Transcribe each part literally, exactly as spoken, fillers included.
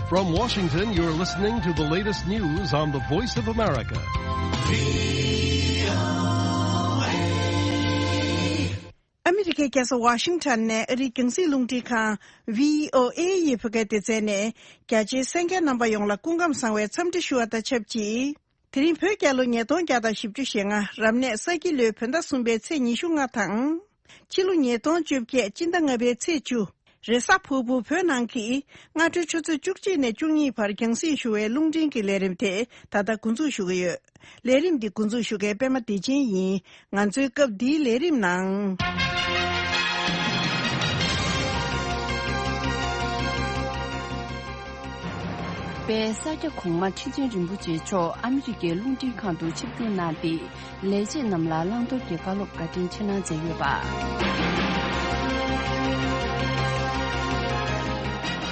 From Washington, you're listening to the latest news on the Voice of America. ཨ་མི་རི་ཀའི་རྒྱལ་ས་ཝ་ཤིང་ཊོན་ནས་ཨ་རིའི་རྒྱང་སྲིང་རླུང་འཕྲིན་ཁང་བྷི་ཨོ་ཨེ་ཡི་བོད་སྐད་སྡེ་ཚན་ནས་རྒྱ་ཆེའི་གསན་མཁན་རྣམ་པ་ཡོངས་ལ་སྐུ་ཁམས་བཟང་བའི་འཚམས་འདྲི་ཞུ་བ་དང་ཆབས་ཅིག་དེ་རིང་བོད་རྒྱལ་ལོ་ཉིས་སྟོང་བརྒྱ་དང་བཞི་བཅུ་ཞེ་ལྔ་རབ་གནས་ས་ཁྱི་ལོའི་བོད་ཟླ་གསུམ་པའི་ཚེས་ཉི་ཤུ་ལྔ་དང་། ཕྱི་ལོ་ཉིས་སྟོང་བཅོ་བརྒྱད་སྤྱི་ཟླ་ལྔ་པའི་ཚེས་བཅུ། རེས་གཟའ་ཕུར་བུ་བོད་ནང་གི་སྔ་དྲོའི་ཆུ་ཚོད་བཅུ་གཅིག་ནས་བཅུ་གཉིས་བར་རྒྱང་སྲིང་ཞུ་བའི་རླུང་འཕྲིན་གྱི་ལས་རིམ་དེ་ད་ལྟ་འགོ་འཛུགས་ཞུ་གི་ཡོད། ལས་རིམ་འདི་འགོ་འཛུགས་ཞུ་མཁན་པད་མ་བདེ་ཆེན་ཡིན། ང་ཚོའི་སྐབས་འདིའི་ལས་རིམ་ནང་། དཔལ་ས་སྐྱ་གོང་མ་ཁྲི་ཆེན་རིན་པོ་ཆེ་མཆོག་ཨ་མི་རི་ཀའི་རླུང་འཕྲིན་ཁང་དུ་ཆིབས་བསྒྱུར་གནང་སྟེ། ལས་བྱེད་རྣམས་ལ་བླང་དོར་གྱི་བཀའ་སློབ་བཀའ་དྲིན་ཆེ་གནང་མཛད་ཡོད་པ།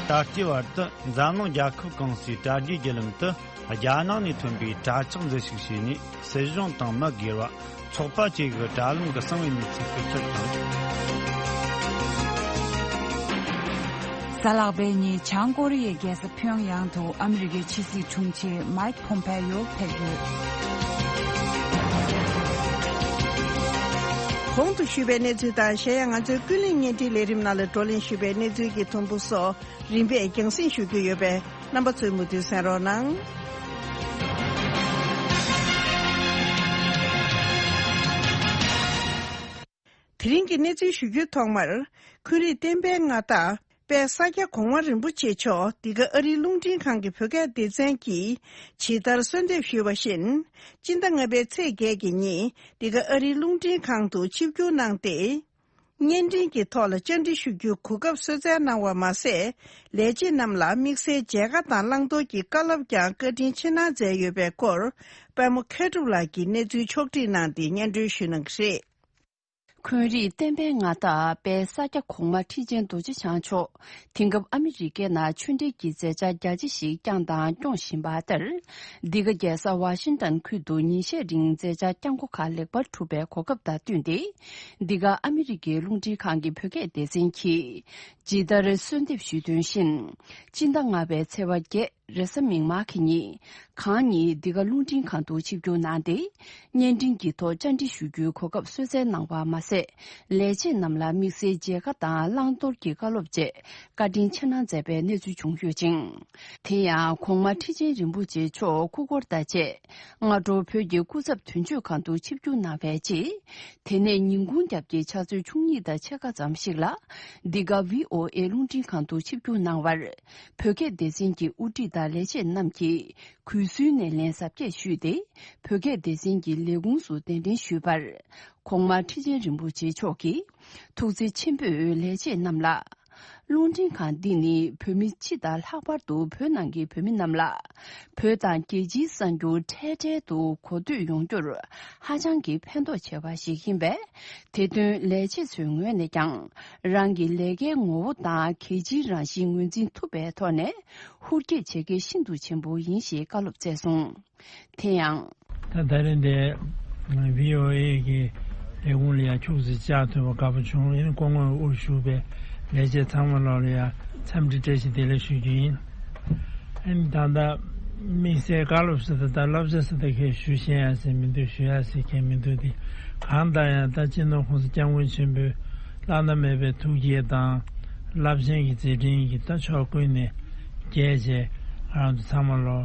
ད་ལྟའི་བར་དུ་འཛམ་གླིང་རྒྱལ་ཁབ་གང་སའི་དྲ་རྒྱའི་བརྒྱུད་ལམ་དུ་རྒྱལ་ནང་ནས་ཐོན་པའི་དྲ་ལྕག་འཛུལ་ཞུགས་བྱས་ནས། སྲིད་གཞུང་དང་མི་སྒེར་བ། ཚོགས་པ་བཅས་ཀྱི་དྲ་ལམ་གྱི་གསང་བའི་གནས་ཚུལ་སྤེལ་ཁུལ་དང་། གཟའ་ལྷག་པའི་ཉིན་བྱང་ཀོ་རི་ཡའི་རྒྱལ་ས་ཕིའུ་ཡང་དུ་ཨ་མི་རི་ཀའི་ཕྱི་སྲིད་དྲུང་ཆེ་མའིཀ་ཕོམ་ཕེ་ཡོ་ཕེབས་ཡོད། གོང་དུ་ཞུས་པའི་གནས་ཚུལ་དང་། གཞན་ཡང་ང་ཚོའི་ཀུན་གླེང་བརྙན་འཕྲིན་ལས་རིམ་ནང་ལ་བགྲོ་གླེང་ཞུས་པའི་གནས་ཚུལ་གྱི་ཐོར་འབུ་སོགས་རིམ་པས་རྒྱང་སྲིང་ཞུ་རྒྱུ་ཡོད་པས། རྣམ་པ་ཚོས་མུ་མཐུད་གསན་རོགས་གནང་། དེ་རིང་གི་གནས་ཚུལ་ཞུ་རྒྱུའི་ཐོག་མར། འཁོན་རིགས་བསྟན་པའི་མངའ་བདག་དཔལ་ས་སྐྱ་གོང་མ་རིན་པོ་ཆེ་མཆོག་འདི་ག་ཨ་རིའི་རླུང་འཕྲིན་ཁང་གི་བོད་སྐད་སྡེ་ཚན་གྱིས་ཇི་ལྟར་གསོལ་འདེབས་ཞུས་པ་བཞིན། སྤྱི་ཟླ་ལྔ་པའི་ཚེས་བརྒྱད་ཀྱི་ཉིན་འདི་ག་ཨ་རིའི་རླུང་འཕྲིན་ཁང་དུ་ཆིབས་བསྒྱུར་གནང་སྟེ། བརྙན་འཕྲིན་གྱི་ཐོག་ལ་བཅར་འདྲི་ཞུ་རྒྱུའི་གོ་སྐབས་གསོལ་སྩལ་གནང་བ་མ་ཟད། ལས་བྱེད་རྣམས་ལ་དམིགས་བསལ་མཇལ་ཁ་དང་བླང་དོར་གྱི་བཀའ་སློབ་ཀྱང་བཀའ་དྲིན་ཆེ་གནང་མཛད་ཡོད་པའི་སྐོར། པད་མོ་མཁས་གྲུབ་ལགས་ཀྱིས་གནས་ཚུལ་ཕྱོགས་བསྒྲིགས་གནང་སྟེ་སྙན་སྒྲོན་ཞུ་གནང་གི་རེད། འཁོན་རིགས་བསྟན་པའི་མངའ་བདག་དཔལ་ས་སྐྱ་གོང་མ་ཁྲི་ཆེན་རྡོ་རྗེ་འཆང་མཆོག་དེང་སྐབས་ཨ་མི་རི་ཀའི་ནང་ཆོས་འབྲེལ་གྱི་མཛད་འཆར་རྒྱ་ཆེ་ཞིག་བསྐྱངས་དང་སྐྱོང་བཞིན་པ་ལྟར། འདི་ག་རྒྱལ་ས་ཝ་ཤིང་ཏན་ཁུལ་དུ་ཉིན་ཤས་རིང་མཛད་འཆར་བསྐྱངས་འགོ་ཁག་ལེགས་པར་གྲུབ་པའི་གོ་སྐབས་དང་བསྟུན་ཏེ། འདི་ག་ཨ་མི་རི་ཀའི་རླུང་འཕྲིན་ཁང་གི་བོད་སྐད་སྡེ་ཚན་གྱིས་ཇི་ལྟར་གསོལ་འདེབས་ཞུས་དོན་བཞིན། སྤྱི་ཟླ་ལྔ་པའི་ཚེས་པ་བརྒྱད། རེས་གཟའ་མིག་དམར་གྱི་ཉིན། གང་ཉིད་འདི་ག་རླུང་འཕྲིན་ཁང་དུ་ཆིབས་བསྒྱུར་གནང་སྟེ། བརྙན་འཕྲིན་གྱི་ཐོག་བཅར་འདྲི་ཞུ་རྒྱུའི་གོ་སྐབས་གསོལ་སྩལ་གནང་བ་མ་ཟད། ལས་བྱེད་རྣམས་ལ་དམིགས་བསལ་མཇལ་ཁ་དང་བླང་དོར་གྱི་བཀའ་སློབ་བཅས་བཀའ་དྲིན་ཆེ་གནང་མཛད་པའི་གནས་ཚུལ་བྱུང་ཡོད་ཅིང་། དེ་ཡང་གོང་མ་ཁྲི་ཆེན་རིན་པོ་ཆེ་མཆོག་སྐུ་འཁོར་དང་བཅས། སྔ་དྲོ་བོད་ཀྱི་སྐུ་ཚབ་དོན་གཅོད་ཁང་དུ་ཆིབས་བསྒྱུར་གནང་བའི་རྗེས། དེ་ནས་ཉིན་གུང་རྒྱབ་ཀྱི་ཕྱག་ཚོད་བཅུ་གཉིས་དང་ཕྱེད་ཀ་ཙམ་ཞིག་ལ། འདི་ག་བྷི་ཨོ་ཨེ་རླུང་འཕྲིན་ཁང་དུ་ཆིབས་བསྒྱུར་གནང་བར། བོད་སྐད་སྡེ་ཚན་གྱི་དབུ་ཁྲིད་དང་ལས་བྱེད་རྣམས་ཀྱིས་གུས་བསུའི་སྣེ་ལེན་གཟབ་རྒྱས་ཞུས་ཏེ། བོད་སྐད་སྡེ་ཚན་གྱི་ལས་ཁུངས་སུ་གདན་འདྲེན་ཞུས་པར། གོང་མ་ཁྲི་ཆེན་རིན་པོ་ཆེ་མཆོག་གིས་ཐུགས་རྗེ་ཆེན་པོས་ལས་བྱེད་རྣམས་ལ། རླུང་འཕྲིན་ཁང་འདི་ནི་བོད་མི་སྤྱི་དང་ལྷག་པར་དུ་བོད་ནང་གི་བོད་མི་རྣམས་ལ། བོད་དང་རྒྱལ་སྤྱིའི་གསར་འགྱུར་འཕྲལ་འཕྲལ་དུ་གོ་ཐོས་ཡོང་རྒྱུར་ཧ་ཅང་གི་ཕན་ཐོགས་ཆེ་བ་ཞིག་ཡིན་པས། དེ་དོན་ལས་བྱེད་ཚོའི་ངོས་ནས་ཀྱང་རང་གི་ལས་ཀའི་ངོ་བོ་དང་གལ་ཆེའི་རང་བཞིན་ངོས་འཛིན་ཐུབ་པའི་ཐོག་ནས་ཧུར་བསྐྱེད་བྱེད་གལ་ཤིན་ཏུ་ཆེན་པོ་ཡིན་ཞེས་བཀའ་སློབ་སྩལ་སོང་། དེ་ཡང་། ད་ད་རེས་འདི་བྷི་ཨོ་ཨེ་གི་ལས་ཁུངས་ལ་ཡང་ཁྱུག་ཙམ་བཅར་ཐུབ་པ་དགའ་པོ་བྱུང་། ཡིན་སྐུ་ངོ་དབུ་བཞུགས་པའི་ལས་བྱེད་ཚང་མ་ལོག་ལ་ཡང་འཚམས་འདྲི་བཀྲ་ཤིས་བདེ་ལེགས་ཞུ་རྒྱུ་ཡིན། ཨ་ནི་ད་ལྟ་དམིགས་བསལ་བཀའ་སློབ་ཟེར་ད་ད་བསླབ་བྱ་ཟེར་ད་ཁས་ཞུ་ཤེས་ཡ་ཟེར་མི་འདུག་ཞུ་ཡ་ཟེར་མཁན་མི་འདུག་སྟེ། གང་ལྟར་ཡང་ད་སྤྱི་ནོར་༸གོང་ས་༸སྐྱབས་མགོན་ཆེན་པོའི་བླ་ན་མེད་པའི་ཐུགས་བསྐྱེད་དང་རླབས་ཆེན་གྱི་མཛད་འཕྲིན་གྱིས་ད་ཕྱོགས་ཀུན་ནས་རྒྱས་བྱས་ང་རང་ཚོ་ཚང་མ་ལོ་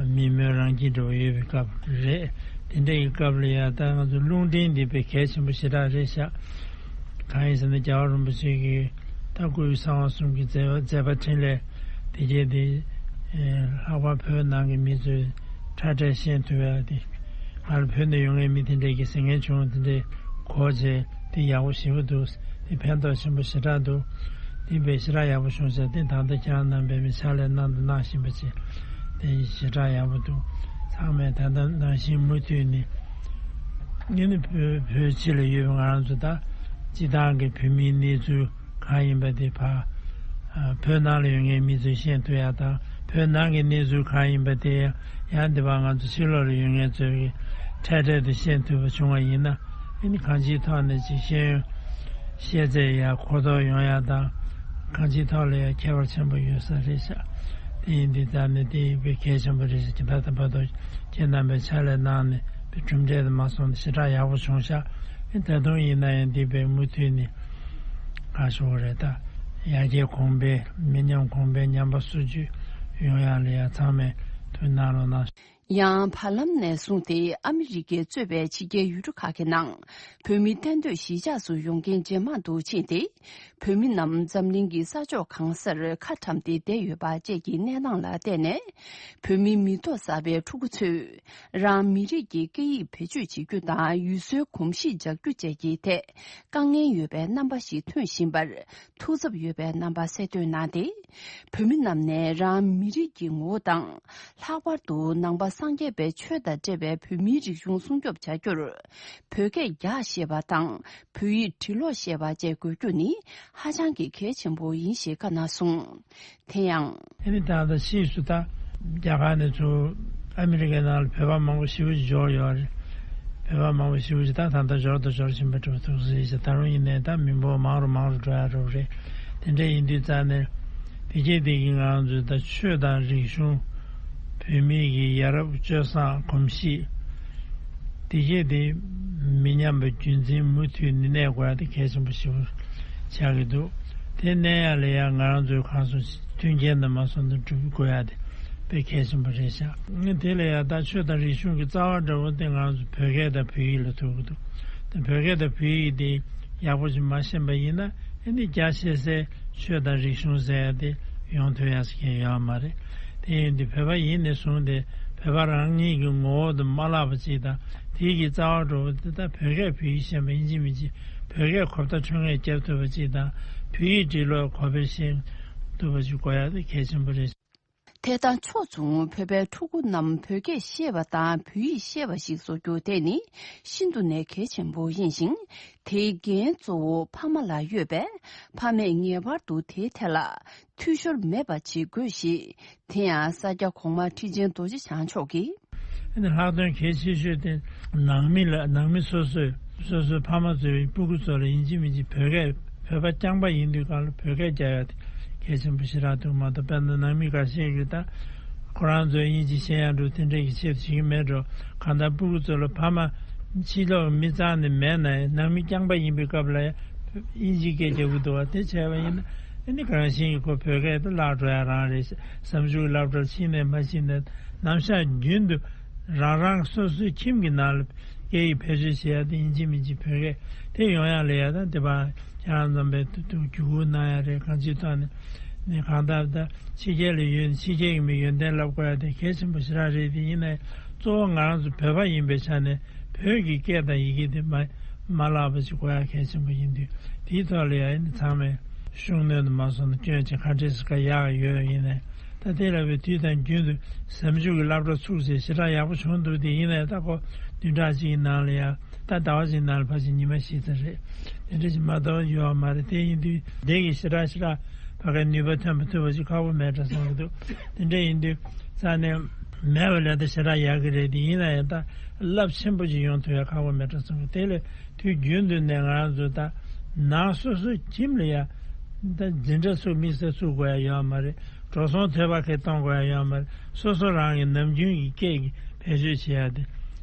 མི་མོས་རང་སྐྱིད་འདྲ་བོ་ཡོད་པའི་སྐབས་རེད། དེ་འདྲ་གི་སྐབས་ལ་ཡ་ད་ང་ཚོ་རླུང་འཕྲིན་འདི་དཔེ་གལ་ཆེན་པོ་ཞེ་དྲག་རེད་ཤག་གང་ཡིན་ཟེར་ན་རྒྱལ་བ་རིན་པོ་ཆེ་གིས་ད་སྐུའི་གསང་བ་གསུམ་གྱི་མཛད་པ་མཛད་པ་འཕྲིན་ལས་དེ་རྗེས་དེ་ལྷག་པར་བོད་ནང་གི་མི་ཚོས་ཁྲ་ཁྲ་ཤེས་ཐུབ་ཡ་དེ་ང་ལ་བོད་ནས་ཡོང་མཁན་མི་དེ་འདྲས་ཀྱིས་ཟིན་མཁན་བྱུང་། དེ་འདྲས་གོ་བྱས་དེ་ཡག་པོ་ཞེ་པོ་འདུག་དེ་ཕན་ཐོགས་ཆེན་པོ་ཞེ་དྲག་འདུག་དེ་དཔེ་ཞེ་དྲག་ཡག་པོ་བྱུང་ཟེར། དེ་ད་ལྟ་ཁྱེད་རང་རྣམ་པས་མི་ཕྱག་ལས་གནང་དང་གནང་བཞིན་པ་ཅིག་དེ་ཞེ་དྲག་ཡག་པོ་འདུག་ཚང་མས་ད་ལྟ་ནང་བཞིན་མུ་མཐུད་ནས་ངས་ནི་བོད་བོད་སྤྱི་ལ་ཡོད་པའི་ང་རང་ཚོ་ད་སྤྱི་བཏང་གི་བོད་མིའི་གནས་ཚུལ་གང་ཡིན་པ་དེ་ཕ་བོད་ནང་ལ་ཡོད་མཁན་མི་ཚོས་ཤེས་ཐུབ་ཡ་དང་། བོད་ནང་གི་གནས་ཚུལ་གང་ཡིན་པ་དེ་ཡང་འདི་བ་ང་ཚོ་ཕྱི་ལོགས་ལ་ཡོད་མཁན་ཚོས་ཀྱི་འཕྲལ་འཕྲལ་དུ་ཤེས་ཐུབ་པ་བྱུང་བ་ཡིན་ན། ཨ་ནི་གང་ཅིའི་ཐོག་ནས་ཅིག་ཤེས་ཡོན་ཤེས་ཚད་ཡར་གོ་རྟོགས་ཡོང་ཡ་དང་། གང་ཅིའི་ཐོག་ལ་ཡང་ཁྱད་པར་ཆེན་པོ་ཡོད་ས་རེད་ཤག་དེ་ཡིན་དུས་ཙང་ནས་དེ་ཡིན་པའི་གལ་ཆེན་པོ་རེད་ཟེར་གྱི། ད་ལྟ་བར་དུ་ཁྱེད་རྣམ་པས་ཕྱག་ལས་གནང་ནས་པའི་གྲུབ་འབྲས་དུ་མ་སོང་ནས་ཞེ་དྲག་ཡག་པོ་བྱུང་ཤག་ད་དུང་ཡིན་ན་ཡང་འདི་པའི་མུ་མཐུད་ནས་ག་ཞུ་བ་རེད། ད་ཡར་རྒྱས་གོང་འཕེལ་མི་ཉམས་གོང་འཕེལ་ཉམས་པ་སོར་ཆུད་ཡོང་ཡག་ལ་ཡ་ཚང་མས་ཐུགས་གནང་རོགས་གནང་། ཡང་བར་ལམ་ནས་བཟུང་སྟེ་ཨ་མི་རི་ཀས་གཙོས་པའི་ཕྱི་རྒྱལ་ཡུལ་གྲུ་ཁག་གི་ནང་བོད་མི་གཏན་སྡོད་གཞིས་ཆགས་སུ་ཡོང་མཁན་ཇེ་མང་དུ་ཕྱིན་ཏེ། བོད་མི་རྣམས་འཛམ་གླིང་གི་ས་ཕྱོགས་གང་སར་ཁ་བཀྲམ་སྟེ་བསྡད་ཡོད་པ་བཅས་ཀྱི་གནས་སྟངས་ལ་བརྟེན་ནས། བོད་མི་མི་ཐོག་གསར་པའི་ཕྲུ་གུ་ཚོས་རང་མི་རིགས་ཀྱི་སྐད་ཡིག་བེད་སྤྱོད་བྱེད་རྒྱུ་དང་ཡུལ་སྲོལ་གོམས་གཤིས་འཇགས་རྒྱུ་བཅས་ཀྱི་ཐད་དཀའ་ངལ་ཡོད་པའི་རྣམ་པ་ཞིག་ཐོན་བཞིན་པར་ཐུགས་འཚབ་ཡོད་པའི་རྣམ་པ་གསལ་སྟོན་གནང་སྟེ། བོད་མི་རྣམས་ནས་རང་མི་རིགས་ཀྱི་ངོ་བོ་དང་། ལྷག་པར་དུ་ནང་པ་སངས་རྒྱས་པའི་ཆོས་དང་འབྲེལ་བའི་བོད་མིའི་རིག་གཞུང་སྲུང་སྐྱོབ་བྱ་རྒྱུར། བོད་སྐད་རྒྱག་ཤེས་པ་དང་བོད་ཡིག་འབྲི་ཀློག་ཤེས་པ་བཅས་དགོས་རྒྱུ་ནི་ཧ་ཅང་གི་གལ་ཆེན་པོ་ཡིན་ཞེས་བཀའ་གནང་སོང་། དེ་ཡང་། ཨ་ནི་ད་ལྟ་ཕྱིས་སུ་ད་རྒྱ་གར་ནས་ཚུར་ཨ་མི་རི་ཀའི་ནང་ལ་བོད་པ་མང་པོ་ཞེ་པོ་ཅིག་འབྱོར་ཡོད་རེད། བོད་པ་མང་པོ་ཞེ་པོ་ཅིག་ད་ད་ལྟ་འབྱོར་དང་འབྱོར་བཞིན་པ་འདྲ་པོ་འདུག་ཟེར་ཞིང་། ད་རུང་ཡིན་ནའི་ད་མི་འབོར་མང་རུ་མང་རུ་འགྲོ་ཡ་འགྲོ་གི་རེད། དེ་འདྲ་ཡིན་དུས་ཙང་ནས་དེ་རྗེས་དེ་གི་ང་རང་ཚོའི་ད་ཆོས་དང་རིག་གཞུང་། བོད་མི་གི་ཡ་རབས་སྤྱོད་བཟང་གོམས་གཤིས། དེ་རྗེས་དེ་མི་ཉམས་པའི་རྒྱུན་འཛིན་མུ་མཐུད་ནས་གནས་དགོས་ཡ་དེ་གལ་ཆེན་པོ་ཞེ་པོ་ཆགས་ཀྱི་འདུག་དེ་གནས་ཡ་ལ་ཡ་ང་རང་ཚོའི་གང་སོང་མཐུན་རྐྱེན་དང་མ་སོང་དང་སྒྲུབ་དགོས་ཡ་དེ་དཔེ་གལ་ཆེན་པོ་རེད་ཤག་དེ་ལ་ཡ་ད་ཆོས་དང་རིག་གཞུང་གི་རྩ་བ་འདྲ་བོ་དེ་ང་རང་ཚོ་བོད་སྐད་དང་བོད་ཡིག་ལ་ཐུག་གི་འདུག་དེ་བོད་སྐད་དང་བོད་ཡིག་དེ་ཡག་པོ་ཞིག་མ་ཤེས་པ་ཡིན་ན་ཨ་ནི་རྒྱ་ཆེ་སའི་ཆོས་དང་རིག་གཞུང་ཟེར་ཡ་དེ་ཡོང་ཐུབ་ཡ་ཟེར་མཁན་ཡོད་མ་རེད། དེ་ཡིན་དུས་བོད་པ་ཡིན་ནས་བཟུང་སྟེ་བོད་པ་རང་ཉིད་ཀྱི་ངོ་བོ་དེ་མ་བརླག་པ་ཅིག་དང་། དེའི་གི་རྩ་བ་འགྲོ་བ་དེ་ད་བོད་སྐད་བོད་ཡིག་ཤེས་པ་ཡིན་གཅིག་མིན་གཅིག་བོད་སྐད་གོ་བརྡ་འཕྲོད་མཁན་རྒྱབ་ཐུབ་པ་ཅིག་དང་། བོད་ཡིག་འབྲི་ཀློག་གོ་བདེ་ཤེས་ཐུབ་པ་ཅིག་དགོས་ཡ་དེ་གལ་ཆེན་པོ་རེད། དེ་དང་ཕྱོགས་མཚུངས་བོད་པའི་ཕྲུ་གུ་རྣམས་བོད་སྐད་ཤེས་པ་དང་བོད་ཡིག་ཤེས་པ་ཞིག་བཟོ་རྒྱུ་དེ་ནི་ཤིན་ཏུ་ནས་གལ་ཆེན་པོ་ཡིན་ཞིང་། དེའི་འགན་གཙོ་བོ་ཕ་མ་ལ་ཡོད་པས། ཕ་མས་ངེས་པར་དུ་དེའི་ཐད་ལ་འཐུས་ཤོར་མེད་པ་བྱེད་དགོས་ཞེས། དེ་ཡང་ས་སྐྱ་གོང་མ་ཁྲི་ཆེན་རྡོ་རྗེ་འཆང་མཆོག་གིས། ཨ་ནི་ལྷག་དོན་གལ་ཆེ་ཤོས་དེ་ནང་མི་ལ། ནང་མི་སོ་སོས་སོ་སོའི་ཕ་མ་ཚོའི་སྤུ་གུ་ཚོ་ལ་ཡིན་གཅིག་མིན་གཅིག་བོད་སྐད། བོད་པ་རྐྱང་པ་ཡིན་དུས་སྒང་ལ་བོད་སྐད་རྒྱག་ཡ་དེ་གལ་ཆེན་པོ་ཞེ་དྲག་འདུག་མ་གཏོགས། དཔེར་ན་ནང་མི་འགའ་ཤས་ཀྱིས་ད་ཁོ་རང་ཚོས་དབྱིན་ཇི་ཤེས་ཡ་འགྲོ་དེ་འདྲ་གི་ཆེད་དུ་བྱེད་ཀྱི་མེད་འགྲོ། གང་ལྟར་སྤུ་གུ་ཚོ་ལ་ཕ་མ་ཕྱི་ལོགས་མི་རྩ་ནས་མེད་ན་ཡང་ནང་མི་རྐྱང་པ་ཡིན་པའི་སྐབས་ལ་ཡང་དབྱིན་ཇིའི་སྐད་རྒྱག་གི་འདུག་བ། དེ་བྱས་པ་ཡིན་ན་ཨ་ནི་གང་ཞིག་གི་ཁོ་བོད་སྐད་དེ་བརླག་འགྲོ་ཡ་རང་རེད། ཟམ་ཆུང་གི་སློབ་གྲྭར་ཕྱིན་ནས་མ་ཕྱིན་ནས་ནམ་ཞག་རྒྱུན་དུ་རང་རང་སོ་སོའི་ཁྱིམ་གྱི་ནང་ལ་སྐད་ཡིག་བེད་སྤྱོད་བྱེད་ཡ་དེ་ཡིན་གཅིག་མིན་གཅིག་བོད་སྐད་དེ་ཡོང་ཡ་ལ་ཡ། ད་དེ་བ་ཁྱེད་རང་རྣམ་པས་ཐུགས་ཐུགས་བརྒྱུད་སྐུལ་གནང་ཡ་རེད། གང་ཅིའི་ཐོག་ནས་ནས་གང་ལྟར་ད་ཕྱི་རྒྱལ་ལ་ཡོད་ནས་ཕྱི་རྒྱལ་གྱི་མི་ཡོན་ཏན་བསླབ་དགོས་ཡ་དེ་གལ་ཆེན་པོ་ཞེ་དྲག་རེད། དེ་ཡིན་ནའི་གཙོ་བོ་ང་རང་ཚོ་བོད་པ་ཡིན་པའི་ཆ་ནས་བོད་ཀྱི་སྐད་དང་ཡི་གེ་དེ་མ་མ་བརླག་པ་ཞིག་དགོས་ཡ་གལ་ཆེན་པོ་ཡིན་དུས། དེའི་ཐོག་ལ་ཡ་ཨ་ནི་ཚང་མས་ཤུགས་སྣོན་དུ་མ་སོང་ན་སྐྱོན་ཅིག་ག་འདྲས་སུ་ག་ཡག་ཡོད། ཡིན་ནའི་ད་དེ་ལ་བའི་དུས་དང་རྒྱུན་དུ་ཟམ་ཆུང་གི་སློབ་གྲྭ་ཚུགས་ཚེ་ཞེ་དྲག་ཡག་པོ་བྱུང་འདུག་དེ་ཡིན་ནའི་ད་ཁོ་བདུན་ཕྲག་གཅིག་གི་ནང་ལ་ཡ། ད་ཟླ་བ་གཅིག་ནང་ལ་ཕལ་ཆེར་ཉི་མ་བཞི་ཙམ་རེད། དེ་འདྲ་ཞིག་མ་གཏོགས་ཡོད་མ་རེད། དེ་ཡིན་དུས་འདི་གི་ཞེ་དྲག་ཞེ་དྲག་ཕ་གའི་ནུས་པ་ཐོན་པ་ཐུབ་པ་ཞིག་ཁག་པོ་མེད་འདྲ་བསམ་གྱི་འདུག་དེ་འདྲ་ཡིན་དུས་རྩ་ནས་མེད་པ་ལས་ད་ཞེ་དྲག་ཡག་གི་རེད། དེ་ཡིན་ན་ཡང་ད་རླབས་ཆེན་པོ་ཞིག་ཡོང་ཐུབ་ཡ་ཁག་པོ་མེད་འདྲ་བསམ་གྱི། དེ་ལས་དུས་རྒྱུན་དུ་ནས་ང་རང་ཚོ་ད་ནང་སོ་སོའི་ཁྱིམ་ལ་ཡ་ད་འཛིན་གྲྭ་ཚུགས་དམིགས་བསལ་ཚུགས་དགོས་ཡ་ཡོད་མ་རེད། འགྲོ་སོང་ཐོལ་པ་གང་གཏོང་དགོས་ཡ་ཡོད་མ་རེད། སོ་སོ་རང་གི་ནམ་རྒྱུན་གྱི་སྐད་ཀྱི་བེད་སྤྱོད་བྱེད་ཡ་དེ་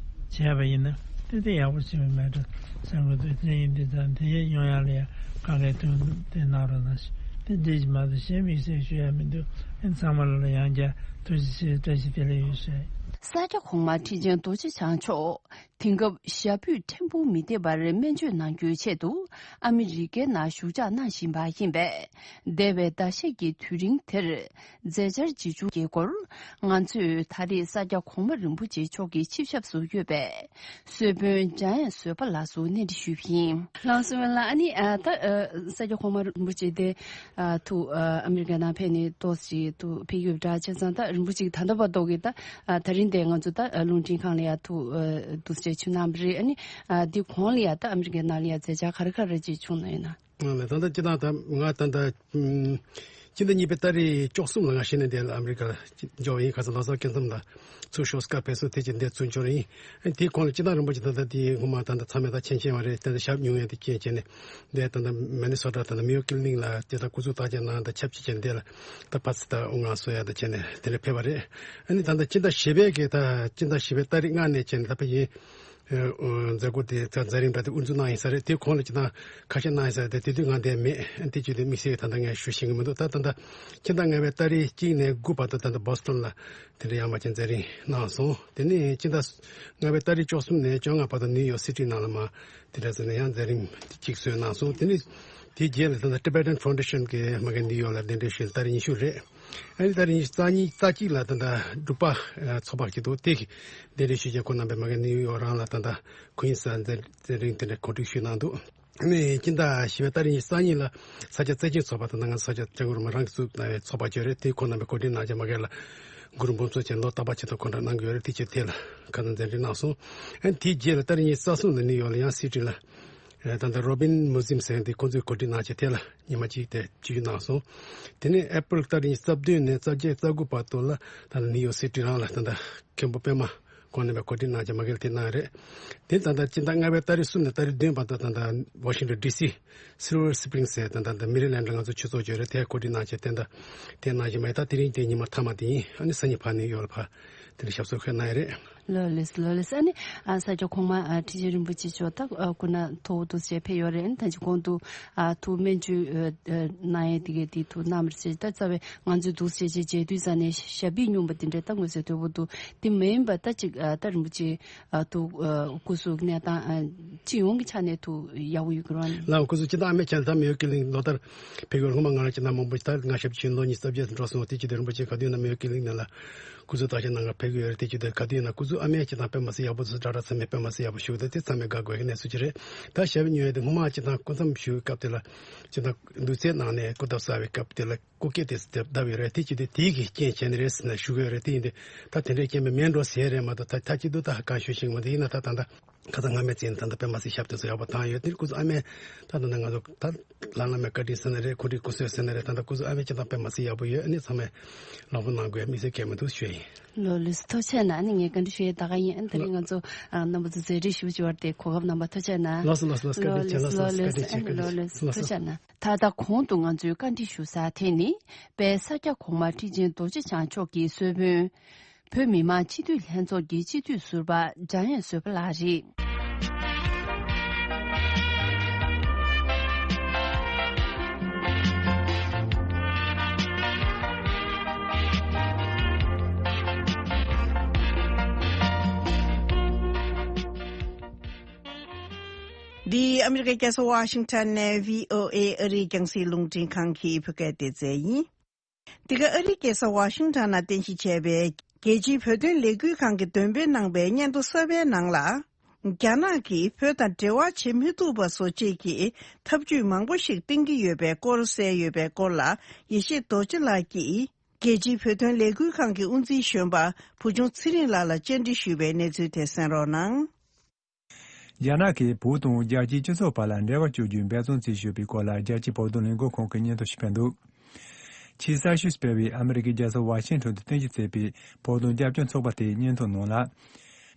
བྱས་པ་ཡིན་ན་ཏན་ཏན་ཡག་པོ་བྱེད་པ་མེད་འགྲོ་བསམ་གྱི་འདུག་དེ་ཡིན་དུས་ཙང་དེ་ཡས་ཡོང་ཡ་ལ་ཡ་གང་གའི་ཐུགས་དེ་གནང་རོགས་གནང་ཞུ། དེ་འདྲ་ཞིག་མ་གཏོགས་གཞན་དམིགས་བསལ་ཞུ་ཡ་མི་འདུག་ཨ་ནི་ཚང་མ་ལ་ལ་ཡང་བསྐྱར་ཐུགས་རྗེ་ཆེ་བཀྲ་ཤིས་བདེ་ལེགས་ཡོད་ཞུ། ས་སྐྱ་གོང་མ་ཁྲི་ཆེན་རྡོ་རྗེ་འཆང་མཆོག་དེང་སྐབས་ཞྭ་ཕུད་ཕྲན་བུ་མི་བདེ་བར་སྨན་བཅོས་གནང་རྒྱུའི་ཆེད་དུ་ཨ་མི་རི་ཀའི་ནང་བཞུགས་ཞག་གནང་བཞིན་པ་ཡིན་པས། འདས་པའི་ཟླ་ཤས་ཀྱི་དུས་རིང་དེར་མཛད་འཆར་ཇི་བྱུང་གི་སྐོར། ང་ཚོས་ད་རེས་ས་སྐྱ་གོང་མ་རིན་པོ་ཆེ་མཆོག་གི་ཆིབས་ཞབས་སུ་ཡོད་པའི་གསོལ་དཔོན་འཇམ་དབྱངས་བཟོད་པ་ལགས་སུ་གནས་འདྲི་ཞུས་པ་ཡིན། ལགས་སོ། སྨན་བླ། ཨ་ནི་ཨ་ད་ཨ་ས་སྐྱ་གོང་མ་རིན་པོ་ཆེ་དེ་ཨ་ཐུགས་ཨ་ཨ་མི་རི་ཀའི་ནང་ཕེབས་ནས་ཏོག་ཙམ་ཐུགས་ཕེབས་ཡོད་པ་འདྲ། བྱས་ཙང་ད་རིན་པོ་ཆེ་ད་ལྟ་བར་དུ་གི་ད་ཨ་ད་རིང་དེ་ང་ཚོ་ད་ཨ་རླུང་འཕྲིན་ཁང་ལ་ཡ་ཐུགས་ཨ་འདུག་སེ་ཞུ་གནང་བ་རེད། ཨ་ནི་ཨ་འདི་གོང་ལ་ཡ་ད་ཨ་མི་རི་ཀའི་ནང་ལ་ཡ་མཛད་འཆར་ག་རེ་ག་རེ་ཅིག་བྱུང་ན་ཡིན་ན། ང་ལ་ད་ལྟ་ད་ང་ད་ལྟ་ཨུམ་ སྤྱི་ཟླ་གཉིས་པའི་ཏ་རིག་བཅུ་གསུམ་ལ་ང་གཞི་ནས་འདིར་ཨ་མི་རི་ཀར་འབྱོར་བ་ཡིན། ཁ་སང་ལྷ་ས་སྐལ་བཟང་ལ་ཚུར་ཤོག་སྐབས་ཕེབས་སོང་། དེ་རྗེས་འདིར་ཚུར་འབྱོར་ཡིན། དེའི་གོང་ལ་སྤྱི་བཏང་རིན་པོ་ཆེ་ད་ལྟ་དེའི་སྔོན་མ་ད་ལྟ་ཚང་མས་ད་མཁྱེན་མཁྱེན་པ་རེད། ད་ལྟ་ཞབས་ཉུང་ཡང་དེ་རྐྱེན་བྱས་ནས་འདིར་ད་ལྟ་མི་ནི་སོ་ཊ་ད་ལྟ་མེ་ཡོ་ཀི་ལི་ནིག་ལ་དེ་ད་སྐུ་གཟུགས་བརྟག་དཔྱད་གནང་། ད་ཆབས་ཅིག་བྱས་ནས་འདིར་ལ་ད་ཕར་ཚུར་ད་དབུ་མངའ་གསོལ་ཡ་ད་བྱས་ནས་དེ་འདྲ་ཕེབས་པ་རེད། ཨ་ནི་ད་ལྟ་སྤྱི་ཟླ་བཞི་པའི་གི་ད་སྤྱི་ཟླ་བཞི་པའི་ཏ་རིག་ལྔ་ནས་བྱས་ནས་ད་ཕར་ཡིན། ཨ་མཛད་སྒོ་དེ་ད་མཛད་རིམ་འདྲ་དེ་དབུ་འཛུགས་གནང་ཡིན་ས་རེད། དེ་གོང་ལ་ཅི་ད་ཁ་ཤས་གནང་ཡིན་ས་རེད། དེ་དུས་ང་འདིར་མེད། དེ་བྱས་ཏེ་དམིགས་བསལ་ད་ལྟ་ངས་ཞུ་ཤེས་ཀྱི་མི་འདུག་ད་ད་ལྟ་ཕྱི་ཟླ་ལྔ་པའི་ཏ་རིག་གཅིག་ནས་དགུ་བར་དུ་ད་ལྟ་བྷོ་སི་ཊོན་ལ་དེ་འདྲ་ཡང་མ་ཅིག་མཛད་རིམ་གནང་སོང་། དེ་ནས་ཕྱི་ཟླ་ལྔ་པའི་ཏ་རིག་བཅུ་གསུམ་ནས་བཅོ་ལྔ་བར་དུ་ནིའུ་ཡོག་སི་ཊི་ནང་ལ་མ་དེ་འདྲ་ཟེར་ནས་ཡང་མཛད་རིམ་གཅིག་སོན་གནང་སོང་། དེ་ནས་དེའི་རྗེས་ལ་ད་ལྟ་Tibetan Foundation གི་མ་གི་ནིའུ་ཡོག་ལ་གདན་འདྲེན་ཞུས། ཏ་རིག་ཉི་ཤུ་རེད། ཨ་ནི་ཏ་རིག་ཉི་ཤུ་རྩ་གཉིས་རྩ་གཅིག་ལ་ད་ལྟ་འབྲུག་པ་ཚོགས་པ་ཞིག་འདུག་དེ་གི་གདན་འདྲེན་ཞུས་རྗེས་ཁོང་རྣམ་པས་མ་གི་ནིའུ་ཡོག་རང་ལ་ད་ལྟ་ཁོ་ཡིན་ས་མཛད་རིམ་དེ་འདྲ་གོ་སྒྲིག་ཞུས་གནང་འདུག་ཨ་ནི་སྤྱི་ཟླ་བཞི་པའི་ཏ་རིག་ཉི་ཤུ་རྩ་གཉིས་ལ་ས་སྐྱ་བཙན་བྱོལ་ཚོགས་པ་དང་ད་ང་ས་སྐྱ་སྐྱབས་མགོན་རིན་པོ་ཆེས་གཙོས་གནང་བའི་ཚོགས་པ་ཅིག་ཡོད་རེད། དེ་ཁོང་རྣམ་པས་གོ་སྒྲིག་གནང་རྗེས་མ་གི་ལ་གུ་རུ་འབུམ་ཚོགས་ཆེན་ལོ་རྟག་པར་ཆེད་དུ་ཁོང་རང་གནང་གི་ཡོད་རེད། དེ་ཕྱིར་དེ་ལ་ཁ་སང་མཛད་རིམ་གནང་སོང་། ཨ་ནི་དེའི་རྗེས་ལ་ཏ་རིག་ཉི་ཤུ་རྩ་གསུམ་ལ་ནིའུ་ཡོག་ལ་ཡང་སི་ཊི་ལ་ད་ལྟ་Robin Museum ཟེར་འདི་ཁོང་ཚོས་གོ་སྒྲིག་གནང་བྱས་དེ་ལ་ཉི་མ་གཅིག་དེ་བཅུ་གནང་སོང་། དེ་ནས་April ཏ་རིག་ཉི་ཤུ་རྩ་བདུན་ནས་རྩ་བརྒྱད་རྩ་དགུ་བར་དུ་ལ་ད་ལྟ་ནིའུ་ཡོག་སི་ཊི་རང་ལ་ད་ལྟ་མཁན་པོ་པད་མ་ཁོང་རྣམ་པས་གོ་སྒྲིག་གནང་བྱས་མ་གི་ལ་དེ་གནང་རེད། དེ་ད་ལྟ་སྤྱི་ཟླ་ལྔ་པའི་ཏ་རིག་གསུམ་ནས་ཏ་རིག་བདུན་བར་དུ་ད་ལྟ་Washington D C Silver Spring ཟེར་ད་ལྟ་ད་Maryland ལ་ང་ཚོ་ཆོས་ཚོགས་ཅིག་ཡོད་རེད། དེར་གོ་སྒྲིག་གནང་བྱས་དེ་ད་དེ་གནང་བྱས་མ་ཡིན། ད་དེ་རིང་དེ་ཉི་མ་མཐའ་མ་དེ་ཡིན། ཨ་ནི་སང་ཉིན་ཕར་ནིའུ་ཡོག་ལ་ཕར་དེ་ལ་ཞབས་སོར་ཁོད་གནང་ཡོད་རེད། ལགས་ལགས་ལགས་ལགས། ཨ་ནི་ཨ་ས་སྐྱ་གོང་མ་ཨ་ཁྲི་ཆེན་རིན་པོ་ཆེ་མཆོག་ད་ཨ་སྐུ་ན་མཐོ་བོ་འདུག་ཟེར་ཕེབས་ཡོད་རེད། ཨ་ནི་ད་ཅི་གོང་དུ་ཨ་ཐུགས་སྨན་བཅོས་ཨ་ཨ་གནང་ཡས་དེ་གས་དེ་ཐུགས་གནང་བར་ཟེར། ད་རྩ་བའི་ང་ཚོས་འདུག་ཟེར་བྱས་མཇལ་དུས་ས་ནས་ཞབས་པད་སྙོམས་པ་དེ་འདྲ་ད་མངོན་གསལ་དོད་པོ་འདུག་དེ་མ་ཡིན་པ་ད་ཅིག་ཨ་ད་རིན་པོ་ཆེ་ཨ་ཐུགས་ཨ་སྐུ་གཟུགས་གནས་སྟངས་ཨ་སྤྱི་ཡོངས་ཀྱི་ཆ་ནས་ཐུགས་ཡག་པོ་ཡོད་ཀྱི་རེད་བ། ལགས་སྐུ་གཟུགས་སྤྱི་བཏང་ཨ་མའི་ཆ་ནས་ད་མེ་ཡོ་ཀི་ལིང་ལོ་ལྟར་ཕེབས་ཡོད། སྔོན་མ་ང་རང་སྤྱི་བཏང་མང་པོ་ད་ང་ཞབས་ཕྱི་ལོ་ཉི་ཤུ་རྩ་བརྒྱད་འགྲོ་སོང་། དེ་ཅི་དེ་རིན་པོ་ཆེ་ག་དུས་ཡིན་ན་མེ་ཡོ་ཀི་ལིང་ནང་ལ་སྐུ་གཟུགས་བརྟག་དཔྱད་གནང་ག་ཕེབས་ཀྱི་ཡོད་རེད། དེ་ཅི་དེ་ག་དུས་ཡིན་ན་སྐུ་གཟུགས་ཨ་མའི་སྤྱི་བཏང་དཔེ་མ་སྲིད་ཡག་པོ་འདུག་ཟེར་དྲག་དྲག་ཚང་མས་དཔེ་མ་སྲིད་ཡག་པོ་ཞུ་གི་འདུག་དེ་ཚང་མས་དགའ་དགོས་ཀྱི་གནས་ཚུལ་ཅིག་རེད། ད་ཞབས་ཉོས་ཏེ་སྔོན་མ་སྤྱི་བཏང་སྐུ་མཚམས་བཞུགས་སྐབས་དེ་ལ་སྤྱི་བཏང་ལུས་རྩལ་ནང་ནས་སྐུ་ཐབ་གསར་བའི་སྐབས་དེ་ལ་སྐུ་སྐེ་དེ་བརྡབས་ཡོད་རེད། དེ་ཅི་དེ་དེའི་གི་རྐྱེན་བྱས་ནས་རེད་ཟེར་ནས་ཞུ་གི་ཡོད་རེད། དེ་ཡིན་དུས་ད་དེ་འདྲའི་རྐྱེན་པས་མེད་འགྲོ་ཟེར་རེད་མ་གཏོགས་ད་ད་ཅི་འདུག་ད་གང་ཞུ་ཤེས་ཀྱི་མ་འདུག་ཡིན་ན་ད་ད་ད་ཁ་སང་སྔ་མའི་རྩིས་ནས་ད་ལྟ་དཔེ་མ་སྲིད་ཞབས་དེ་ཚོ་ཡག་པོ་བཏང་ཡོད། དེ་སྐུ་གཟུགས་ཨ་མས་ད་ད་ལྟ་ང་ཚོ་ད་ལྷ་བླ་མའི་བཀའ་དྲིན་ཟེར་ན་རེད། གོ་སྒྲིག་སྐུ་གསོལ་ཟེར་ན་རེད། ད་ལྟ་སྐུ་གཟུགས་ཨ་མའི་སྤྱི་བཏང་དཔེ་མ་སྲིད་ཡག་པོ་ཡོད། ཨ་ནི་ཚང་མས་ལག་པ་གནང་དགོས་དམིགས་བསལ་གལ་མི་འདུག་ཞུ་ཡ་ཡིན། ལགས་ལགས་སོ། ཐུགས་རྗེ་གནང་། ཨ་ནི་ངས་བཀའ་འདྲི་ཞུ་ཡ་ད་ག་ཡིན། ཨ་ནི་དེ་རིང་ང་ཚོ་ཨ་རྣམ་པ་ཚོ་མཛད་རིམ་ཞུ་བྱས་པར་དེ་གོ་སྐབས་གནང་བ་ཐུགས་རྗེ་གནང་། ལགས་སོ་ལགས་སོ་ལགས་སོ། བཀའ་དྲིན་ཆེ། ལགས་སོ་ལགས་སོ། བཀའ་དྲིན་ཆེ། ཨ་ནི་བཀའ་དྲིན་ལགས་ཆེ། ལགས་སོ་ལགས་སོ། ཐུགས་རྗེ་གནང་། ད་ལྟ་གོང་དུ་ང་ཚོས་བཀའ་འདྲི་ཞུ་ས་དེ་ནི་དཔལ་ས་སྐྱ་གོང་མ་ཁྲི་ཆེན་རྡོ་རྗེ་འཆང་མཆོག་གི་གསོལ་དཔོན། བོད་མི་མང་སྤྱི་འཐུས་ལྷན་ཚོགས་ཀྱི་སྤྱི་འཐུས་ཟུར་པ་འཇམ་དབྱངས་བཟོད་པ་ལགས་རེད། འདི་ཨ་མི་རི་ཀའི་རྒྱལ་ས་ཝ་ཤིང་ཊོན་ནས་བྷི་ཨོ་ཨེ་ཨ་རིའི་རྒྱང་སྲིང་རླུང་འཕྲིན་ཁང་གི་བོད་སྐད་སྡེ་ཚན་ཡིན། འདི་ག་ཨ་རིའི་རྒྱལ་ས་ཝ་ཤིང་ཊོན་ནང་རྟེན་གཞི་བྱས་པའི་རྒྱལ་སྤྱིའི་བོད་དོན་ལས་འགུལ་ཁང་གིས་འདོན་སྤེལ་གནང་པའི་སྙན་ཐོ་གསར་པའི་ནང་ལ། རྒྱ་ནག་གིས་བོད་དང་འབྲེལ་བ་བྱེད་མི་ཐུབ་པ་བཟོ་ཆེད་ཀྱི་ཐབས་ཇུས་མང་པོ་ཞིག་བསྟེན་གྱི་ཡོད་པའི་སྐོར་གསལ་ཡོད་པའི་སྐོར་ལ་ཡེ་ཤེས་རྡོ་རྗེ་ལགས་ཀྱིས་རྒྱལ་སྤྱིའི་བོད་དོན་ལས་འགུལ་ཁང་གི་དབུ་འཛིན་གཞོན་པ་བུ་ཆུང་ཚེ་རིང་ལགས་ལ་བཅར་འདྲི་ཞུས་པའི་གནས་ཚུལ་དེ་གསན་རོགས་གནང་། རྒྱ་ནག་གིས་བོད་དང་རྒྱལ་སྤྱིའི་སྤྱི་ཚོགས་བར་ལ་འབྲེལ་བ་གཅོད་རྒྱུའི་འབད་བརྩོན་བྱེད་བཞིན་པའི་སྐོར་ལ་རྒྱལ་སྤྱིའི་བོད་དོན་ལས་འགུལ་ཁང་གིས་སྙན་ཐོ་ཞིག་སྤེལ་འདུག་ཕྱི་ས་ཤུས་སྤེལ་བའི་ཨ་མི་རི་ཀའི་རྒྱལ་ས་ཝ་ཤིང་ཊོན་དུ་རྟེན་གཞི་བྱས་པའི་བོད་དོན་རྒྱབ་སྐྱོར་ཚོགས་པ་དེའི་སྙན་ཐོ་ནང་ལ།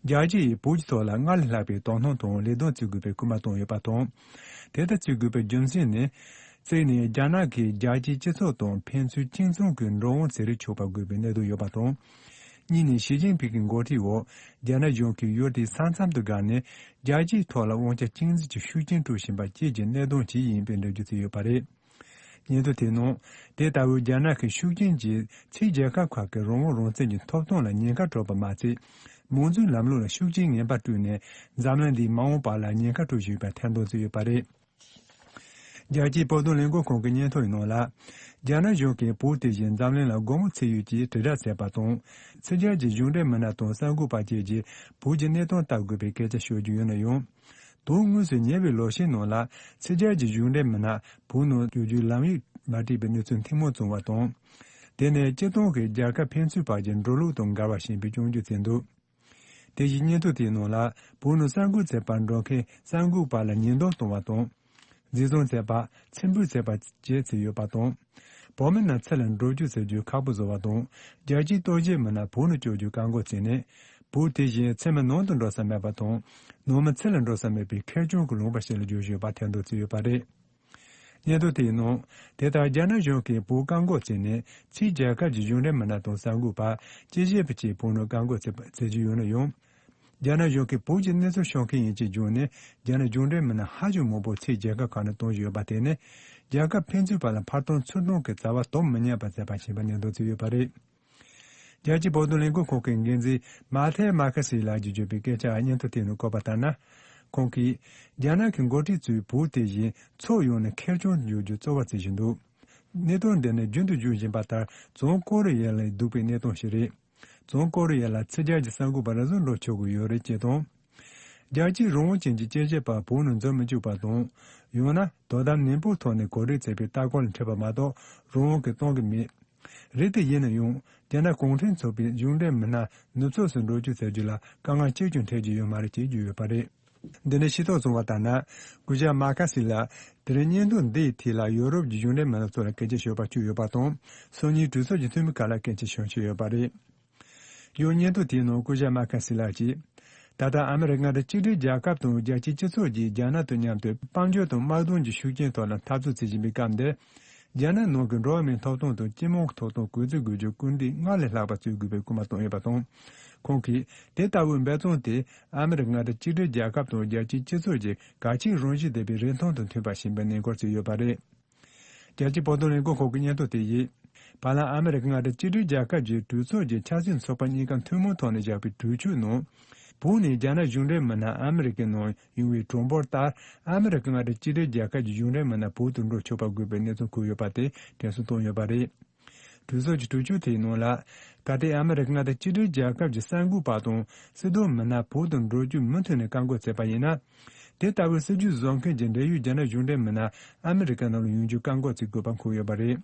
རྒྱལ་སྤྱི་ཡིས་བོད་ཀྱི་ཐོག་ལ་སྔར་ལས་ལྷག་པའི་དོ་སྣང་དང་ལས་དོན་བྱེད་དགོས་པའི་སྐུལ་མ་བཏང་ཡོད་པ་དང་། དེ་ལྟར་བྱེད་དགོས་པའི་རྒྱུ་མཚན་ནི། གཅིག་ནི་རྒྱ་ནག་གིས་རྒྱལ་སྤྱིའི་སྤྱི་ཚོགས་དང་ཕན་ཚུན་གཅིག་མཚུངས་ཀྱི་འགྲོ་འོང་ཚན་རིག་ཆོག་པ་དགོས་པའི་གནད་དོན་ཡོད་པ་དང་། གཉིས་ནི་ཞི་ཅིན་ཕིང་གི་འགོ་ཁྲིད་འོག་རྒྱ་ནག་གཞུང་གིས་ཡུལ་དེའི་ས་མཚམས་དུ་བསྒང་ནས་རྒྱལ་སྤྱིའི་ཐོག་ལ་དབང་ཆ་གཅིག་འཛིན་གྱི་ཤུགས་རྐྱེན་སྤྲོད་བཞིན་པ་བཅས་ཀྱི་གནད་དོན་བཅས་ཡིན་པའི་འགྲེལ་བརྗོད་བྱས་ཡོད་པ་རེད། སྙན་ཐོ་དེའི་ནང་། དེ་ལྟ་བུའི་རྒྱ་ནག་གི་ཤུགས་རྐྱེན་གྱིས་ཕྱིའི་རྒྱལ་ཁབ་ཁག་གི་རང་དབང་རང་བཙན་གྱི་ཐོབ་ཐང་ལ་ཉེན་ཁ་སྤྲོད་པ་མ་ཟད། མང་གཙོའི་ལམ་ལུགས་ལ་ཤུགས་རྐྱེན་ངན་པ་སྤྲོད་ནས་འཛམ་གླིང་འདིའི་མ་འོངས་པ་ལ་ཉེན་ཁ་སྤྲོད་བཞིན་པ་ཐེར་འདོན་བྱས་ཡོད་པ་རེད། རྒྱལ་སྤྱིའི་བོད་དོན་ལས་འགུལ་ཁང་གི་སྙན་ཐོའི་ནང་ལ། རྒྱ་ནག་གཞུང་གིས་བོད་དེ་བཞིན་འཛམ་གླིང་ལ་སྒོ་མོ་ཕྱེ་ཡུལ་གྱི་དྲིལ་བསྒྲགས་བྱས་པ་དང་། ཕྱི་རྒྱལ་གྱི་གཞུང་འབྲེལ་མི་སྣ་དང་གསར་འགོད་པ་བཅས་ཀྱིས་བོད་ཀྱི་གནས་སྟངས་ལྟ་དགོས་པའི་སྐད་ཆ་ཤོད་རྒྱུ་ཡོད་ན་ཡང་། དོན་དངོས་སུ་ཉེ་བའི་ལོ་ཤས་ནང་ལ་ཕྱི་རྒྱལ་གྱི་གཞུང་འབྲེལ་མི་སྣ་བོད་ནང་བསྐྱོད་རྒྱུའི་ལམ་ཡིག་མ་བྲིས་པའི་གནས་ཚུལ་ཐེངས་མང་བྱུང་བ་དང་། དེ་ནས་སྤྱི་བཏང་གི་རྒྱལ་ཁབ་ཕན་ཚུན་བར་གྱི་འགྲོ་ལུགས་དང་འགལ་བ་ཞེས་པའི་སྐྱོན་བརྗོད་བྱས་འདུག་དེ་བཞིན་སྙན་ཐོ་དེའི་ནང་ལ་བོད་ནང་གསར་འགོད་བྱས་པར་འགྲོ་མཁན་གསར་འགོད་པ་ལ་ཉེས་འདོན་གཏོང་བ་དང་། འཛིན་བཟུང་བྱས་པ། ཕྱིར་འབུད་བྱས་པ་བཅས་བྱས་ཡོད་པ་དང་། བོད་མི་རྣམས་ཚུར་ལ་འགྲོ་རྒྱུ་ཟེར་རྒྱུ་ཁག་པོ་བཟོ་བ་དང་། རྒྱལ་སྤྱིའི་སྟོབས་ཤུགས་མི་སྣ་བོད་ནང་བསྐྱོད་རྒྱུ་བཀག་འགོག་བྱས་ནས། བོད་དེ་བཞིན་ཚུར་མ་ནང་དུ་འགྲོ་ས་མེད་པ་དང་། ནང་མི་ཚུར་ལ་འགྲོ་ས་མེད་པའི་ཁེར་རྐྱང་གི་ལུང་པ་ཞིག་ལ་བསྒྱུར་བཞིན་ཡོད་པ་ཐེར་འདོན་བྱས་ཡོད་པ་རེད། སྙན་ཐོ་དེའི་ནང་། དེ་ལྟར་རྒྱ་ནག་གཞུང་གིས་བོད་བཀག་འགོག་བྱས་ནས། ཕྱིའི་རྒྱལ་ཁབ་ཀྱི་གཞུང་འབྲེལ་མི་སྣ་དང་གསར་འགོད་པ། སྤྱི་བྱེ་བ་བཅས་བོད་ནང་བཀག་འགོག་བྱེད་པ་བྱེད་ཀྱི་ཡོད་ན་ཡང་། རྒྱ་ནག་གཞུང་གིས་བོད་ཀྱི་གནས་ཚུལ་ཤོད་མཁན་ཡིན་ཞེས་བརྗོད་ནས། རྒྱ་ནག་གཞུང་འབྲེལ་མི་སྣ་ཧ་ཅང་མང་པོ་ཕྱིའི་རྒྱལ་ཁབ་ཁག་ནང་གཏོང་བཞིན་ཡོད་པ་དེ་ནི། རྒྱལ་ཁབ་ཕན་ཚུན་བར་ལ་ཕར་གཏོང་ཚུར་གཏོང་གི་བྱ་བ་སྡོམ་མི་ཉན་པ་མཛད་པ་ཞིག་ཡིན་པ་ནན་སྟོན་བྱས་ཡོད་པ་རེད། རྒྱལ་སྤྱིའི་བོད་དོན་ལས་འགུལ་ཁང་གི་འགན་འཛིན་མཱ་ཐེ་མཱ་ཁ་སི་ལགས་ཀྱིས་བརྗོད་པའི་སྐད་ཆ་སྙན་ཐོ་དེ་ནང་བཀོད་པ་ལྟར་ན། ཁོང་གིས། རྒྱ་ནག་གི་འགོ་ཁྲིད་ཚོས་བོད་དེ་བཞིན་ཕྱོགས་ཡོངས་ནས་ཁེར་རྐྱང་འགྱུར་རྒྱུ་གཙོ་བོར་བརྩི་བཞིན་འདུག་གནད་དོན་འདི་ནི་རྒྱུན་དུ་བརྗོད་བཞིན་པ་ལྟར། བྱང་ཀོ་རི་ཡ་ལས་སྡུག་པའི་གནས་སྟངས་ཤིག་རེད། བྱང་ཀོ་རི་ཡ་ལ་ཕྱི་རྒྱལ་གྱི་གསར་འགོད་པ་རེ་ཟུང་འགྲོ་ཆོག་གི་ཡོད་རེད་ཅེས་དང་། རྒྱལ་སྤྱིའི་རང་དབང་ཅན་གྱི་དཔྱད་ཞིབ་པ་བོད་ནང་འཛུལ་མི་བཅུག་པ་དང་། ཡང་ན་དོ་དམ་ནན་པོའི་ཐོག་ནས་གོ་སྒྲིག་བྱས་པའི་ལྟ་སྐོར་ལ་འཁྲིད་པ་མ་གཏོགས། རང་དབང་གིས་གཏོང་གི་མེད། རེད་དེ་ཡིན་ན་ཡང་། རྒྱ་ནག་གུང་ཁྲན་ཚོགས་པའི་གཞུང་འབྲེལ་མི་སྣ་ནུབ་ཕྱོགས་སུ་འགྲོ་རྒྱུ་བྱ་རྒྱུ་ལ་དཀའ་ངལ་གཅིག་ཀྱང་འཕྲད་ཀྱི་ཡོད་མ་རེད་ཅེས་བརྗོད་ཡོད་པ་རེད། འདི་ནི་ཤེས་རྟོགས་བྱུང་བ་ལྟར་ན། སྐུ་ཞབས་མཱ་ཁ་སི་ལགས་དེ་རིང་སྙན་ཐོ་འདིའི་ཐད་ལ་ཡོ་རོབ་ཀྱི་གཞུང་འབྲེལ་མི་སྣ་ཚོ་ལ་སྐད་ཆ་ཤོད་པར་བཅུག་ཡོད་པ་དང་། སང་ཉིན་གྲོས་ཚོགས་ཀྱི་འཐུས་མི་ཁག་ལ་སྐད་ཆ་ཤོད་བཞིན་ཡོད་པ་རེད། ཡང་སྙན་ཐོ་དེའི་ནང་སྐུ་ཞབས་མཱ་ཁ་སི་ལགས་ཀྱིས། ད་ལྟ་ཨ་མི་རི་ཀ་དང་གཅིག་སྒྲིལ་རྒྱལ་ཁབ་དང་རྒྱལ་སྤྱིའི་སྤྱི་ཚོགས་ཀྱིས་རྒྱ་ནག་དང་མཉམ་དུ་དཔལ་འབྱོར་དང་དམག་དོན་གྱི་ཤུགས་རྐྱེན་ཐོག་ལ་འཐབ་རྩོད་བྱེད་བཞིན་པའི་སྐབས་འདིར། རྒྱ་ནག་ནང་གི་འགྲོ་བ་མིའི་ཐོབ་ཐང་དང་སྤྱི་དམངས་ཀྱི་ཐོབ་ཐང་གོང་འཛུགས་དགོས་རྒྱུར་སྐུལ་འདེད་སྔར་ལས་ལྷག་པ་བྱེད་དགོས་པའི་སྐུལ་མ་བཏང་ཡོད་པ་དང་། ཁོང་གིས་དེ་ལྟ་བུའི་འབད་བརྩོན་དེ་ཨ་མི་རི་ཀ་དང་གཅིག་སྒྲིལ་རྒྱལ་ཁབ་དང་རྒྱལ་སྤྱིའི་སྤྱི་ཚོགས་ཀྱིས་གལ་ཆེའི་རང་བཞིན་ལྡན་པའི་རིན་ཐང་དང་མཐུན་པ་ཞིག་ཡིན་པའི་ནན་སྐུལ་བྱས་ཡོད་པ་རེད། རྒྱལ་སྤྱིའི་བོད་དོན་ལས་འགུལ་ཁང་གི་སྙན་ཐོ་དེ་ཡིས། བར་ལམ་ཨ་མི་རི་ཀ་མངའ་སྡེ་གཅིག་སྒྲིལ་རྒྱལ་ཁབ་ཀྱི་གྲོས་ཚོགས་ཀྱི་ཆབ་སྲིད་ཚོགས་པ་གཉིས་ཀ་ཐུན་མོང་ཐོག་ནས་བཞག་པའི་གྲོས་ཆོད་ནང་། བོད་ནས་རྒྱ་ནག་གཞུང་འབྲེལ་མི་སྣ་ཨ་མི་རི་ཀའི་ནང་ཡོང་བའི་གྲངས་འབོར་ལྟར། ཨ་མི་རི་ཀ་མངའ་སྡེ་གཅིག་སྒྲིལ་རྒྱལ་ཁབ་ཀྱི་གཞུང་འབྲེལ་མི་སྣ་བོད་དུ་འགྲོ་ཆོག་པ་དགོས་པའི་གནས་ཚུལ་འཁོད་ཡོད་པ་དེ་དྲན་གསོ་བཏང་ཡོད་པ་རེད། གྲོས་ཚོགས་ཀྱི་གྲོས་ཆོད་དེའི་ནང་ལ། གལ་ཏེ་ཨ་མི་རི་ཀ་མངའ་སྡེ་གཅིག་སྒྲིལ་རྒྱལ་ཁབ་ཀྱི་གསར་འགོད་པ་དང་སྲིད་དོན་མི་སྣ་བོད་དུ་འགྲོ་རྒྱུ་མུ་མཐུད་ནས་བཀག་འགོག་བྱས་པ་ཡིན་ན། དེ་ལྟ་བུའི་སྲིད་ཇུས་བཟོ་མཁན་གྱི་འབྲེལ་ཡོད་རྒྱ་ནག་གཞུང་འབྲེལ་མི་སྣ་ཨ་མི་རི་ཀ་ནང་ལ་ཡོང་རྒྱུ་བཀག་འགོག་བྱེད་དགོས་པ་འཁོད་ཡོད་པ་རེད།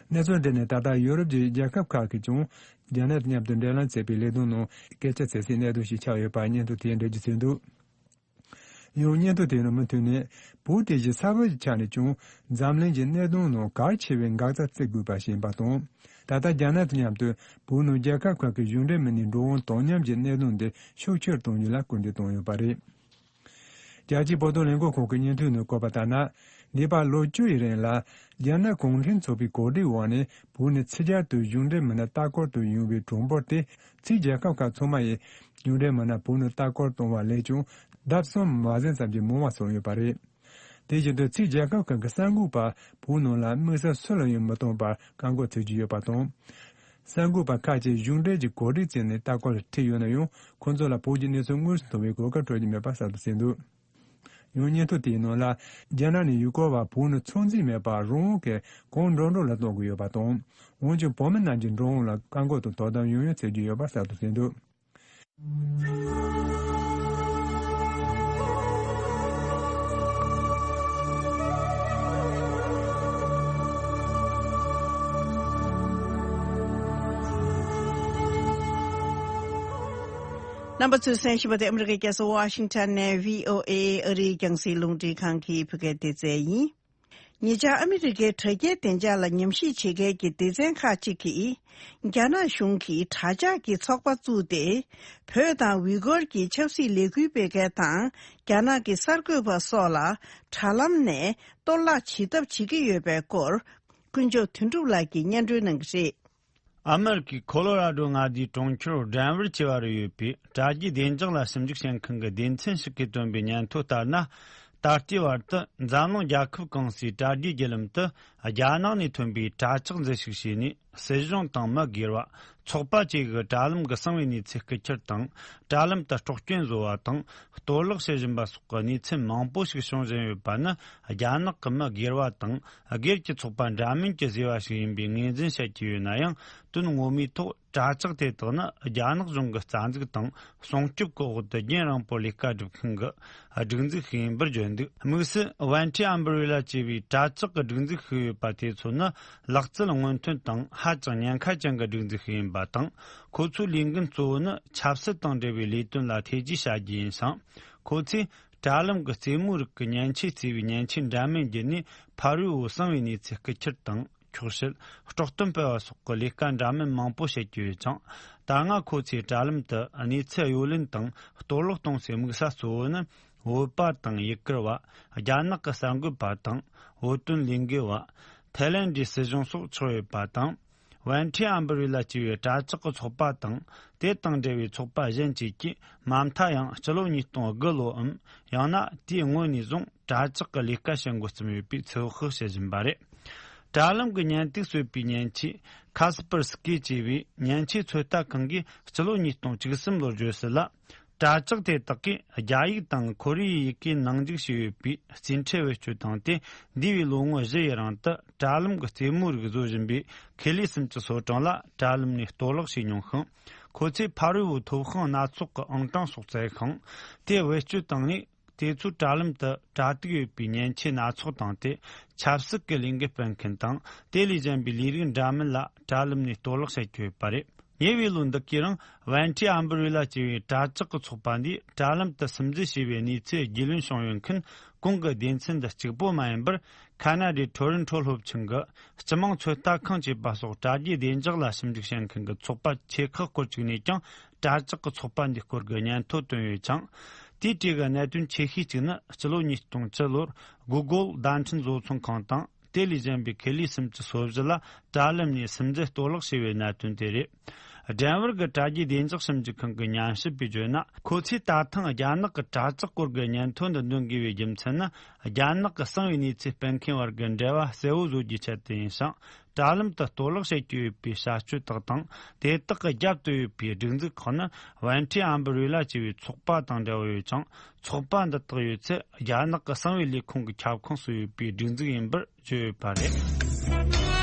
གནས་ཚུལ་འདི་ནི་ད་ལྟ་ཡོ་རོབ་ཀྱི་རྒྱལ་ཁབ་ཁག་གིས་ཀྱང་རྒྱ་ནག་དང་མཉམ་དུ་འབྲེལ་ལམ་བྱེད་པའི་ལས་དོན་ནང་སྐད་ཆ་བྱེད་སའི་གནད་དོན་ཞིག་ཆགས་ཡོད་པ་སྙན་ཐོ་དེས་འགྲེལ་བརྗོད་བྱས་འདུག་ཡང་སྙན་ཐོ་དེ་ནང་མུ་མཐུད་ནས་བོད་དེ་བཞིན་ས་བབ་ཀྱི་ཆ་ནས་ཀྱང་འཛམ་གླིང་གི་གནད་དོན་ནང་གལ་ཆེ་བའི་འགག་རྩ་བརྩི་དགོས་པ་ཞིག་ཡིན་པ་དང་། ད་ལྟ་རྒྱ་ནག་དང་མཉམ་དུ་བོད་ནང་རྒྱལ་ཁབ་ཁག་གི་གཞུང་འབྲེལ་མི་སྣའི་འགྲོ་འོང་དོ་མཉམ་གྱི་གནད་དོན་འདི་ཤུགས་ཆེར་གཏོང་རྒྱུ་ལ་སྐུལ་འདེད་བཏང་ཡོད་པ་རེད། རྒྱལ་སྤྱིའི་བོད་དོན་ལས་འགུལ་ཁང་གི་སྙན་ཐོའི་ནང་བཀོད་པ་ལྟར་ན། འདས་པའི་ལོ་བཅུ་ཡི་རིང་ལ། རྒྱ་ནག་གུང་ཁྲན་ཚོགས་པའི་གོ་སྒྲིག་འོག་ནས་བོད་ནས་ཕྱི་རྒྱལ་དུ་གཞུང་འབྲེལ་མི་སྣ་ལྟ་སྐོར་དུ་ཡོང་བའི་གྲངས་འབོར་དེ། ཕྱིའི་རྒྱལ་ཁབ་ཁག་ཚང་མ་ཡིས་གཞུང་འབྲེལ་མི་སྣ་བོད་ནང་ལྟ་སྐོར་གཏོང་བ་ལས་ཀྱང་ལྡབ་གསུམ་མ་ཟིན་ཙམ་གྱིས་མང་བ་སོང་ཡོད་པ་རེད། དེ་བཞིན་དུ་ཕྱིའི་རྒྱལ་ཁབ་ཁག་གི་གསར་འགོད་པ་བོད་ནང་ལ་དམིགས་བསལ་སུ་ལ་ཡང་མི་གཏོང་བར་བཀག་འགོག་བྱེད་ཀྱི་ཡོད་པ་དང་། གསར་འགོད་པ་ཁག་ཅིག་གཞུང་འབྲེལ་གྱི་གོ་སྒྲིག་བྱས་ནས་ལྟ་སྐོར་ལ་ཁྲིད་ཡོད་ན་ཡང་། ཁོང་ཚོ་ལ་བོད་ཀྱི་གནས་ཚུལ་དངོས་སུ་མཐོང་བའི་གོ་སྐབས་སྤྲོད་ཀྱི་མེད་པ་གསལ་དུ་གསལ་འདུག་ཡང་སྙན་ཐོ་དེའི་ནང་ལ། རྒྱ་ནག་ནས་ཡུལ་སྐོར་བ་བོད་ནང་ཚོད་འཛིན་མེད་པར་རང་དབང་གིས་གང་འགྲོ་འགྲོ་ལ་གཏོང་གི་ཡོད་པ་དང་། འོན་ཀྱང་བོད་མི་རྣམས་ཀྱི་འགྲོ་འོང་ལ་བཀག་འགོག་དང་དོ་དམ་ཡང་ཡང་བྱེད་ཀྱི་ཡོད་པ་གསལ་དུ་གསལ་འདུག་རྣམ་པ་ཚོས་གསན་བཞིན་པ་དེ་ཨ་མི་རི་ཀའི་རྒྱལ་ས་ཝ་ཤིང་ཊོན་ནས་བྷི་ཨོ་ཨེ་ཨ་རིའི་རྒྱང་སྲིང་རླུང་འཕྲིན་ཁང་གི་བོད་སྐད་སྡེ་ཚན་ཡིན། ཉེ་ཆར་ཨ་མི་རི་ཀའི་དྲ་རྒྱའི་བདེ་འཇགས་ལ་ཉམས་ཞིབ་བྱེད་མཁན་གྱི་སྡེ་ཚན་ཁག་ཅིག་གིས། རྒྱ་ནག་གཞུང་གིས་དྲ་ཇག་གི་ཚོགས་པ་བཙུགས་ཏེ། བོད་དང་ཝི་གོར་གྱི་ཆབ་སྲིད་ལས་འགུལ་སྤེལ་མཁན་དང་། རྒྱ་ནག་གི་གསར་འགོད་པ་སོགས་ལ་དྲ་ལམ་ནས་གཏོར་བརླག་བྱེད་ཐབས་བྱེད་ཀྱི་ཡོད་པའི་སྐོར། ཀུན་མཆོག་དོན་གྲུབ་ལགས་ཀྱིས་སྙན་སྒྲོན་གནང་གི་རེད། ཨ་མེ་རི་ཀའི་ཁོ་ལོ་ར་ཌོ་མངའ་སྡེའི་གྲོང་ཁྱེར་ཌེན་ཝར་ཆེ་བ་རུ་ཡོད་པའི་དྲ་རྒྱའི་བདེ་འཇགས་ལ་ཞིབ་འཇུག་བྱེད་མཁན་གྱི་སྡེ་ཚན་ཞིག་གིས་བཏོན་པའི་སྙན་ཐོ་ལྟར་ན། ད་ལྟའི་བར་དུ་འཛམ་གླིང་རྒྱལ་ཁབ་གང་སའི་དྲ་རྒྱའི་བརྒྱུད་ལམ་དུ་རྒྱ་ནག་ནས་ཐོན་པའི་དྲ་ཇག་འཛུལ་ཞུགས་བྱས་ནས། སྲིད་གཞུང་དང་མི་སྒེར་བ། ཚོགས་པ་བཅས་ཀྱི་དྲ་ལམ་གྱི་གསང་བའི་གནས་ཚུལ་རྐུ་འཁྱེར་དང་། དྲ་ལམ་དུ་སྲོག་སྐྱོན་བཟོ་བ་དང་། གཏོར་བརླག་བྱེད་བཞིན་པ་སོགས་ཀྱི་གནས་ཚུལ་མང་པོ་ཞིག་བྱུང་བཞིན་ཡོད་པ་ནི། རྒྱ་ནག་གི་མི་སྒེར་བ་དང་། སྒེར་གྱི་ཚོགས་པ་འདྲ་མིན་གྱིས་བཟོས་པ་ཞིག་ཡིན་པའི་ངོས་འཛིན་བྱེད་ཀྱི་ཡོད་ན་ཡང་། དོན་ངོ་མའི་ཐོག་དྲ་ཇག་དེ་དག་ནི་རྒྱ་ནག་གཞུང་གི་རྩ་འཛུགས་དང་སྲུང་སྐྱོབ་ཀྱི་འོག་ཏུ་རྒྱུན་རིང་པོར་ལས་ཀ་སྒྲུབ་མཁན་གྱི་སྒྲིག་འཛུགས་ཤིག་ཡིན་པར་བརྗོད་འདུག་དམིགས་བསལ་ཝན་ཁྲི་ཨམ་བྷི་རེ་ལ་ཅེས་པའི་དྲ་ཇག་གི་སྒྲིག་འཛུགས་ཤིག་ཡོད་པ་དེ་ཚོ་ནི་ལག་རྩལ་སྔོན་ཐོན་དང་ཧ་ཅང་ཉེན་ཁ་ཅན་གྱི་སྒྲིག་འཛུགས་ཤིག་ཡིན་པ་དང་། ཁོ་ཚོའི་ལས་འགན་གཙོ་བོ་ནི་ཆབ་སྲིད་དང་འབྲེལ་བའི་ལས་དོན་ལ་ཐེ་ཇུས་བྱ་རྒྱུ་ཡིན་ཞིང་། ཁོ་ཚོས་དྲ་ལམ་གྱི་རྩེད་མོའི་རིགས་ཀྱི་མཉེན་ཆས་བརྩིས་པའི་མཉེན་ཆས་འདྲ་མིན་བརྒྱུད་ནས་ཕ་རོལ་པོའི་གསང་བའི་གནས་ཚུལ་རྐུ་འཁྱེར་དང་ འཁྱོག་བཤད། དཀྲོག་གཏམ་སྤེལ་བ་སོགས་ཀྱི་ལས་ཀ་འདྲ་མིན་མང་པོ་བྱེད་ཀྱི་ཡོད་ཅིང་། ད་སྔ་ཁོ་ཚོས་དྲ་ལམ་དུ་གནས་ཚུལ་གཡོ་ལེན་དང་གཏོར་བརླག་གཏོང་སའི་དམིགས་ས་གཙོ་བོ་ནི། བོད་པ་དང་ཡུ་གུར་བ། རྒྱ་ནག་གི་གསར་འགོད་པ་དང་། བོད་དོན་ལས་འགུལ་བ། ཐའི་ལེན་ཌའི་སྲིད་གཞུང་སོགས་ཆགས་ཡོད་པ་དང་། ཝན་ཁྲི་ཨམ་བུ་རི་ལ་ཅེས་པའི་དྲ་ཇག་གི་ཚོགས་པ་དང་། དེ་དང་འབྲེལ་བའི་ཚོགས་པ་གཞན་བཅས་ཀྱིས་མ་མཐའ་ཡང་སྤྱི་ལོ་ཉིས་སྟོང་དགུ་ལོའམ། ཡང་ན་དེའི་སྔོན་ནས་བཟུང་དྲ་ཇག་གི་ལས་ཀ་བྱེད་འགོ་བརྩམས་ཡོད་པའི་ཚོད་དཔག་བྱེད་བཞིན་པ་རེད། དྲ་ལམ་གྱི་ཉེན་སྟེགས་གསོད་པའི་མཉེན་ཆས་ཁ་སི་པར་སི་ཀི་ཅེས་པའི་མཉེན་ཆས་ཚོད་ལྟ་ཁང་གིས་སྤྱི་ལོ་ཉིས་སྟོང་བཅུ་གསུམ་ལོར་བརྗོད་གསལ་ལ། དྲ་ཇག་དེ་དག་གིས་རྒྱ་ཡིག་དང་ཁོ་རེ་ཡི་ཡི་གེའི་ནང་འཇུག་བྱས་ཡོད་པའི་རྩིས་ཁྲའི་བེད་སྤྱོད་བཏང་སྟེ། འདས་པའི་ལོ་ངོ་བཞི་ཡི་རིང་དུ་དྲ་ལམ་གྱི་རྩེད་མོའི་རིགས་བཟོ་བཞིན་པའི་ཁེ་ལི་སུམ་ཅུ་སོ་གྲངས་ལ་དྲ་ལམ་ནས་གཏོར་བརླག་བྱས་མྱོང་ཞིང་། ཁོ་ཚོས་ཕ་རོལ་པོའི་ཐོབ་དབང་སྣ་ཚོགས་ཀྱི་ཨང་གྲངས་སོགས་བཙལ་ཞིང་། དེ་བེད་སྤྱོད་བཏང་ནས། དེ་ཚོའི་དྲ་ལམ་དུ་དྲ་ཐིག་ཡོད་པའི་མཉེན་ཆས་སྣ་ཚོགས་བཏང་སྟེ། ཆབ་སྲིད་ཀྱི་ལས་འགུལ་སྤེལ་མཁན་དང་། དེ་ལས་གཞན་པའི་ལས་རིགས་འདྲ་མིན་ལ་དྲ་ལམ་ནས་གཏོར་བརླག་བྱེད་ཀྱི་ཡོད་པ་རེད། ཉེ་བའི་ལོ་འདི་གའི་རིང་ཝན་ཁྲི་ཨམ་བུ་རི་ལ་ཅེས་པའི་དྲ་ཇག་གི་ཚོགས་པ་འདིས་དྲ་ལམ་དུ་སིམ་འཛུལ་བྱས་པའི་གནས་ཚུལ་རྒྱུས་ལོན་བྱུང་ཡོད་མཁན་གོང་གི་སྡེ་ཚན་འདི་གཅིག་པོ་མ་ཡིན་པར། ཁ་ན་ཌའི་ཊོ་རོན་ཊོ་སློབ་ཆེན་གྱི་སྤྱི་དམངས་ཚོད་ལྟ་ཁང་ཅེས་པ་སོགས་དྲ་རྒྱའི་བདེ་འཇགས་ལ་ཞིབ་འཇུག་བྱེད་མཁན་གྱི་ཚོགས་པ་ཆེ་ཁག་སྐོར་ཅིག་ནས་ཀྱང་དྲ་ཇག་གི་ཚོགས་པ་འདིའི་སྐོར་གྱི་སྙན་ཐོ་བཏོན་ཡོད་ཅིང་། དེའི་གྲས་ཀྱི་གནད་དོན་ཆེ་ཤོས་གཅིག་ནི། སྤྱི་ལོ་ཉིས་སྟོང་བཅུ་ལོར་གུ་གོལ་བརྡ་འཕྲིན་བཟོ་ཚོང་ཁང་དང་། དེ་ལས་གཞན་པའི་ཁེ་ལི་སུམ་ཅུ་སོ་བཞི་ལ་དྲ་ལམ་ནས་སིམ་འཛུལ་གཏོར་བརླག་བྱས་པའི་གནད་དོན་དེ་རེད། ཌེན་ཝར་གྱི་དྲ་རྒྱའི་བདེ་འཇགས་ཞིབ་འཇུག་ཁང་གི་ཉམས་ཞིབ་པས་བརྗོད་ན། ཁོ་ཚོས་ད་ཐེངས་རྒྱ་ནག་གི་དྲ་ཇག་སྐོར་གྱི་སྙན་ཐོ་འདི་འདོན་དགོས་པའི་རྒྱུ་མཚན་ནི། རྒྱ་ནག་གི་གསང་བའི་གནས་ཚུལ་སྤེལ་མཁན་བར་གྱི་འབྲེལ་བ་གསལ་བོ་བཟོ་རྒྱུའི་ཆེད་དུ་ཡིན་ཞིང་། དྲ་ལམ་དུ་གཏོར་བརླག་བྱེད་ཀྱི་ཡོད་པའི་བྱ་སྤྱོད་དག་དང་། དེ་དག་གི་རྒྱབ་ཏུ་ཡོད་པའི་སྒྲིག་འཛུགས་ཁག་ནི། ཝན་ཁྲི་ཨམ་བུ་རི་ལ་ཅེས་པའི་ཚོགས་པ་དང་འབྲེལ་བ་ཡོད་ཅིང་། ཚོགས་པ་འདི་དག་ཡོད་ཚད་རྒྱ་ནག་གི་གསང་བའི་ལས་ཁུངས་ཀྱི་ཁྱབ་ཁོངས་སུ་ཡོད་པའི་སྒྲིག་འཛུགས་ཡིན་པར་བརྗོད་ཡོད་པ་རེད།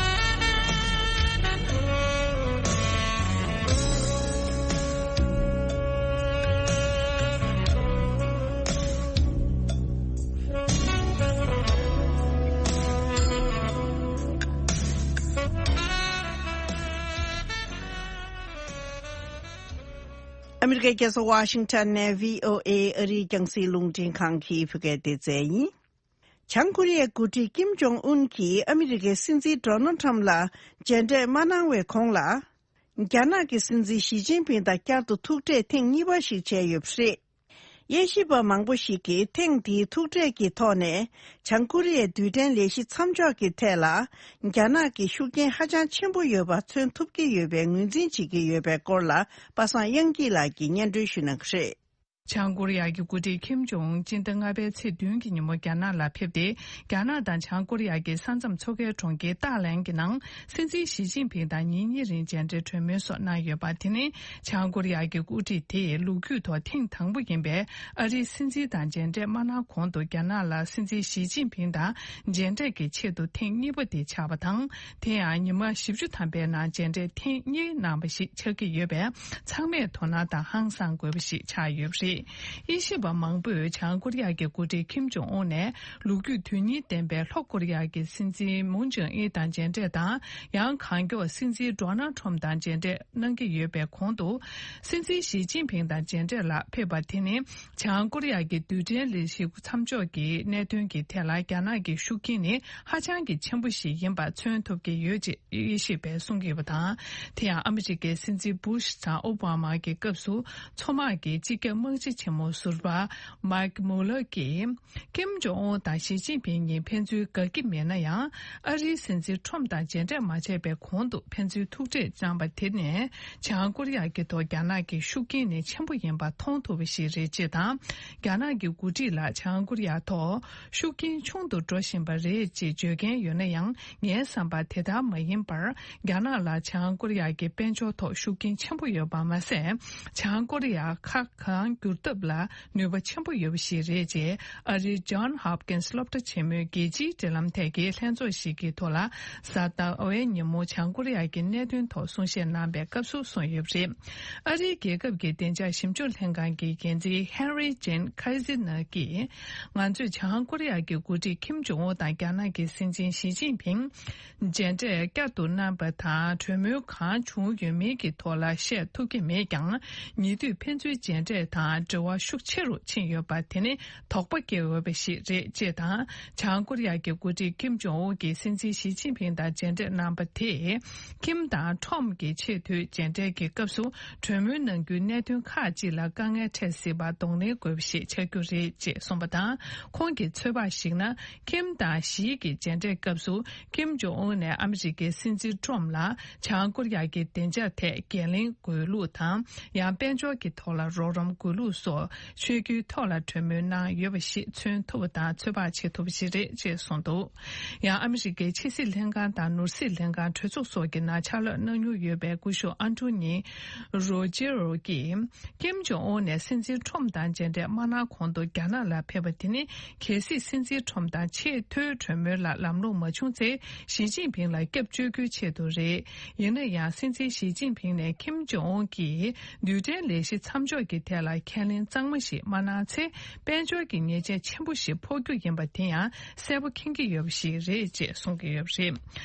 ཨ་མི་རི་ཀའི་རྒྱལ་ས་ཝ་ཤིང་ཊོན་ནས་བྷི་ཨོ་ཨེ་ཨ་རིའི་རྒྱང་སྲིང་རླུང་འཕྲིན་ཁང་གི་བོད་སྐད་སྡེ་ཚན་ཡིན། བྱང་ཀོ་རི་ཡའི་འགོ་ཁྲིད་ཀིམ་ཇོང་ཨུན་གྱིས་ཨ་མི་རི་ཀའི་སྲིད་འཛིན་ཌོ་ནལ་ཁྲམ་ལ་མཇལ་འཕྲད་མ་གནང་བའི་གོང་ལ། རྒྱ་ནག་གི་སྲིད་འཛིན་ཞི་ཅིན་ཕིང་དང་བསྐྱར་དུ་ཐུག་འཕྲད་ཐེངས་གཉིས་པ་ཞིག་བྱས་ཡོད་པ་རེད། དབྱེ་ཞིབ་པ་མང་པོ་ཞིག་གིས་ཐེངས་འདིའི་ཐུག་འཕྲད་ཀྱི་ཐོག་ནས་བྱང་ཀོ་རི་ཡའི་རྡུལ་ཕྲན་ལས་གཞི་མཚམས་འཇོག་གི་ཐད་ལ་རྒྱ་ནག་གི་ཤུགས་རྐྱེན་ཧ་ཅང་ཆེན་པོ་ཡོད་པ་མཚོན་ཐུབ་ཀྱི་ཡོད་པའི་ངོས་འཛིན་བྱེད་ཀྱི་ཡོད་པའི་སྐོར་ལ་པ་སངས་དབྱངས་སྐྱིད་ལགས་ཀྱིས་སྙན་སྒྲོན་ཞུ་གནང་གི་རེད། བྱང་ཀོ་རི་ཡ་གི་འགོ་ཁྲིད་ཁིམ་ཇོང་ཨུན་སྤྱི་ཟླ་ལྔ་པའི་ཚེས་བདུན་གྱི་ཉིན་མོ་རྒྱ་ནག་ལ་ཕེབས་ཏེ། རྒྱ་ནག་དང་བྱང་ཀོ་རི་ཡ་གི་ས་མཚམས་མཚོ་ཁའི་གྲོང་ཁྱེར་ཏཱ་ལན་གྱི་ནང་སྲིད་འཛིན་ཞི་ཅིན་ཕིང་དང་ཉིན་གཉིས་རིང་མཇལ་འཕྲད་གྲོས་མོལ་སོགས་གནང་ཡོད་པ། དེ་ནི་བྱང་ཀོ་རི་ཡ་གི་འགོ་ཁྲིད་དེས་ལོ་རྒྱུས་ཐོག་ཐེངས་དང་པོ་ཡིན་པའི་ཨ་རིའི་སྲིད་འཛིན་དང་མཇལ་འཕྲད་མ་གནང་གོང་དུ་རྒྱ་ནག་ལ་སྲིད་འཛིན་ཞི་ཅིན་ཕིང་དང་མཇལ་འཕྲད་ཀྱི་ཆེད་དུ་ཐེངས་གཉིས་པ་དེ་ཆགས་པ་དང་། དེ་ཡང་ཉི་མ་བཞི་བཅུ་ཐམ་པའི་ནང་མཇལ་འཕྲད་ཐེངས་གཉིས་གནང་བ་ཞིག་ཆགས་ཀྱི་ཡོད་པས། ཚང་མས་དོ་སྣང་དང་ཧང་སང་དགོས་པ་ཞིག་ཆགས་ཡོད་པ་རེད། དབྱེ་ཞིབ་པ་མང་པོས་བྱང་ཀོ་རི་ཡ་གི་འགོ་ཁྲིད་ཁིམ་ཇོང་ཨུན་ནས་ལོ་རྒྱུས་དོན་སྙིང་ལྡན་པའི་ལྷོ་ཀོ་རི་ཡ་གི་སྲིད་འཛིན་མུན་ཅང་ཨིན་དང་མཇལ་འཕྲད་དང་། ཡང་གང་མགྱོགས་སྲིད་འཛིན་ཌོ་ནལ་ཁྲོམ་དང་མཇལ་འཕྲད་གནང་གི་ཡོད་པའི་གོང་དུ། སྲིད་འཛིན་ཞི་ཅིན་ཕིང་དང་མཇལ་འཕྲད་ལ་ཕེབས་པ་དེ་ནི། བྱང་ཀོ་རི་ཡ་གི་རྡུལ་ཕྲན་ལས་གཞི་མཚམས་འཇོག་གི་གནད་དོན་གྱི་ཐད་ལ་རྒྱ་ནག་གི་ཤུགས་རྐྱེན་ནི་ཧ་ཅང་གི་ཆེན་པོ་ཞིག་ཡིན་པ་མཚོན་ཐུབ་ཀྱི་ཡོད་ཅེས་དབྱེ་ཞིབ་པས་གསུང་གི་ཡོད་པ་དང་། དེ་ཡང་ཨ་མི་རི་ཀའི་སྲིད་འཛིན་བུ་ཤི་དང་ཨོ་བྷ་མ་གི་སྐབས་སུ་མཚོ་དམག་གི་སྤྱི་ཁྱབ་དམག་སྤྱི་ཆེན་མོ་ཟུར་པ་མཱིག་མུ་ལར་གྱིས། ཀིམ་ཇོང་ཨུན་དང་ཞི་ཅིན་ཕིང་གཉིས་ཕན་ཚུན་དགའ་གི་མེད་ན་ཡང་། ཨ་རིའི་སྲིད་འཛིན་ཁྲོམ་དང་མཇལ་འཕྲད་མ་བྱས་པའི་གོང་དུ་ཕན་ཚུན་ཐུག་འཕྲད་གནང་པ་དེ་ནས། བྱང་ཀོ་རི་ཡ་གི་ཐོག་རྒྱ་ནག་གི་ཤུགས་རྐྱེན་ནི་ཆེན་པོ་ཡིན་པ་མཐོང་ཐུབ་པ་ཞིག་རེད་ཅེས་དང་། རྒྱ་ནག་གི་འགོ་ཁྲིད་ལ་བྱང་ཀོ་རི་ཡ་ཐོག་ཤུགས་རྐྱེན་ཆུང་དུ་འགྲོ་བཞིན་པ་རེད་ཅེས་བརྗོད་མཁན་ཡོད་ན་ཡང་། ངའི་བསམ་པར་དེ་ལྟར་མ་ཡིན་པར། རྒྱ་ནག་ལ་བྱང་ཀོ་རི་ཡ་གི་དཔལ་འབྱོར་ཐོག་ཤུགས་རྐྱེན་ཆེན་པོ་ཡོད་པ་མ་ཟད། བྱང་ཀོ་རི་ཡ་ཁ་གང་བསྒྱུར་ཐབས་ལ་ནུས་པ་ཆེན་པོ་ཡོད་པ་ཞིག་རེད་ཅེས། ཨ་རིའི་John Hopkins་སློབ་གྲྭ་ཆེན་མོའི་རྒྱལ་སྤྱིའི་འབྲེལ་ལམ་ཐད་ཀྱི་ལྷན་ཚོགས་ཤིག་གི་ཐོག་ལ། གཟའ་ཟླ་བའི་ཉིན་མོ་བྱང་ཀོ་རི་ཡ་གི་གནད་དོན་ཐོག་གསུང་བཤད་གནང་པའི་སྐབས་སུ་གསུངས་ཡོད་པ་རེད། ཨ་རིའི་རྒྱལ་ཁབ་ཀྱི་བདེ་འཇགས་ཞིབ་འཇུག་ལྷན་ཁང་གི་འགན་འཛིན་Henry Jean Kaisner་གྱིས། ང་ཚོས་བྱང་ཀོ་རི་ཡ་གི་འགོ་ཁྲིད་ཁིམ་ཇོང་ཨུན་དང་རྒྱ་ནག་གི་སྲིད་འཛིན་ཞི་ཅིན་ཕིང་མཇལ་འཕྲད་བསྐྱར་དུ་གནང་པ་དང་གྲོས་མོལ་གང་བྱུང་ཡོད་མེད་ཀྱི་ཐོག་ལ་བཤད་ཐུབ་ཀྱི་མེད་ཀྱང་། ཉེ་དུས་ཕན་ཚུན་མཇལ་འཕྲད་དང་། འབྲེལ་བ་ཤུགས་ཆེ་རུ་ཕྱིན་ཡོད་པ་དེ་ནི་དོགས་པ་སྐྱེ་འོས་པ་ཞིག་རེད་ཅེས་དང་། བྱང་ཀོ་རི་ཡ་གི་འགོ་ཁྲིད་ཀིམ་ཇོང་ཨུན་གྱིས་སྲིད་འཛིན་ཞི་ཅིན་ཕིང་དང་མཇལ་འཕྲད་གནང་པ་དེས་ཀིམ་དང་ཁྲོམ་གྱི་ཆེས་མཐོའི་མཇལ་འཕྲད་ཀྱི་སྐབས་སུ་གྲོས་མོལ་གནང་རྒྱུའི་གནད་དོན་ཁག་ཅིག་ལ་དཀའ་ངལ་འཕྲད་སྲིད་པར་གདོང་ལེན་དགོས་པ་ཞིག་ཆགས་རྒྱུ་རེད་ཅེས་གསུངས་པ་དང་། ཁོང་གི་ཚོད་དཔག་གཞིགས་ན། ཁིམ་དང་ཞི་གི་མཇལ་འཕྲད་སྐབས་སུ། ཁིམ་ཇོང་ཨུན་ནས་ཨ་མི་རི་ཀའི་སྲིད་འཛིན་ཁྲོམ་ལ་བྱང་ཀོ་རི་ཡ་གི་བདེ་འཇགས་ཐད་འགན་ལེན་དགོས་ལུགས་དང་། ཡང་དཔལ་འབྱོར་གྱི་ཐོག་ལ་རོགས་རམ་དགོས་ལུགས་སོགས་ཆོས་བརྒྱུད་ཐོག་ལ་གྲོས་མོལ་གནང་ཡོད་པ་ཞིག་མཚོན་ཐུབ་པ་དང་ཚོད་དཔག་བྱེད་ཐུབ་པ་ཞིག་རེད་ཅེས་གསུངས་འདུག་ཡང་ཨ་མི་རི་ཀའི་ཕྱི་སྲིད་ལྷན་ཁང་དང་ནོར་སྲིད་ལྷན་ཁང་གྲོས་ཚོགས་སོགས་ཀྱི་ནང་ཕྱག་ལས་གནང་མྱོང་ཡོད་པའི་སྐུ་ཞབས་ཨན་ཐོ་ནི་རོ་ཇེ་རོ་གིས། ཀིམ་ཇོང་ཨུན་ནས་སྲིད་འཛིན་ཁྲོམ་དང་མཇལ་འཕྲད་མ་གནང་གོང་དུ་རྒྱ་ནག་ལ་ཕེབས་པ་དེ་ནི་གལ་སྲིད་སྲིད་འཛིན་ཁྲོམ་དང་ཆེས་མཐོའི་གྲོས་མོལ་ལ་ལམ་ལྷོང་མ་བྱུང་ཚེ་ཞི་ཅིན་ཕིང་ལ་སྐྱབས་བཅོལ་རྒྱུའི་ཆེད་དུ་རེད། ཡིན་ན་ཡང་སྲིད་འཛིན་ཞི་ཅིན་ཕིང་ནས་ཀིམ་ཇོང་ཨུན་གྱིས་རྡུལ་ཕྲན་ལས་གཞི་མཚམས་འཇོག་གི་ཐད་ལ་ཁས་ལེན་གཙང་མ་ཞིག་མ་གནང་ཚེ་དཔལ་འབྱོར་གྱི་ཉེས་ཆད་ཆེན་པོ་ཞིག་ཕོག་རྒྱུ་ཡིན་པ་དེ་ཡང་གསལ་པོ་མཁྱེན་གྱི་ཡོད་པ་ཞིག་རེད་ཅེས་གསུང་གི་ཡོད་པ་རེད།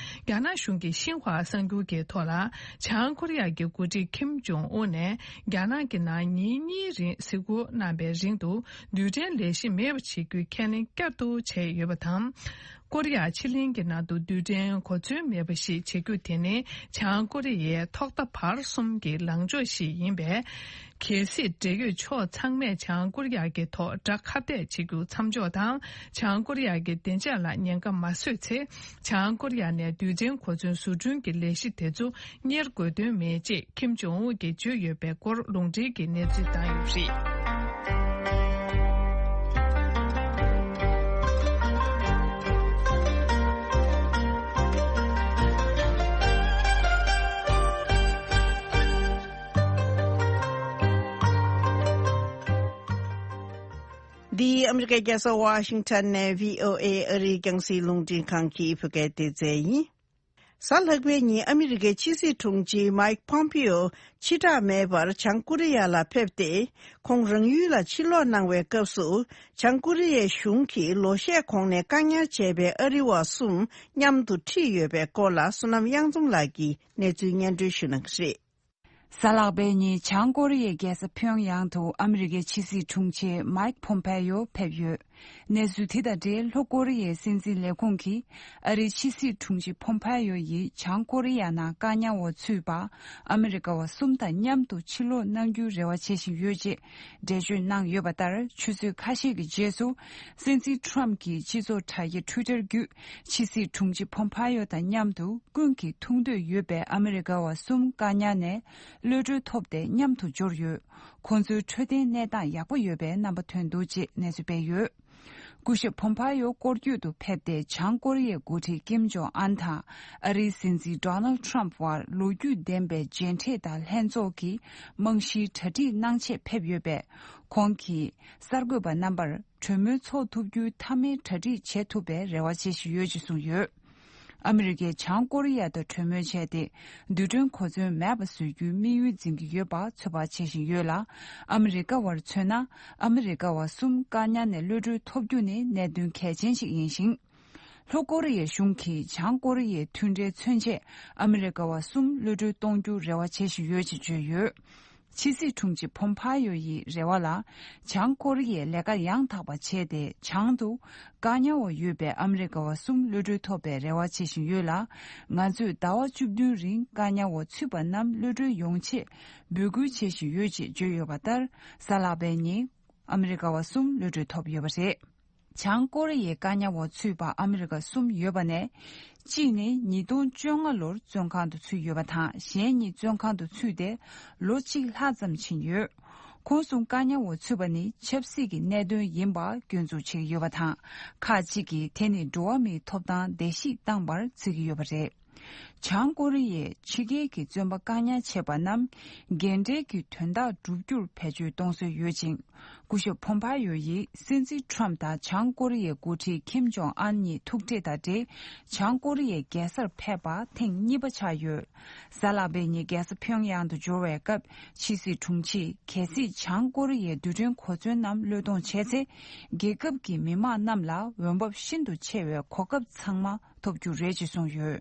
རྒྱ་ནག་གཞུང་གིས་ཤིན་ཧྭ་གསར་འགྱུར་གྱི་ཐོག་ལ། བྱང་ཀོ་རི་ཡ་གི་འགོ་ཁྲིད་ཀིམ་ཇོང་ཨུན་ནས་རྒྱ་ནག་གི་ནང་ཉིན་གཉིས་རིང་གཟིགས་སྐོར་གནང་པའི་རིང་དུ་རྡུལ་ཕྲན་ལས་གཞི་མེད་པ་བྱེད་རྒྱུའི་ཁས་ལེན་བསྐྱར་དུ་བྱས་ཡོད་པ་དང་། ཀོ་རི་ཡ་ཕྱེད་གླིང་གི་ནང་དུ་རྡུལ་ཕྲན་གོ་མཚོན་མེད་པ་ཞིག་བྱེད་རྒྱུ་དེ་ནི་བྱང་ཀོ་རི་ཡའི་ཐོག་མཐའ་བར་གསུམ་གྱི་ལངས་ཕྱོགས་ཤིག་ཡིན་པས། གལ་སྲིད་འབྲེལ་ཡོད་ཕྱོགས་ཚང་མས་བྱང་ཀོ་རི་ཡ་གི་ཐོག་དགྲ་ཁ་གཏད་བྱེད་རྒྱུ་མཚམས་འཇོག་དང་། བྱང་ཀོ་རི་ཡ་གི་བདེ་འཇགས་ལ་ཉེན་ཁ་མ་བཟོས་ཚེ། བྱང་ཀོ་རི་ཡ་ནས་རྡུལ་ཕྲན་གོ་མཚོན་བཟོ་སྐྲུན་གྱི་ལས་གཞི་དེ་ཚོ་གཉེར་དགོས་དོན་མེད་ཅེས་ཁིམ་ཇོང་ཨུན་གྱིས་བརྗོད་ཡོད་པའི་སྐོར་ལུང་འདྲེན་གྱིས་གནས་ཚུལ་བཏང་ཡོད་པ་རེད། འདི་ཨ་མི་རི་ཀའི་རྒྱལ་ས་ཝ་ཤིང་ཊོན་ནས་བྷི་ཨོ་ཨེ་ཨ་རིའི་རྒྱང་སྲིང་རླུང་འཕྲིན་ཁང་གི་བོད་སྐད་སྡེ་ཚན་ཡིན། གཟའ་ལྷག་པའི་ཉིན་ཨ་མི་རི་ཀའི་ཕྱི་སྲིད་དྲུང་ཆེ་མའིག་པོམ་པེ་ཨོ་ཕྱིར་བསྒྲགས་མེད་པར་བྱང་ཀོ་རི་ཡ་ལ་ཕེབས་ཏེ། ཁོང་རང་ཡུལ་ལ་ཕྱིར་ལོག་གནང་བའི་སྐབས་སུ། བྱང་ཀོ་རི་ཡའི་གཞུང་གིས་ལོ་ཤས་གོང་ནས་བཀག་ཉར་བྱས་པའི་ཨ་རི་བ་གསུམ་མཉམ་དུ་ཁྲིད་ཡོད་པའི་སྐོར་ལ་བསོད་ནམས་གཡང་འཛོམས་ལགས་ཀྱིས་གནས་ཚུལ་སྙན་སྒྲོན་ཞུ་གནང་གི་རེད། གཟའ་ལྷག་པའི་ཉིན་བྱང་ཀོ་རི་ཡའི་རྒྱལ་ས་ཕིའོང་ཡང་དུ་ཨ་མི་རི་ཀའི་ཕྱི་སྲིད་དྲུང་ཆེ་མའིག་ཕོམ་ཕེ་ཡོ་ཕེབས་ཡོད། གནས་ཚུལ་དེ་དང་འབྲེལ་ལྷོ་ཀོ་རི་ཡའི་སྲིད་འཛིན་ལས་ཁུངས་ཀྱིས་ཨ་རིའི་ཕྱི་སྲིད་དྲུང་ཆེ་ཕོམ་ཕེ་ཡོ་ཡིས་བྱང་ཀོ་རི་ཡ་ནང་བཀག་ཉར་འོག་ཚུད་པ་ཨ་མི་རི་ཀ་བ་གསུམ་དང་མཉམ་དུ་ཕྱིར་ལོག་གནང་རྒྱུའི་རེ་བ་བྱེད་བཞིན་ཡོད་ཅེས་འགྲེལ་བརྗོད་གནང་ཡོད་པ་ལྟར། ཆུ་ཚོད་ཁ་ཤས་ཀྱི་རྗེས་སུ་སྲིད་འཛིན་ཁྲོམ་གྱིས་སྤྱི་ཚོགས་དྲ་རྒྱ་ཊུའི་ཊར་བརྒྱུད་ཕྱི་སྲིད་དྲུང་ཆེ་ཕོམ་ཕེ་ཡོ་དང་མཉམ་དུ། ཀུན་གྱིས་མཐོང་འདོད་ཡོད་པའི་ཨ་མི་རི་ཀ་བ་གསུམ་བཀག་ཉར་ནས་གློད་གྲོལ་ཐོབ་སྟེ་མཉམ་དུ་འབྱོར་ཡོད། ཁོང་ཚོའི་འཕྲོད་བསྟེན་གནས་སྟངས་ཡག་པོ་ཡོད་པའི་རྣམ་པ་ཐོན་འདུག་ཅེས་གནས་ཚུལ་སྤེལ་ཡོད། སྐུ་ཞབས་ཕོམ་ཕ་ཡོ་སྐོར་སྐྱོད་དུ་ཕེབས་ཏེ་བྱང་ཀོ་རི་ཡའི་འགོ་ཁྲིད་ཀིམ་ཇོང་ཨན་དང་ཨ་རིའི་སྲིད་འཛིན་ཌོ་ནལ་ཊམ་བར་ལོ་རྒྱུས་ལྡན་པའི་མཇལ་འཕྲད་དང་ལྷན་ཚོགས་ཀྱི་རྨང་གཞིའི་གྲ་སྒྲིག་གནང་ཆེད་ཕེབས་ཡོད་པས། ཁོང་གིས་གསར་འགོད་པ་རྣམ་པར་གྲོས་མོལ་འཚོགས་ཐུབ་རྒྱུའི་མཐའ་མའི་གྲ་སྒྲིག་བྱེད་ཐུབ་པའི་རེ་བ་བྱེད་བཞིན་ཡོད་ཅེས་གསུངས་ཡོད། ཨ་མི་རི་ཀས་བྱང་ཀོ་རི་ཡ་དང་གྲོས་མོལ་བྱས་ཏེ། རྡུལ་ཕྲན་གོ་མཚོན་མེད་པ་བཟོ་རྒྱུའི་དམིགས་ཡུལ་འཛིན་གྱི་ཡོད་པ་ཚོད་དཔག་བྱེད་བཞིན་ཡོད་ལ། ཨ་མི་རི་ཀ་བར་མཚོན་ན། ཨ་མི་རི་ཀ་བ་གསུམ་བཀག་ཉར་ནས་གློད་གྲོལ་ཐོབ་རྒྱུ་ནི་གནད་དོན་གལ་ཆེན་ཞིག་ཡིན་ཞིང་། ལྷོ་ཀོ་རི་ཡའི་གཞུང་གིས་བྱང་ཀོ་རི་ཡའི་མཐུན་འབྲེལ་མཚོན་ཆེད་ཨ་མི་རི་ཀ་བ་གསུམ་གློད་གྲོལ་གཏོང་རྒྱུར་རེ་བ་བྱེད་བཞིན་ཡོད་ཅེས་བརྗོད་ཡོད། ཕྱི་སྲིད་དྲུང་ཆེ་ཕོམ་ཕ་ཡོ་ཡི་རེ་བ་ལ། བྱང་ཀོ་རི་ཡས་ལས་ཀ་ཡང་དག་པ་བྱས་ཏེ། བྱང་དུ་བཀག་ཉར་འོག་ཡོད་པའི་ཨ་མི་རི་ཀ་བ་གསུམ་གློད་གྲོལ་ཐོབ་པའི་རེ་བ་བྱེད་བཞིན་ཡོད་ལ། ང་ཚོས་ཟླ་བ་བཅུ་བདུན་རིང་བཀག་ཉར་འོག་ཚུད་པ་རྣམས་གློད་གྲོལ་ཡོང་ཆེད་འབོད་སྐུལ་བྱེད་བཞིན་ཡོད་ཅེས་བརྗོད་ཡོད་པ་ལྟར། གཟའ་ལྷག་པའི་ཉིན་ཨ་མི་རི་ཀ་བ་གསུམ་གློད་གྲོལ་ཐོབ་ཡོད་པ་རེད། བྱང་ཀོ་རི་ཡའི་བཀག་ཉར་འོག་ཚུད་པ་ཨ་མི་རི་ཀ་གསུམ་ཡོད་པ་ནས། གཅིག་ནི་ཉིས་སྟོང་བཅོ་ལྔ་ལོར་བཙོན་ཁང་དུ་ཚུད་ཡོད་པ་དང་། གཞན་གཉིས་བཙོན་ཁང་དུ་ཚུད་དེ་ལོ་གཅིག་ལྷག་ཙམ་ཕྱིན་ཡོད། ཁོང་གསུམ་བཀག་ཉར་འོག་ཚུད་པ་ནི་ཆབ་སྲིད་ཀྱི་གནད་དོན་ཡིན་པ་སྐྱོན་འཛུགས་བྱེད་ཀྱི་ཡོད་པ་དང་། ཁག་ཅིག་གིས་དེ་ནི་འགྲོ་བ་མིའི་ཐོབ་ཐང་བརྡལ་བཤིག་བཏང་བར་བརྩི་གི་ཡོད་པ་རེད། བྱང་ཀོ་རི་ཡས་ཕྱི་རྒྱལ་གྱི་བཙོན་པ་བཀག་ཉར་བྱས་པ་རྣམས་འགན་འབྲེལ་གྱི་དོན་དག་བསྒྲུབ་རྒྱུར་བེད་སྤྱོད་གཏོང་སྲོལ་ཡོད་ཅིང་། སྐུ་ཞབས་ཕོམ་ཕ་ཡོ་ཡིས་སྲིད་འཛིན་ཁྲོམ་དང་བྱང་ཀོ་རི་ཡའི་འགོ་ཁྲིད་ཁིམ་ཇོང་ཨན་གཉིས་ཐུག་འཕྲད་དང་འབྲེལ། བྱང་ཀོ་རི་ཡའི་རྒྱལ་སར་ཕེབས་པ་ཐེངས་གཉིས་པ་ཆགས་ཡོད། གཟའ་ལྷག་པའི་ཉིན་རྒྱལ་ས་ཕིའུ་ཡང་དུ་འབྱོར་བའི་སྐབས། ཕྱི་སྲིད་དྲུང་ཆེས་གལ་སྲིད་བྱང་ཀོ་རི་ཡའི་རྡུལ་ཕྲན་གོ་མཚོན་རྣམས་གློད་གཏོང་བྱས་ཚེ། རྒྱལ་ཁབ་ཀྱི་མི་དམངས་རྣམས་ལ་འོས་འབབ་ཤིན་ཏུ་ཆེ་བའི་གོ་སྐབས་ཚང་མ་ཐོབ་རྒྱུ་རེད་ཅེས་གསུངས་ཡོད།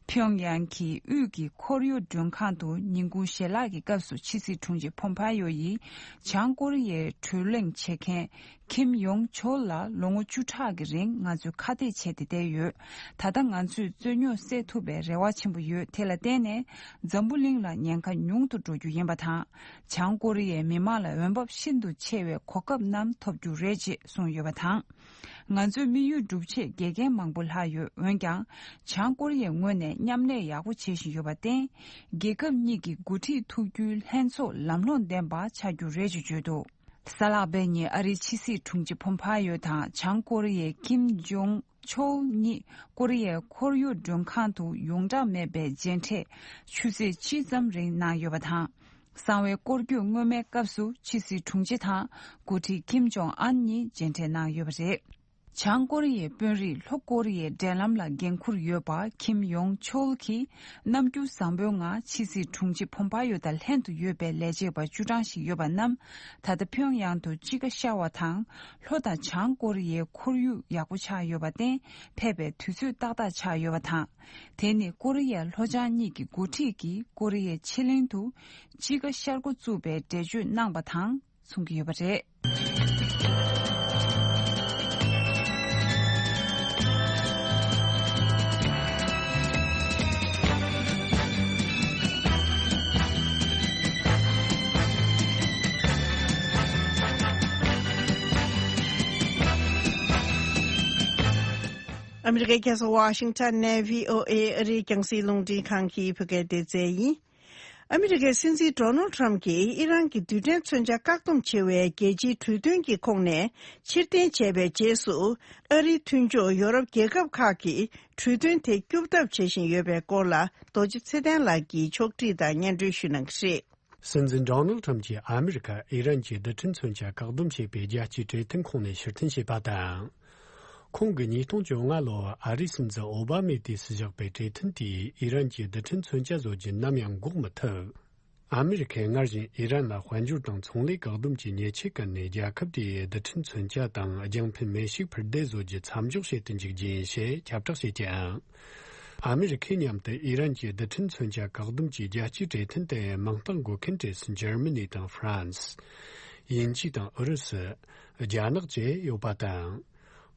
ཕིའོང་ཡན་གྱི་དབུས་ཀྱི་ཁོར་ཡུག་མགྲོན་ཁང་དུ་ཉིན་གུང་ཞལ་ལག་གི་སྐབས་སུ་ཕྱི་སྲིད་དྲུང་ཆེ་ཕོམ་ཕ་ཡོ་ཡིས་བྱང་ཀོ་རི་ཡའི་བགྲོ་གླེང་བྱེད་མཁན་ཁིམ་ཡོང་ཆོལ་ལ་ལོ་ངོ་བཅུ་ཕྲག་གི་རིང་ང་ཚོས་ཁ་གཏད་བྱས་ཏེ་བསྡད་ཡོད། ད་ལྟ་ང་ཚོས་རྩོད་རྙོག་སེལ་ཐུབ་པའི་རེ་བ་ཆེན་པོ་ཡོད། དེ་ལ་བརྟེན་ནས་འཛམ་བུ་གླིང་ལ་ཉེན་ཁ་ཉུང་དུ་འགྲོ་རྒྱུ་ཡིན་པ་དང་། བྱང་ཀོ་རི་ཡའི་མི་མང་ལ་འོས་འབབ་ཤིན་ཏུ་ཆེ་བའི་གོ་སྐབས་རྣམས་ཐོབ་རྒྱུ་རེད་ཅེས་གསུངས་ཡོད་པ་དང་། ང་ཚོའི་དམིགས་ཡུལ་སྒྲུབ་ཆེད་དགེ་རྒན་མང་པོ་ལྷག་ཡོད། འོན་ཀྱང་། བྱང་ཀོ་རི་ཡའི་ངོས་ནས་མཉམ་ལས་ཡག་པོ་བྱེད་བཞིན་ཡོད་པར་བརྟེན། རྒྱལ་ཁབ་གཉིས་ཀྱི་འགོ་ཁྲིད་ཐུག་རྒྱུའི་ལྷན་ཚོགས་ལམ་ལྷོང་ལྡན་པ་ཆགས་རྒྱུ་རེད་ཅེས་བརྗོད་འདུག། གཟའ་ལྷག་པའི་ཉིན་ཨ་རིའི་ཕྱི་སྲིད་དྲུང་ཆེ་ཕོམ་ཕ་ཡོ་དང་བྱང་ཀོ་རི་ཡའི་ཀིམ་ཇོང་ཆོལ་གཉིས་ཀོ་རི་ཡའི་ཁོར་ཡུག་མགྲོན་ཁང་དུ་ཡོངས་གྲགས་མེད་པའི་མཇལ་འཕྲད་ཆུ་ཚོད་གཅིག་ཙམ་རིང་གནང་ཡོད་པ་དང་། གསང་བའི་སྐོར་སྐྱོད་སྔོན་མའི་སྐབས་སུ་ཕྱི་སྲིད་དྲུང་ཆེ་དང་འགོ་ཁྲིད་ཀིམ་ཇོང་ཨན་གཉིས་མཇལ་འཕྲད་གནང་ཡོད་པ་རེད། བྱང་ཀོ་རི་ཡའི་དཔོན་རིགས་ལྷོ་ཀོ་རི་ཡའི་འབྲེལ་ལམ་ལ་འགན་འཁུར་ཡོད་པ་ཁིམ་ཡོང་ཆོལ་གྱིས་རྣམ་འགྱུར་བཟང་པོའི་ངང་ཕྱི་སྲིད་དྲུང་ཆེ་ཕོམ་པ་ཡོ་དང་ལྷན་དུ་ཡོད་པའི་ལས་བྱེད་པ་བཅུ་གྲངས་ཤིག་ཡོད་པ་རྣམས་ད་ལྟ་ཕིའོང་ཡང་དུ་དཔྱིད་ཀ་ཤར་བ་དང་། ལྷོ་དང་བྱང་ཀོ་རི་ཡའི་ཁོར་ཡུག་ཡག་པོ་ཆགས་ཡོད་པར་བརྟེན། ཕེབས་པའི་དུས་ཚོད་ཏག་ཏག་ཆགས་ཡོད་པ་དང་། དེ་ནི་ཀོ་རི་ཡ་ལྷོ་བྱང་གཉིས་ཀྱི་འགོ་ཁྲིད་ཀྱིས་ཀོ་རི་ཡའི་ཕྱེད་གླིང་དུ་དཔྱིད་ཀ་ཤར་འགོ་བཙུགས་པའི་འགྲེལ་བརྗོད་གནང་པ་དང་། གསུང་གི་ཡོད་པ་རེད། ཨ་མི་རི་ཀའི་རྒྱལ་ས་ཝ་ཤིང་ཊོན་ནས་བྷི་ཨོ་ཨེ་ཨ་རིའི་རྒྱང་སྲིང་རླུང་འཕྲིན་ཁང་གི་བོད་སྐད་སྡེ་ཚན་ཡིན། ཨ་མི་རི་ཀའི་སྲིད་འཛིན་ཌོ་ནལ་ཊམ་གྱིས་ཨི་རན་གྱི་རྡུལ་ཕྲན་མཚོན་ཆ་བཀག་སྡོམ་བྱེད་པའི་རྒྱལ་སྤྱིའི་གྲོས་མཐུན་གྱི་ཁོངས་ནས་ཕྱིར་འཐེན་བྱས་པའི་རྗེས་སུ། ཨ་རིའི་མཐུན་ཕྱོགས་ཡོ་རོབ་རྒྱལ་ཁབ་ཁག་གིས་གྲོས་མཐུན་དེ་སྐྱོབ་ཐབས་བྱེད་བཞིན་ཡོད་པའི་སྐོར་ལ། རྡོ་རྗེ་ཚེ་བརྟན་ལགས་ཀྱིས་ཕྱོགས་སྒྲིག་དང་སྙན་སྒྲོན་ཞུ་གནང་གི་རེད། སྲིད་འཛིན་ཌོ་ནལ་ཊམ་གྱིས་ཨ་མི་རི་ཀ་ཨི་རན་གྱི་རྡུལ་ཕྲན་མཚོན་ཆ་བཀག་སྡོམ་བྱེད་པའི་རྒྱལ་སྤྱིའི་གྲོས་མཐུན་ཁོངས་ནས་ཕྱིར་འཐེན་བྱས་པ་དང་། ཁོང་གིས་ཉིས་སྟོང་བཅོ་ལྔ་ལོར་ཨ་རིའི་སྲིད་འཛིན་ཨོ་བྷ་མས་དུས་སུ་བཞག་པའི་གྲོས་མཐུན་དེས་ཨི་རན་གྱི་རྡུལ་ཕྲན་མཚོན་ཆ་བཟོ་རྒྱུ་ནམ་ཡང་འགོག་མི་ཐུབ། ཨ་མི་རི་ཁས་སྔར་བཞིན་ཨི་རན་ལ་དཔལ་འབྱོར་དང་ཚོང་ལས་བཀག་སྡོམ་གྱི་ཉེས་ཆད་བཀལ་ནས། རྒྱལ་ཁབ་དེའི་རྡུལ་ཕྲན་མཚོན་ཆ་དང་རྒྱང་འཕེན་མེ་ཤུགས་འཕུར་མདེལ་བཟོ་རྒྱུ་མཚམས་འཇོག་བྱེད་དུ་འཇུག་རྒྱུ་ཡིན་ཞེས་ཁྱབ་བསྒྲགས་བྱས་ཀྱང་། ཨ་མི་རི་ཁས་མཉམ་དུ་ཨི་རན་གྱི་རྡུལ་ཕྲན་མཚོན་ཆ་བཀག་སྡོམ་གྱི་རྒྱལ་སྤྱིའི་གྲོས་མཐུན་དེ་མིང་རྟགས་འགོད་མཁན་གྲས་སུ་འཇར་མ་ནི་དང་ཧྥ་རན་སི། དབྱིན་ཇི་དང་ཨུ་རུ་སུ། རྒྱ་ནག་བཅས་ཡོད་པ་དང་།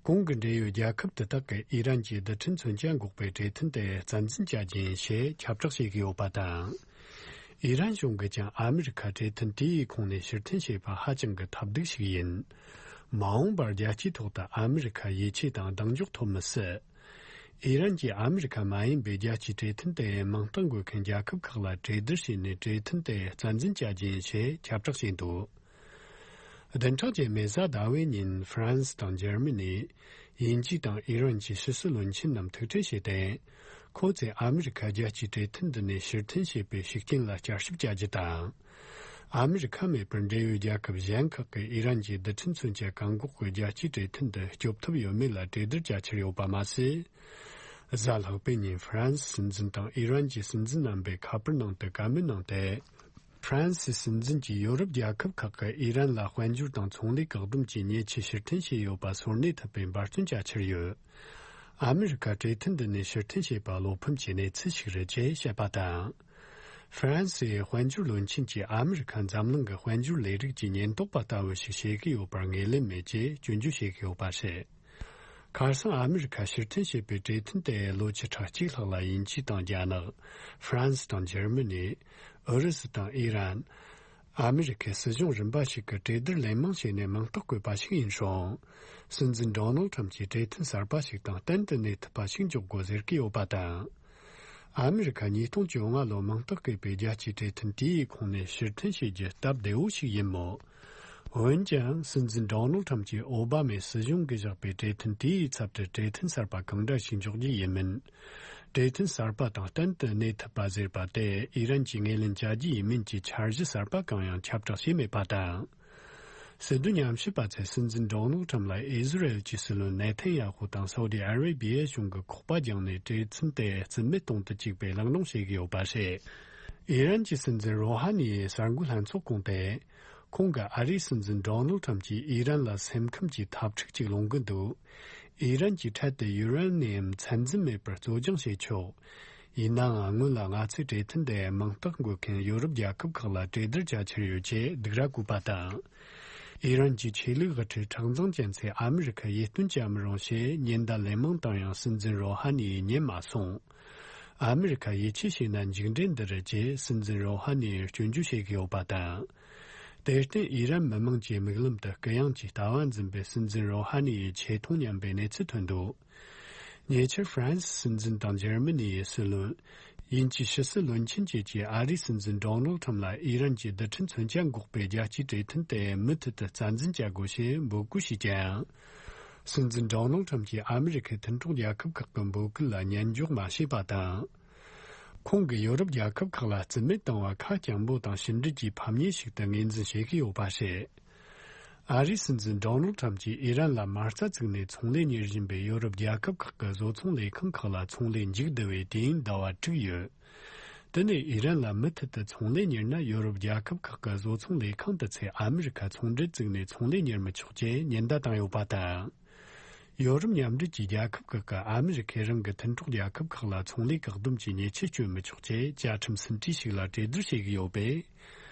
གོང་གི་འབྲེལ་ཡོད་རྒྱལ་ཁབ་དེ་དག་གིས་ཨི་རན་གྱི་རྡུལ་ཕྲན་མཚོན་ཆ་འགོག་པའི་གྲོས་མཐུན་དེ་རྩ་འཛིན་བྱ་རྒྱུ་ཡིན་ཞེས་ཁྱབ་བསྒྲགས་བྱེད་ཀྱི་ཡོད་པ་དང་། ཨི་རན་གཞུང་གིས་ཀྱང་ཨ་མི་རི་ཁ་གྲོས་མཐུན་དེའི་ཁོངས་ནས་ཕྱིར་འཐེན་བྱས་པ་ཧ་ཅང་གི་ཐབས་སྡུག་ཞིག་ཡིན། མ་འོངས་པར་རྒྱལ་སྤྱིའི་ཐོག་ཏུ་ཨ་མི་རི་ཁ་ཡིད་ཆེས་དང་གདེང་འཇོག་ཐོབ་མི་སྲིད། ཨི་རན་གྱིས་ཨ་མི་རི་ཁ་མ་ཡིན་པའི་རྒྱལ་སྤྱིའི་གྲོས་མཐུན་དེ་མིང་རྟགས་འགོད་མཁན་རྒྱལ་ཁབ་ཁག་ལ་གྲོས་བསྡུར་བྱས་ནས་གྲོས་མཐུན་དེ་རྩ་འཛིན་བྱ་རྒྱུ་ཡིན་ཞེས་ཁྱབ་བསྒྲགས་བྱས་འདུག། བདུན་ཕྲག་རྗེས་མའི་གཟའ་ཟླ་བའི་ཉིན་ཧྥ་རན་སི་དང་འཇར་མ་ནི། དབྱིན་ཇི་དང་ཨི་རན་གྱི་ཕྱི་སྲིད་བློན་ཆེན་རྣམས་ཐུག་འཕྲད་བྱས་ཏེ། ཁོ་ཚོས་ཨ་མི་རི་ཁ་རྒྱལ་སྤྱིའི་གྲོས་མཐུན་འདི་ནས་ཕྱིར་འཐེན་བྱས་པའི་ཤུགས་རྐྱེན་ལ་བསྐྱར་ཞིབ་བྱ་རྒྱུ་དང་། ཨ་མི་རི་ཁ་མེད་པར་འབྲེལ་ཡོད་རྒྱལ་ཁབ་གཞན་ཁག་གིས་ཨི་རན་གྱི་རྡུལ་ཕྲན་མཚོན་ཆ་བཀག་འགོག་གི་རྒྱལ་སྤྱིའི་གྲོས་མཐུན་འདི་སྐྱོབ་ཐུབ་ཡོད་མེད་ལ་གྲོས་བསྡུར་བྱ་འཆར་ཡོད་པ་མ་ཟད། གཟའ་ལྷག་པའི་ཉིན་ཧྥ་རན་སི་སྲིད་འཛིན་དང་ཨི་རན་གྱི་སྲིད་འཛིན་རྣམ་པས་ཁ་པར་ནང་དུ་བཀའ་མོལ་གནང་སྟེ། ཧྥ་རན་སིའི་སྲིད་འཛིན་གྱིས་ཡོ་རོབ་རྒྱལ་ཁབ་ཁག་གིས་ཨི་རན་ལ་དཔལ་འབྱོར་དང་ཚོང་ལས་བཀག་སྡོམ་གྱི་ཉེས་ཆད་ཕྱིར་འཐེན་བྱས་ཡོད་པ་སོར་གནས་ཐུབ་པའི་འབད་བརྩོན་བྱ་འཆར་ཡོད། ཨ་མི་རི་ཀ་གྲོས་མཐུན་འདི་ནས་ཕྱིར་འཐེན་བྱས་པ་བློ་ཕམ་གྱི་གནས་ཚུལ་ཞིག་རེད་ཅེས་བཤད་པ་དང་། ཧྥ་རན་སིའི་དཔལ་འབྱོར་བློན་ཆེན་གྱིས་ཨ་མི་རི་ཀ་འཛམ་གླིང་གི་དཔལ་འབྱོར་ལས་རིགས་ཀྱི་ཉེན་རྟོག་པ་ལྟ་བུ་ཞིག་བྱེད་ཀྱི་ཡོད་པར་ངོས་ལེན་མེད་ཅེས་སྐྱོན་བརྗོད་བྱེད་ཀྱི་ཡོད་པ་རེད། ཁ་སང་ཨ་མི་རི་ཁ་ཕྱིར་འཐེན་བྱས་པའི་གྲོས་མཐུན་དེ་ལོ་བཅུ་ཕྲག་གཅིག་ལྷག་ལ་དབྱིན་ཇི་དང་རྒྱ་ནག་ཧྥ་རན་སི་དང་འཇར་མ་ནི། ཨུ་རུ་སུ་དང་ཨི་རན། ཨ་མི་རི་ཁའི་སྲིད་གཞུང་རིམ་པ་ཞིག་གིས་གྲོས་བསྡུར་ལན་མང་བྱས་ནས་མིང་རྟགས་བཀོད་པ་ཞིག་ཡིན་རུང་། སྲིད་འཛིན་ཌོ་ནལ་ཁྲམ་གྱིས་གྲོས་མཐུན་གསར་པ་ཞིག་དང་གཏན་དུ་གནས་ཐུབ་པ་ཞིག་འཇོག་དགོས་ཟེར་གྱི་ཡོད་པ་དང་། ཨ་མི་རི་ཁ་ཉིས་སྟོང་བཅོ་ལྔ་ལོར་མིང་རྟགས་བཀོད་པའི་རྒྱལ་སྤྱིའི་གྲོས་མཐུན་དེའི་ཁོངས་ནས་ཕྱིར་འཐེན་བྱེད་རྒྱུ་སྟབས་བདེ་བོ་ཞིག་ཡིན་མོད། འོན་ཀྱང་། སྲིད་འཛིན་ཌོ་ནལ་ཁྲམ་གྱིས་ཨོ་བྷ་མའི་སྲིད་གཞུང་གིས་བཞག་པའི་གྲོས་མཐུན་དེའི་ཚབ་ཏུ་གྲོས་མཐུན་གསར་པ་གང་འདྲ་ཞིག་འཇོག་རྒྱུ་ཡིན་མིན། གྲོས་མཐུན་གསར་པ་དང་གཏན་དུ་གནས་ཐུབ་པ་ཟེར་བ་དེ་ཨི་རན་གྱིས་ངོས་ལེན་བྱ་རྒྱུ་ཡིན་མིན་གྱི་འཆར་གཞི་གསར་པ་གང་ཡང་ཁྱབ་བསྒྲགས་བྱས་མེད་པ་དང་། སྲིད་དོན་ཉམས་ཞིབ་པ་ཚོས་སྲིད་འཛིན་ཌོ་ནལ་ཁྲམ་ལ་ཨི་ཟི་རལ་གྱི་སྲིད་བློན་ནེ་ཐན་ཡ་ཧུ་དང་སའུ་ཌི་ཨ་རེ་བྷི་ཡའི་གཞུང་གིས་ཁོག་པ་བརྒྱངས་ནས་གྲོས་མཐུན་དེ་རྩིས་མེད་གཏོང་དུ་བཅུག་པའི་གླེང་སློང་བྱེད་ཀྱི་ཡོད་པ་རེད། ཨི་རན་གྱི་སྲིད་འཛིན་རོ་ཧ་ནིའི་གསར་འགོད་ལྷན་ཚོགས་བསྐོངས་ཏེ། ཁོང་གིས་ཨ་རིའི་སྲིད་འཛིན་ཌོ་ནལ་ཁྲམ་གྱིས་ཨི་རན་ལ་སེམས་ཁམས་ཀྱི་འཐབ་འཁྲུག་ཅིག་སློང་གི་འདུག། ཨི་རན་གྱིས་འཕྲལ་དུ་ཡུ་རེ་ནི་ཡམ་ཚད་འཛིན་མེད་པར་བཙོ་སྦྱོང་བྱེད་ཆོག། ཡིན་ནའང་སྔོན་ལ་ང་ཚོས་གྲོས་མཐུན་དེ་མིང་རྟགས་འགོད་མཁན་ཡོ་རོབ་རྒྱལ་ཁབ་ཁག་ལ་གྲོས་བསྡུར་བྱ་འཆར་ཡོད་ཅེས་སྡིགས་ར་བསྐུལ་བ་དང་། ཨི་རན་གྱི་ཆོས་ལུགས་དབུ་ཁྲིད་ཁྲག་འཛིན་ཅན་ཚོས་ཨ་མི་རི་ཁར་ཡིད་རྟོན་བྱ་མི་རུང་ཞེས་ཉེན་བརྡ་ལན་མང་བཏང་ཡང་སྲིད་འཛིན་རོ་ཧ་ནིས་ཉན་མ་སོང་། ཨ་མི་རི་ཁ་ཡིད་ཆེས་བྱས་ན་མཇུག་འབྲས་འདི་རེད་ཅེས་སྲིད་འཛིན་རོ་ཧ་ནིས་སྐྱོན་བརྗོད་བྱེད་ཀྱི་ཡོད་པ་དང་། དེར་བརྟེན་ཨི་རན་མི་དམངས་ཀྱི་མིག་ལམ་དུ་གུ་ཡངས་ཀྱི་ལྟ་བ་འཛིན་པའི་སྲིད་འཛིན་རོ་ཧ་ནི་ཡི་ཆེ་མཐོང་ཉམས་པའི་གནས་ཚུལ་ཐོན་འདུག་ཉེ་ཆར་ཧྥ་རན་སི་སྲིད་འཛིན་དང་འཇར་མ་ནི་ཡི་སྲིད་བློན། དབྱིན་ཇིའི་ཕྱི་སྲིད་བློན་ཆེན་བཅས་ཀྱིས་ཨ་རིའི་སྲིད་འཛིན་ཌོ་ནལ་ཁྲམ་ལ་ཨི་རན་གྱི་རྡུལ་ཕྲན་མཚོན་ཆ་འགོག་པའི་རྒྱལ་སྤྱིའི་གྲོས་མཐུན་དེ་མུ་མཐུད་དུ་རྩ་འཛིན་བྱ་དགོས་ཞེས་འབོད་སྐུལ་བྱས་ཀྱང་། སྲིད་འཛིན་ཌོ་ནལ་ཁྲམ་གྱིས་ཨ་མི་རི་ཁའི་མཐུན་གྲོགས་རྒྱལ་ཁབ་ཁག་གི་འབོད་སྐུལ་ལ་ཉན་འཇོག་མ་བྱས་པ་དང་། ཁོང་གིས་ཡོ་རོབ་རྒྱལ་ཁབ་ཁག་ལ་རྩིས་མེད་བཏང་བ་ཁ་སྐྱེངས་པོ་དང་ཕྱི་འབྲེལ་གྱི་ཕམ་ཉེས་ཤིག་ཏུ་ངོས་འཛིན་བྱེད་ཀྱི་ཡོད་པ་རེད། ཨ་རིའི་སྲིད་འཛིན་ཌོ་ནལ་ཁྲམ་གྱིས་ཨི་རན་ལ་མ་རྩ་བཙུགས་ནས་ཚོང་ལས་གཉེར་བཞིན་པའི་ཡོ་རོབ་རྒྱལ་ཁབ་ཁག་གི་བཟོ་ཚོང་ལས་ཁང་ཁག་ལ་ཚོང་ལས་མཇུག་བསྡུ་བའི་དུས་ཡུན་ཟླ་བ་དྲུག་ཡོད། དེ་ནས་ཨི་རན་ལ་མུ་མཐུད་དུ་ཚོང་ལས་གཉེར་ན་ཡོ་རོབ་རྒྱལ་ཁབ་ཁག་གི་བཟོ་ཚོང་ལས་ཁང་དེ་ཚོས་ཨ་མི་རི་ཁ་ཚོང་འབྲེལ་བཙུགས་ནས་ཚོང་ལས་གཉེར་མི་ཆོག་ཅེས་ཉེན་བརྡ་བཏང་ཡོད་པ་དང་། ཡོ་རོབ་མཉམ་འབྲེལ་གྱི་རྒྱལ་ཁབ་ཁག་གིས་ཨ་མི་རི་ཁས་རང་གི་མཐུན་གྲོགས་རྒྱལ་ཁབ་ཁག་ལ་ཚོང་ལས་བཀག་སྡོམ་གྱི་ཉེས་ཆད་གཅོད་མི་ཆོག་ཅེས་བཅའ་ཁྲིམས་ཟིན་བྲིས་ཤིག་ལ་གྲོས་བསྡུར་བྱེད་ཀྱི་ཡོད་པས།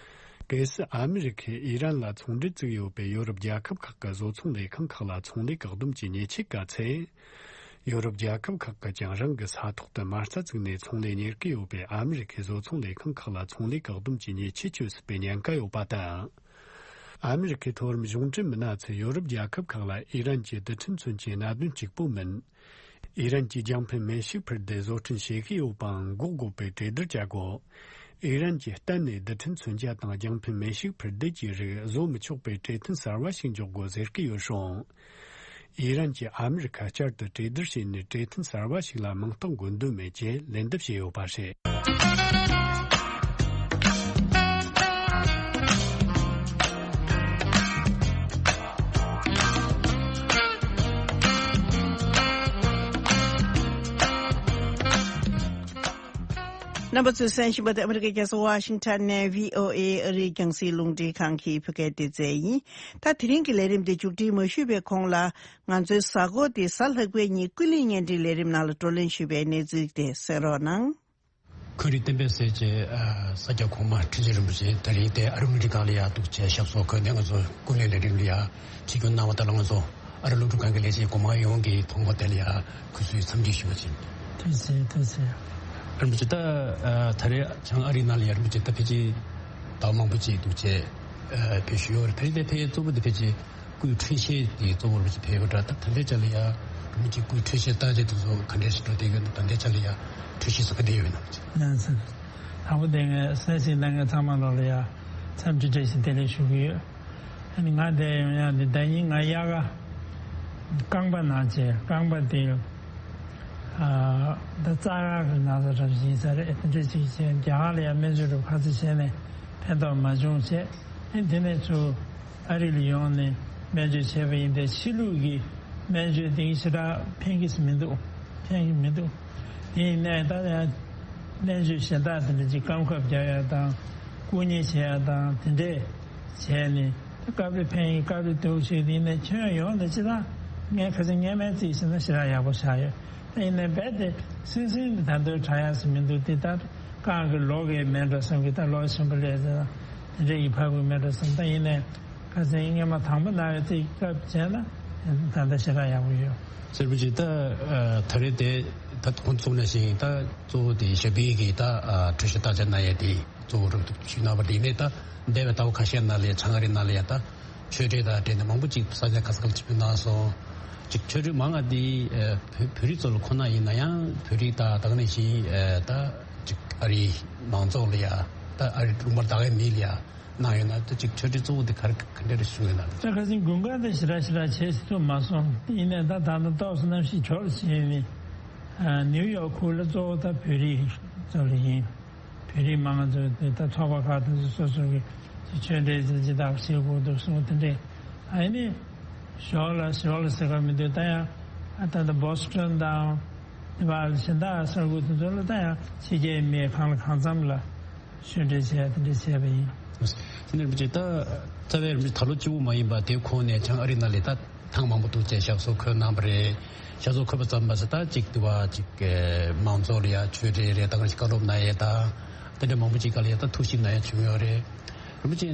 གལ་སྲིད་ཨ་མི་རི་ཁས་ཨི་རན་ལ་ཚོང་འབྲེལ་བཙུགས་ཡོད་པའི་ཡོ་རོབ་རྒྱལ་ཁབ་ཁག་གི་བཟོ་ཚོང་ལས་ཁང་ཁག་ལ་ཚོང་ལས་བཀག་སྡོམ་གྱི་ཉེས་ཆད་བཀལ་ཚེ། ཡོ་རོབ་རྒྱལ་ཁབ་ཁག་གིས་ཀྱང་རང་གི་ས་ཐོག་ཏུ་མ་རྩ་བཙུགས་ནས་ཚོང་ལས་གཉེར་གྱི་ཡོད་པའི་ཨ་མི་རི་ཁའི་བཟོ་ཚོང་ལས་ཁང་ཁག་ལ་ཚོང་ལས་བཀག་སྡོམ་གྱི་ཉེས་ཆད་གཅོད་སྲིད་པའི་ཉེན་ཁ་ཡོད་པ་དང་། ཨ་མི་རི་ཁའི་མཐོ་རིམ་གཞུང་འབྲེལ་མི་སྣ་ཚོས་ཡོ་རོབ་རྒྱལ་ཁབ་ཁག་ལ་ཨི་རན་གྱི་རྡུལ་ཕྲན་མཚོན་ཆའི་གནད་དོན་གཅིག་པོ་མིན། ཨི་རན་གྱིས་རྒྱང་འཕེན་མེ་ཤུགས་འཕུར་མདེལ་བཟོ་སྐྲུན་བྱེད་ཀྱི་ཡོད་པའང་འགོག་དགོས་པའི་གྲོས་བསྡུར་བྱ་དགོས། ཨི་རན་གྱིས་གཏན་ནས་རྡུལ་ཕྲན་མཚོན་ཆ་དང་རྒྱང་འཕེན་མེ་ཤུགས་འཕུར་མདེལ་གྱི་རིགས་བཟོ་མི་ཆོག་པའི་གྲོས་མཐུན་གསར་བ་ཞིག་འཇོག་དགོས་ཟེར་གྱི་ཡོད་རུང་། ཨི་རན་གྱིས་ཨ་མི་རི་ཁ་བསྐྱར་དུ་གྲོས་བསྡུར་བྱས་ནས་གྲོས་མཐུན་གསར་བ་ཞིག་ལ་མིང་རྟགས་འགོད་འདོད་མེད་ཅེས་ལན་འདེབས་བྱས་ཡོད་པ་རེད། རྣམ་པ་ཚོས་གསན་བཞིན་པ་དེ་ཨ་མི་རི་ཀའི་རྒྱལ་ས་ཝ་ཤིང་ཊོན་ནས་བྷི་ཨོ་ཨེ་ཨ་རིའི་རྒྱང་སྲིང་རླུང་འཕྲིན་ཁང་གི་བོད་སྐད་སྡེ་ཚན་ཡིན། ད་དེ་རིང་གི་ལས་རིམ་དེ་མཇུག་སྒྲིལ་མ་ཞུས་པའི་གོང་ལ། ང་ཚོའི་གཟའ་འཁོར་འདིའི་གཟའ་ལྷག་པའི་ཉིན་ཀུན་གླེང་བརྙན་འཕྲིན་ལས་རིམ་ནང་ལ་བགྲོ་གླེང་ཞུས་པའི་གནས་ཚུལ་དེ་གསན་རོགས་གནང་། ཁོང་རིག་བསྟན་པའི་སྲས་ཀྱི་ས་སྐྱ་གོང་མ་ཁྲི་ཆེན་རིན་པོ་ཆེ་ད་རིང་དེ་ཨ་རི་རླུང་འཕྲིན་ཁང་ལ་ཡར་འདུག་བྱས་ཞབས་སོར་འཁོད་ནས་ང་ཚོ་ཀུན་གླེང་ལས་རིམ་ལ་ཡར་ཆིབས་བསྒྱུར་གནང་བ་དང་། ང་ཚོ་ཨ་རི་རླུང་འཕྲིན་ཁང་གི་ལས་བྱེད་གོང་མ་ཡོངས་ཀྱི་ཐོག་མ་དེ་ལ་ཡར་གུས་བསུའི་འཚམས་འདྲི་ཞུ་བ་ཡིན། ཐུགས་རྗེ་ཆེ། ཐུགས་རྗེ་ཆེ། རིན་པོ་ཆེ་ད་ད་རེས་བྱང་ཨ་རི་ནང་ལ་ཡར་རིན་པོ་ཆེ་ད་ཕལ་ཆེར་ཟླ་བ་མང་པོ་ཅིག་འདུག་བྱས་ཕེབས་བཞུགས་ཡོད་རེད། ད་རེས་དེ་ཕེབས་གཙོ་བོ་དེ་ཕལ་ཆེར་སྐུའི་འཕྲོད་བཞེས་དེ་གཙོ་བོར་བྱས་ཕེབས་ཡོད་འདྲ། ད་ད་ལྟའི་ཆ་ལ་ཡ་རིན་པོ་ཆེ་སྐུའི་འཕྲོད་བཞེས་བརྟག་དཔྱད་དེ་ཚོ་ག་འདྲས་ཞིག་འགྲོ་བསྡད་ཡོད་ན། ད་ལྟའི་ཆ་ལ་ཡ་འཕྲོད་བཞེས་སུ་ག་འདྲས་ཡོད་ན་ཅིག་ཡང་སེ། དང་པོ་དེ་ངས་གསན་གཟིགས་གནང་མཁན་ཚང་མ་ལོག་ལ་ཡ་འཚམས་འདྲི་བཀྲ་ཤིས་བདེ་ལེགས་ཞུ་གི་ཡོད། ཨ་ནི་ང་འདིར་ཡོང་ཡག་འདི་ཟླ་ཉིན་ང་དབྱར་ཁ་རྐང་པ་ན་བྱས། རྐང་པ་དེ་ཨ་ད་རྩ་ཁ་གི་ན་ཚ་འདྲ་ཞིག་ཡིན་ས་རེད། དེ་འདྲས་ཅིག་བྱས་རྒྱ་གར་ལ་ཡ་སྨན་བཅོས་འདྲ་པོ་ཁ་ཚ་བྱས་ནས་ཕན་ཐོགས་མ་བྱུང་བྱས། ཨ་ནི་དེ་ནས་ཚུར་ཨ་རི་ལ་ཡོང་ནས་སྨན་བཅོས་བྱས་པ་ཡིན་ཏེ། ཕྱི་ལུགས་ཀྱི་སྨན་བཅོས་དེ་ཞེ་དྲག་ཕན་གྱི་མི་འདུག་ཕན་གྱི་མི་འདུག་དེ་ཡིན་ནའི་ད་ཡང་སྨན་བཅོས་གཞན་དག་དེ་འདྲ་ཅིག་རྐང་ཁབ་རྒྱག་ཡ་དང་། བཀུག་ཉར་བྱེད་ཡ་དང་། དེ་འདྲས་བྱས་ནས་ད་སྐབས་རེ་ཕན་ཡིན་སྐབས་རེ་སྡུག་བྱས། དེ་ཡིན་ནའི་ཁྱོན་ཡོངས་ནས་ཅི་ལ་ངས་ཁ་སང་སྔོན་མའི་རྩིས་བྱས་ན་ཞེ་དྲག་ཡག་པོ་ཆགས་ཡོད། ད་ཡིན་ནའི་རྦད་དེ་སིང་སིང་དེ་ད་དུང་དྲག་ཡག་ཞིག་མི་འདུག་དེ་ད་རྐང་གི་ལོག་གི་སྨན་འདྲ་བསམ་གི། ད་ལོག་ཆེན་པོ་སླེབས་ཚེ་དེ་འདྲས་ཀྱི་ཕར་འགུལ་སྨན་འདྲ་བསམ། ད་ཡིན་ནའི་ཁ་སང་སྔོན་མ་དང་པོ་ན་བའི་རྩིས་སྐབས་བྱས་ན་ད་ལྟ་ཞེ་དྲག་ཡག་པོ་ཡོད། སེར་པོ་ཅིག་ད་ད་རེས་དེ་ད་ཁོང་ཚོ་ནང་བཞིན་ད་གཙོ་བོ་དེ་ཞབས་པད་ཀྱི་ད་འཕྲོད་བཞེས་བརྟག་དཔྱད་གནང་ཡས་དེ་གཙོ་བོ་རུ་ཞུས་གནང་བ་དེ་ནས། ད་འདས་པའི་ཟླ་བ་ཁ་ཤས་ནང་ལ་བྱང་ཨ་རི་ནང་ལ་ཡ་ད་ཆོས་འབྲེལ་དང་འབྲེལ་ནས་མང་པོ་ཅིག་ས་ཆ་ཁ་ཤས་ལ་ཆིབས་བསྒྱུར་གནང་སོང་། ཅིག་ཆོས་འབྲེལ་མང་ང་དེ་བོད་བོད་རིགས་ཚོ་ལ་ཁོ་ན་ཡིན་ན་ཡང་། བོད་རིགས་དང་ད་ག་ནང་བཞིན་ད་ཅིག་ཨ་རིའི་མང་ཚོགས་ལ་ཡ། ད་ཨ་རི་ལུང་པ་ད་གའི་མི་ལ་ཡ་གནང་ཡོད་ན། ད་ཅིག་ཆོས་འབྲེལ་གཙོ་བོ་དེ་ག་རེ་ག་འདྲ་རེ་བྱུང་ཡོད་ན། ད་ཁ་སང་དགུན་ཁ་དེ་ཞེ་དྲག་ཞེ་དྲག་བྱེད་ཐུབ་མ་སོང་། དེ་ཡིན་ནའི་ད་ད་ལྟ་ཏོག་ཙམ་གནམ་གཤིས་གྱོགས་ལ་བྱས་ནས། ནིའུ་ཡོག་ཁུལ་ལ་གཙོ་བོ་ད་བོད་རིགས་ཚོ་ལ་ཡིན། བོད་རིགས་མང་ཚོ་དེ་ད་ཚོགས་པ་ཁག་དེ་ཚོ་སོ་སོ་གི་ཆོས་འབྲེལ་ཅི་ཅི་དག་བྱེད་དགོས་འདུག་གསུངས། དེ་འདྲས། ཨ་ནི་ཞོར་ལ་ཞོར་ལ་ཟེར་ག་མི་འདུག་ད་ཡང་ད་ལྟ་བོ་སི་ཊོན་དང་དེ་བ་གཞན་དག་ས་ཁུལ་དེ་ཚོ་ལ་ད་ཡང་ཕྱི་རྒྱལ་མི་གང་ལ་གང་འཚམ་ལ་ཆོས་འབྲེལ་བྱས་དེ་འདྲས་བྱས་པ་ཡིན། དེ་ནས་རིན་པོ་ཆེ་ད་རྩ་བའི་རིན་པོ་ཆེ་ད་ལོ་གཅིག་པོ་མ་ཡིན་པ་དེ་གོང་ནས་བྱང་ཨ་རི་ནང་ལ་ད། ཐེངས་མང་པོ་འདུག་བྱས་ཞབས་སོར་འཁོད་གནང་བ་རེད། ཞབས་སོར་འཁོད་པ་ཙམ་མ་ཟད་ད་ཅིག་དུ་བ་ཅིག་མང་ཚོགས་ལ་ཡ་ཆོས་འབྲེལ་རེད། ད་ག་ནང་བཞིན་བཀའ་སློབ་གནང་ཡས་དང་དེ་འདྲ་མང་པོ་ཅིག་ག་ལ་ཡ་ད་ཐུགས་ཞིབ་གནང་ཡས་བྱུང་ཡོད་རེད། རིན་པོ་ཆེ་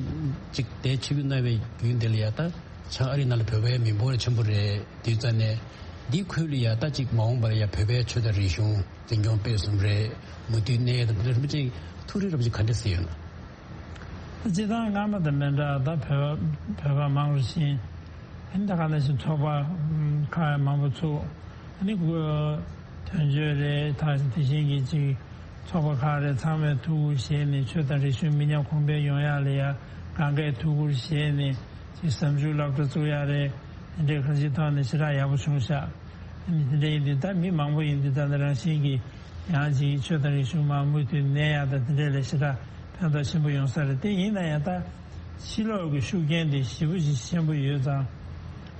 ཅིག་དེ་ཆིབས་བསྒྱུར་གནང་བའི་རྒྱུན་དེ་ལ་ཡ་ད་བྱང་ཨ་རིའི་ནང་ལ་བོད་པའི་མི་འབོར་ཆེན་པོ་རེད། དེའི་རྩ་ནས་འདིའི་ཁུལ་ལ་ཡ་ད་ཅིག་མ་འོངས་པ་ལ་ཡ་བོད་པའི་ཆོས་དང་རིག་གཞུང་འཛིན་སྐྱོང་སྤེལ་གསུམ་རེད། མུ་མཐུད་གནས་ཡས་དང་དེ་འདྲ་རིན་པོ་ཆེ་ཐུགས་རེ་རིན་པོ་ཆེ་ག་འདྲ་གཟིགས་ཡོད་ན། སྤྱིར་བཏང་སྔ་མ་དང་མི་འདྲ་ད་བོད་བོད་པ་མང་རུ་ཕྱིན། ཨ་ནི་ད་ག་ནང་བཞིན་ཚོགས་པ་ཁག་མང་པོ་ཚུགས། ཨ་ནི་དོན་གཅོད་རེད། ད་དེ་བཞིན་གྱི་ཅིག་ཚོགས་པ་ཁག་རེད། ཚང་མས་ཐུགས་ཁུར་བཞེས་ནས་ཆོས་དང་རིག་གཞུང་མི་ཉམས་གོང་འཕེལ་ཡོང་ཡག་ལ་ཡ་གང་གས་ཐུགས་ཁུར་བཞེས་ནས་ཅིག་གཟའ་མཇུག་སློབ་གྲྭ་བཙུགས་ཡག་རེད། དེ་འདྲའི་གང་ཅིའི་ཐོག་ནས་ཞེ་དྲག་ཡག་པོ་བྱུང་ཤག་ཨ་ནི་དེ་འདྲ་ཡིན་དུས་ད་མི་མང་པོ་ཡིན་དུས་ད་ནི་རང་བཞིན་གྱིས་ཡང་ཅིག་ཆོས་དང་རིག་གཞུང་མར་མུ་མཐུད་གནས་ཡག་དང་དེ་འདྲ་ལ་ཞེ་དྲག་ཕན་ཐོགས་ཆེན་པོ་ཡོང་ས་རེད། དེ་ཡིན་ན་ཡང་ད་ཕྱི་ལོགས་ཀྱི་ཤུགས་རྐྱེན་དེ་ཞེ་པོ་ཅིག་ཆེན་པོ་ཡོད་ཙང་།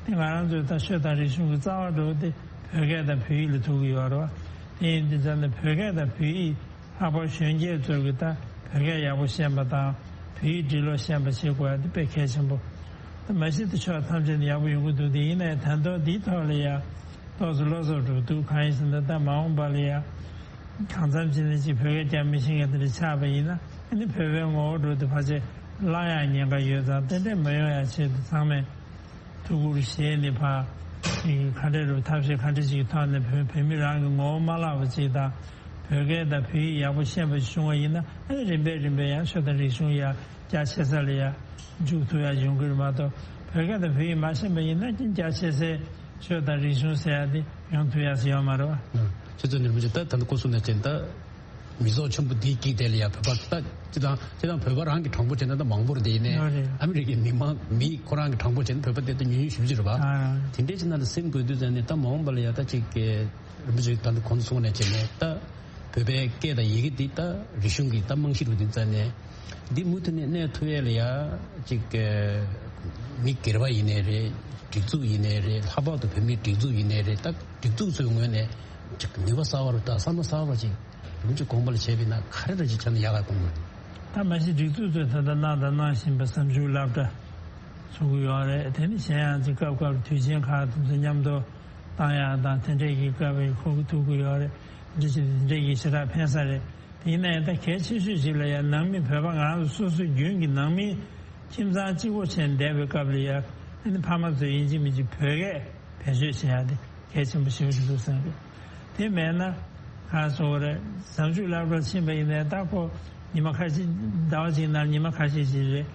དེ་ང་རང་ཚོའི་ད་ཆོས་དང་རིག་གཞུང་གི་རྩ་བ་འགྲོ་དེ་བོད་སྐད་དང་བོད་ཡིག་ལ་ཐུག་གི་ཡོད་རེད་བ། དེ་ཡིན་དུས་ད་ནི་བོད་སྐད་དང་བོད་ཡིག་ལྷག་པར་གཞོན་སྐྱེས་ཚོ་གིས་ད་བོད་སྐད་ཡག་པོ་ཤེས་པ་དང་བོད་ཡིག་འབྲི་ཀློག་ཤེས་པ་བྱེད་དགོས་ཡ་དེ་དཔེ་གལ་ཆེན་པོ། ད་མ་གཞི་དེ་ཕྱོགས་ཐམས་ཅད་ནས་ཡག་པོ་ཡོང་གི་འདུག་དེ་ཡིན་ན་ཡང་ད་དུང་འདིའི་ཐོག་ལ་ཡ་ཏོག་ཙམ་བློ་འཚབ་འགྲོ་འདུག་གང་ཡིན་ཟེར་ན་ད་མ་འོངས་པ་ལ་ཡ་གང་འཚམ་བྱས་ནས་ཅིག་བོད་སྐད་རྒྱག་མི་ཤེས་མཁན་དེ་འདྲ་ཆགས་པ་ཡིན་ན་ཨ་ནི་བོད་པའི་ངོ་བོ་འགྲོ་དེ་ཕལ་ཆེར་བརླག་ཡག་ཉེན་ཁ་ཡོད་ཙང་དེ་འདྲ་མ་ཡོང་ཡ་ཆེད་དུ་ཚང་མས་ཐུགས་ཁུར་བཞེས་ནས་ཕར་ཅིག་ག་འདྲ་རུ་ཐབས་ཤེས་ག་འདྲ་ཞིག་ཐོག་ནས་བོད་བོད་མི་རང་གི་ངོ་བོ་མ་བརླག་པ་ཅིག་དང་བོད་སྐད་དང་བོད་ཡིག་ཡག་པོ་ཤེས་པ་ཞིག་བྱུང་བ་ཡིན་ན་ཨ་ནི་རིམ་པས་རིམ་པས་ཡང་ཆོས་དང་རིག་གཞུང་ཡར་རྒྱ་ཆེ་ས་ལ་ཡར་འཇུག་ཐུབ་ཡག་ཡོང་གི་རེད་མ་གཏོགས་བོད་སྐད་དང་བོད་ཡིག་མ་ཤེས་པ་ཡིན་ན་ཅིག་རྒྱ་ཆེ་སའི་ཆོས་དང་རིག་གཞུང་ཟེར་ཡག་དེ་ཡོང་ཐུབ་ཡག་ཟེར་ཡོད་མ་རེད་བ། ཁྱེད་ཚོ་ནས་མི་ཅིག་ད་ད་ནི་སྐུ་གསུང་ནས་ཅན་ད། མི་ཚོགས་ཆེན་པོ་འདིའི་དཀྱིལ་དེ་ལ་ཡང་བོད་པ་ད་སྤྱི་དང་སྤྱི་དང་བོད་པ་རང་གི་གྲངས་འབོར་བྱས་ན་ད་མང་པོ་རེད། དེ་ཡིན་ནའི་ཡོད་རེད། ཨ་མི་རི་ཀའི་མི་མང་མི་ཁོ་རང་གི་གྲངས་འབོར་བྱས་ན་བོད་པ་དེ་ད་ཉུང་ཉུང་ཞེ་པོ་ཅིག་རེད་པ། ཨ། དེ་འདྲའི་ཕྱི་ནང་ལ་སེམས་འགུལ་དུས་ཙམ་ནས་ད་མ་འོངས་པ་ལ་ཡང་ད་ཅིག་གི་རིན་པོ་ཆེ་ད་ནི་གོང་དུ་གསུངས་ནས་བྱས་ནས་ད་བོད་པའི་སྐད་དང་ཡི་གེ་འདི་ད་རིག་གཞུང་གི་ད་རྨང་གཞི་རུ་དེ་ཙམ་ནས་འདི་མུ་མཐུད་ནས་གནས་ཐུབ་ཡས་ལ་ཡང་ཅིག་གི་མི་སྒེར་པ་ཡིན་ནའི་རེད། སྒྲིག་འཛུགས་ཡིན་ནའི་རེད། ལྷག་པར་དུ་བོད་མིའི་སྒྲིག་འཛུགས་ཡིན་ནའི་རེད། ད་སྒྲིག་འཛུགས་ཚོའི་ངོས་ནས་ཅིག་ནུས་པ་གསར་པ་རུ་ད་བསམ་བློ་གསར་པ་ཅིག་རིམ་གྱིས་གོང་འཕེལ་བྱས་པ་ཡིན་ན་ག་རེ་འདྲ་ཅིག་བྱས་ན་ཡག་ག་དགོངས་ཀྱི་འདུག་ད་མ་གཞི་སྒྲིག་འཛུགས་ཚོས་ད་ལྟ་གནང་དང་གནང་བཞིན་པ་གཟའ་མཇུག་སློབ་གྲྭ་ཚུགས་ཀྱི་ཡོད་རེད། དེ་ནི་གཞན་ཡང་ཅིག་སྐབས་སྐབས་དུས་ཆེན་ཁག་དེ་ཚོ་མཉམ་དུ་བཏང་ཡག་དང་དེ་འདྲས་ཀྱི་སྐབས་ཁོ་གི་ཐུག་གི་ཡོད་རེད། འདི་ཅིག་དེ་འདྲས་ཀྱི་ཞེ་དྲག་ཕན་ས་རེད། དེ་ཡིན་ན་ཡང་ད་གལ་ཆེ་ཤོས་ཤིག་ལ་ཡང་ནང་མི་བོད་པ་ང་རང་ཚོ་སོ་སོའི་རྒྱུན་གྱི་ནང་མི་ཁྱིམ་ཚང་གཅིག་པོ་བྱས་བསྡད་པའི་སྐབས་ལ་ཡང་ཨ་ནི་ཕ་མ་ཚོས་ཡིན་གཅིག་མིན་གཅིག་བོད་སྐད་བེད་སྤྱོད་བྱེད་ཡག་དེ་གལ་ཆེན་པོ་ཞེ་པོ་ཅིག་འདུག་བསམ་གི། དེ་མེད་ན་གང་སོང་བ་རེད། གཟའ་མཇུག་སློབ་གྲྭར་ཕྱིན་པ་ཡིན་ནའི་ད་ཁོ་ཉི་མ་ཁ་ཤས་ཟླ་བ་གཅིག་ནང་ཉི་མ་ཁ་ཤས་ཤིག་རེད།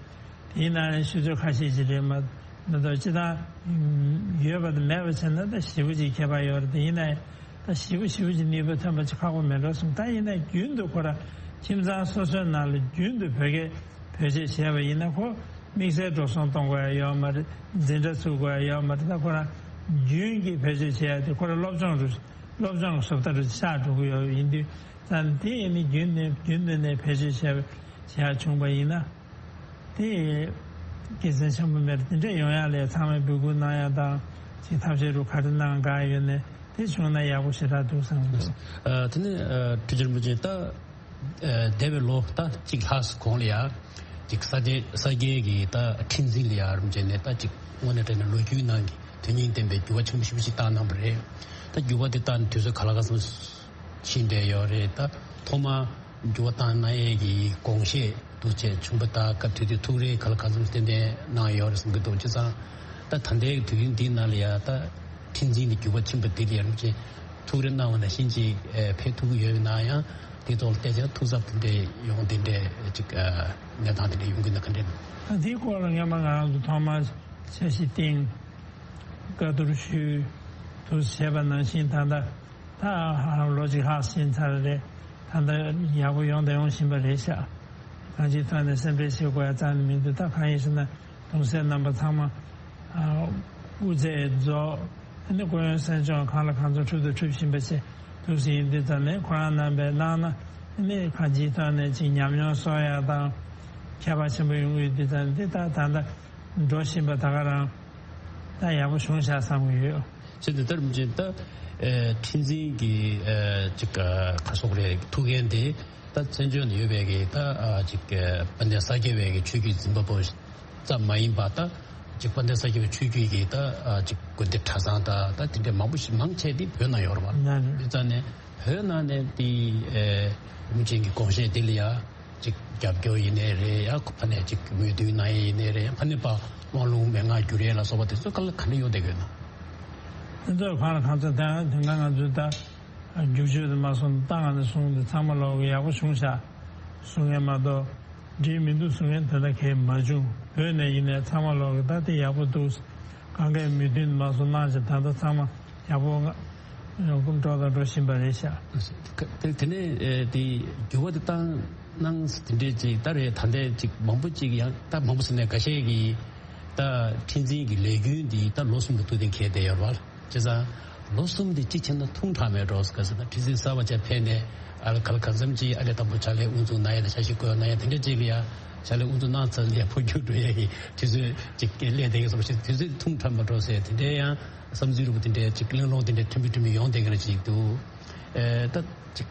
དེའི་ནང་ནས་ཆུ་ཚོད་ཁ་ཤས་ཤིག་རེད་མ་མ་གཏོགས་སྤྱི་བཏང་ཡོད་པ་དང་མེད་པ་བྱས་ན་ད་ཞེ་པོ་ཅིག་ཁྱད་པར་ཡོད་རེད། དེ་ཡིན་ན་ད་ཞེ་པོ་ཞེ་པོ་ཅིག་ནུས་པ་ཐོན་པ་ཅིག་ཁག་པོ་མེད་འགྲོ་གསུངས། ད་ཡིན་ན་རྒྱུན་དུ་ཁོ་རང་ཁྱིམ་ཚང་སོ་སོའི་ནང་ལ་རྒྱུན་དུ་བོད་སྐད་བེད་སྤྱོད་བྱས་པ་ཡིན་ན་ཁོ་དམིགས་བསལ་འགྲོ་སོང་གཏོང་དགོས་ཡ་ཡོད་མ་རེད། འཛིན་གྲྭ་ཚུགས་དགོས་ཡ་ཡོད་མ་རེད། ད་ཁོ་རང་རྒྱུན་གྱི་བེད་སྤྱོད་བྱས་ཡ་དེ་ཁོ་རང་སློབ་སྦྱོང་རུ་སློབ་སྦྱོང་གི་བཟོ་ལྟ་རུ་ཆགས་འགྲོ་གི་ཡོད་ཡིན་དུས་ཙང་དེ་ཡིན་ནི་རྒྱུན་ནས་རྒྱུན་དུ་ནས་བེད་སྤྱོད་བྱས་བྱས་ཡ་བྱུང་པ་ཡིན་ན། དེ་དགེ་མཚན་ཆེན་པོ་མེད་དེ་འདྲ་ཡོང་ཡ་ལས་ཚང་མས་འབོད་སྐུལ་གནང་ཡ་དང་ཅིག་ཐབས་ཤེས་རུ་ག་རེ་གནང་ག་ཡོད་ནས་དེ་བྱུང་ན་ཡག་པོ་ཞེ་དྲག་འདུག་བསམ་གི་འདུག་ཨ། དེ་ནས་ཨ། ཁྲི་ཆེན་རིན་པོ་ཆེ་ད་ཨ། འདས་པའི་ལོ་ད་གཅིག་ལྷག་གོང་ལ་ཡ་ཅིག་ས་སྐྱའི་ས་སྐྱའི་གི་ད་ཁྲི་འཛིན་ལ་ཡ་རིན་པོ་ཆེ་ནས་ད་ཅིག་དངོས་གནས་དྲན་ནས་ལོ་རྒྱུས་ནང་གི་དོན་སྙིང་ལྡན་པའི་འགྱུར་བ་ཆེན་པོ་ཞེ་པོ་ཞིག་བཏང་གནང་བ་རེད། ད་འགྱུར་བ་དེ་བཏང་ནས་དུས་ཚོད་ག་ལ་ག་ཙམ་ཕྱིན་བསྡད་ཡོད་རེད། ད་ཐོག་མར་འགྱུར་བ་བཏང་གནང་ཡས་ཀྱི་དགོངས་བཞེས་འདུག་བྱས་བྱུང་པ་དང་སྐབས་དེ་དུས་ཐུགས་རེ་ག་ལ་ག་ཙམ་ཏན་ཏན་གནང་ཡོད་རེད་བསམ་གྱི་འདུག་བྱས་ཙང་ད་ད་ལྟའི་དུས་ཡུན་འདིའི་ནང་ལ་ཡང་ད་ཁྲི་འཛིན་གྱི་འགྱུར་བ་ཕྱིན་པ་འདི་ལ་ཡང་རིན་པོ་ཆེ་ཐུགས་རེ་གནང་བ་ནང་བཞིན་ཅིག་ཨེ་ཕེབས་ཐུབ་ཀྱི་ཡོད་པ་ན་ཡང་དེ་ཐོག་ལ་བལྟས་ཙང་ཐུགས་འཚབ་དེ་འདྲ་ཡོང་དེ་འདྲ་ཅིག་ཨ་གནས་སྟངས་དེ་འདྲ་ཡོང་གི་ན་ག་འདྲ་འདུག་ད་འདིའི་སྐོར་ལ་སྔོན་མ་ང་རང་ཚོ་ཐོག་མར་འཆར་གཞི་བཏིང་བཀའ་བསྡུར་ཞུས་དུ་བྱས་པ་ནང་བཞིན་ད་ལྟ། ད་ལོ་གཅིག་ལྷག་ཕྱིན་ཚར་རེད། ད་ལྟ་ཡག་པོ་ཡོང་དང་ཡོང་བཞིན་པ་རེད་ཤག་གང་ཅིའི་ཐོག་ནས་སེམས་ཁྲལ་བྱེད་དགོས་ཡ་རྩ་ནས་མི་འདུག་ད་གང་ཡིན་ཟེར་ན་གདུང་སྲས་རྣམ་པ་ཚང་མ་ཨ་སྐུ་ཚེ་རྫོགས། ཨ་ནི་སྐུ་ཡོན་སེམས་མཆོག་གང་ལ་གང་འཚམ་འཁྲུལ་དང་འཁྲུལ་བཞིན་པ་བྱས་འདུག་ཟེར་ཡིན་དུས་ཙམ་ནས་ཁོ་རང་རྣམ་པས་གནང་ན་ཨ་ནི་གང་ཅིའི་ཐོག་ནས་ཅིག་ཉམས་མྱོང་གསོག་ཡ་དང་ཁྱད་པར་ཆེན་པོ་ཡོང་གི་ཡོད་དུས་ཙམ་ནས་འདི་ད་ད་ལྟ་འགྲོ་བཞིན་པ་ད་ག་རང་ད་ཡག་པོ་བྱུང་ཤག་བསམ་གྱི་ཡོད། བྱས་ཙང་ད་རིན་པོ་ཆེ་ད་ཨེ་ཁྲི་འཛིན་གྱི་ཨེ་ཅིག་ཨ་ག་སོགས་རེད་ཐུགས་འགན་དེ་ད་བཙན་བྱོལ་ནང་ཡོད་པའི་གི་ད་ཨ་ཅིག་ཨ་དཔལ་ལྡན་ས་སྐྱ་པའི་གི་ཆོས་བརྒྱུད་འཛིན་པ་པོ་ཙམ་མ་ཡིན་པ་ད་ ཅིག་དཔལ་ལྡན་ས་སྐྱ་པའི་ཆོས་བརྒྱུད་ཀྱི་ད་ཨ་ཅིག་དགོན་སྡེ་གྲྭ་ཚང་དང་ད་དེ་འདྲའི་མང་པོ་ཞིག་མང་ཆེ་དེ་བོད་ནང་ཡོད་རེད་པ། ན་རེད། དེ་ཙང་ནས་བོད་ནང་ནས་དེ་ཨེ་རིན་པོ་ཆེ་གི་དགོངས་བཞེད་དེ་ལ་ཡ་ཅིག་རྒྱབ་སྐྱོར་ཡིན་ནའི་རེད། ཡ་ཕ་ནས་ཅིག་མོས་མཐུན་གནང་ཡས་ཡིན་ནའི་རེད། ཕ་ནས་ཕར་དབང་ལུང་མན་ངག་བསྒྱུར་ཡས་ལ་སོགས་པ་དེ་ཚོ་ག་ལ་ག་འདྲ་ཡོང་བསྡད་ཀྱི་ཡོད་ན། དེ་ཚོ་གང་ལ་གང་འཚམ་དེང་དེང་སང་ང་ཚོའི་ད་རྒྱུགས་སྤྱོད་དུ་མ་སོང་ད་ང་ཚོ་སོང་དེ་ཚང་མ་ལོག་གི་ཡག་པོ་བྱུང་ཤག་གསུང་མཁན་མ་གཏོགས། འགྲིག་མི་འདུག་གསུང་མཁན་དེ་འདྲ་གས་མ་བྱུང་། བོད་ནས་ཡིན་ནའི་ཚང་མ་ལོག་གི་ད་དེ་ཡག་པོ་འདུག་གང་གས་མོས་མཐུན་མ་སོང་གནང་ཞིང་ད་ལྟ་ཚང་མ་ཡག་པོ་འགྲོ་དང་འགྲོ་བཞིན་པ་རེད་ཤག་དེ་དེ་ནས་ཨེ་དེ་འགྱུར་བ་དེ་བཏང་གནང་དེ་འདྲས་ཅིག་ད་རེད། ད་ལྟའི་ཅིག་མང་པོ་ཅིག་ཡང་ད་མང་པོ་ཟེར་ནས་འགའ་ཤས་ཀྱིས་ད་ཁྲི་འཛིན་གྱི་ལས་རྒྱུན་འདི་ད་ལོ་གསུམ་ལ་ཐུག་སྟེ་འཁེལ་བསྡད་ཡོད་རེད་པ། བྱས་ཙང་ལོ་གསུམ་དེ་གཅིག་བྱས་ན་ཐུང་དྲགས་མེད་འགྲོ་ཟེར། ག་ཟེར་ན་ཁྲི་འཛིན་གསར་པ་ཅིག་ཕེབས་ནས་ཨ་ལ་ག་ལ་གང་འཚམ་ཅིག་ཨ་ལས་དང་པོ་ཕྱག་ལས་དབུ་འཛུགས་གནང་ཡས་དང་ཕྱག་ཞུ་སྐུལ་གནང་ཡས་དེ་འདྲ་ཅིག་ལ་ཡ་ཕྱག་ལས་དབུ་འཛུགས་གནང་ཚར་ནས་འཕོ་འགྱུར་འགྲོ་ཡས་ཀྱི་དུས་ཚོད་ཅིག་སླེབས་བསྡད་ཀྱི་བཟོ་འདྲ་ཞིག་དུས་ཚོད་ཐུང་དྲགས་མེད་འགྲོ་ཟེར་དེ་འདྲའི་ཡང་བསམ་ཚུལ་རིགས་པ་དེ་འདྲའི་ཅིག་གླེང་སློང་དེ་འདྲའི་ཐོན་མི་ཐོན་མི་ཡོང་བསྡད་ཀྱི་རེད་ཅིག་འདུག་ཨེ་ད་ཅིག་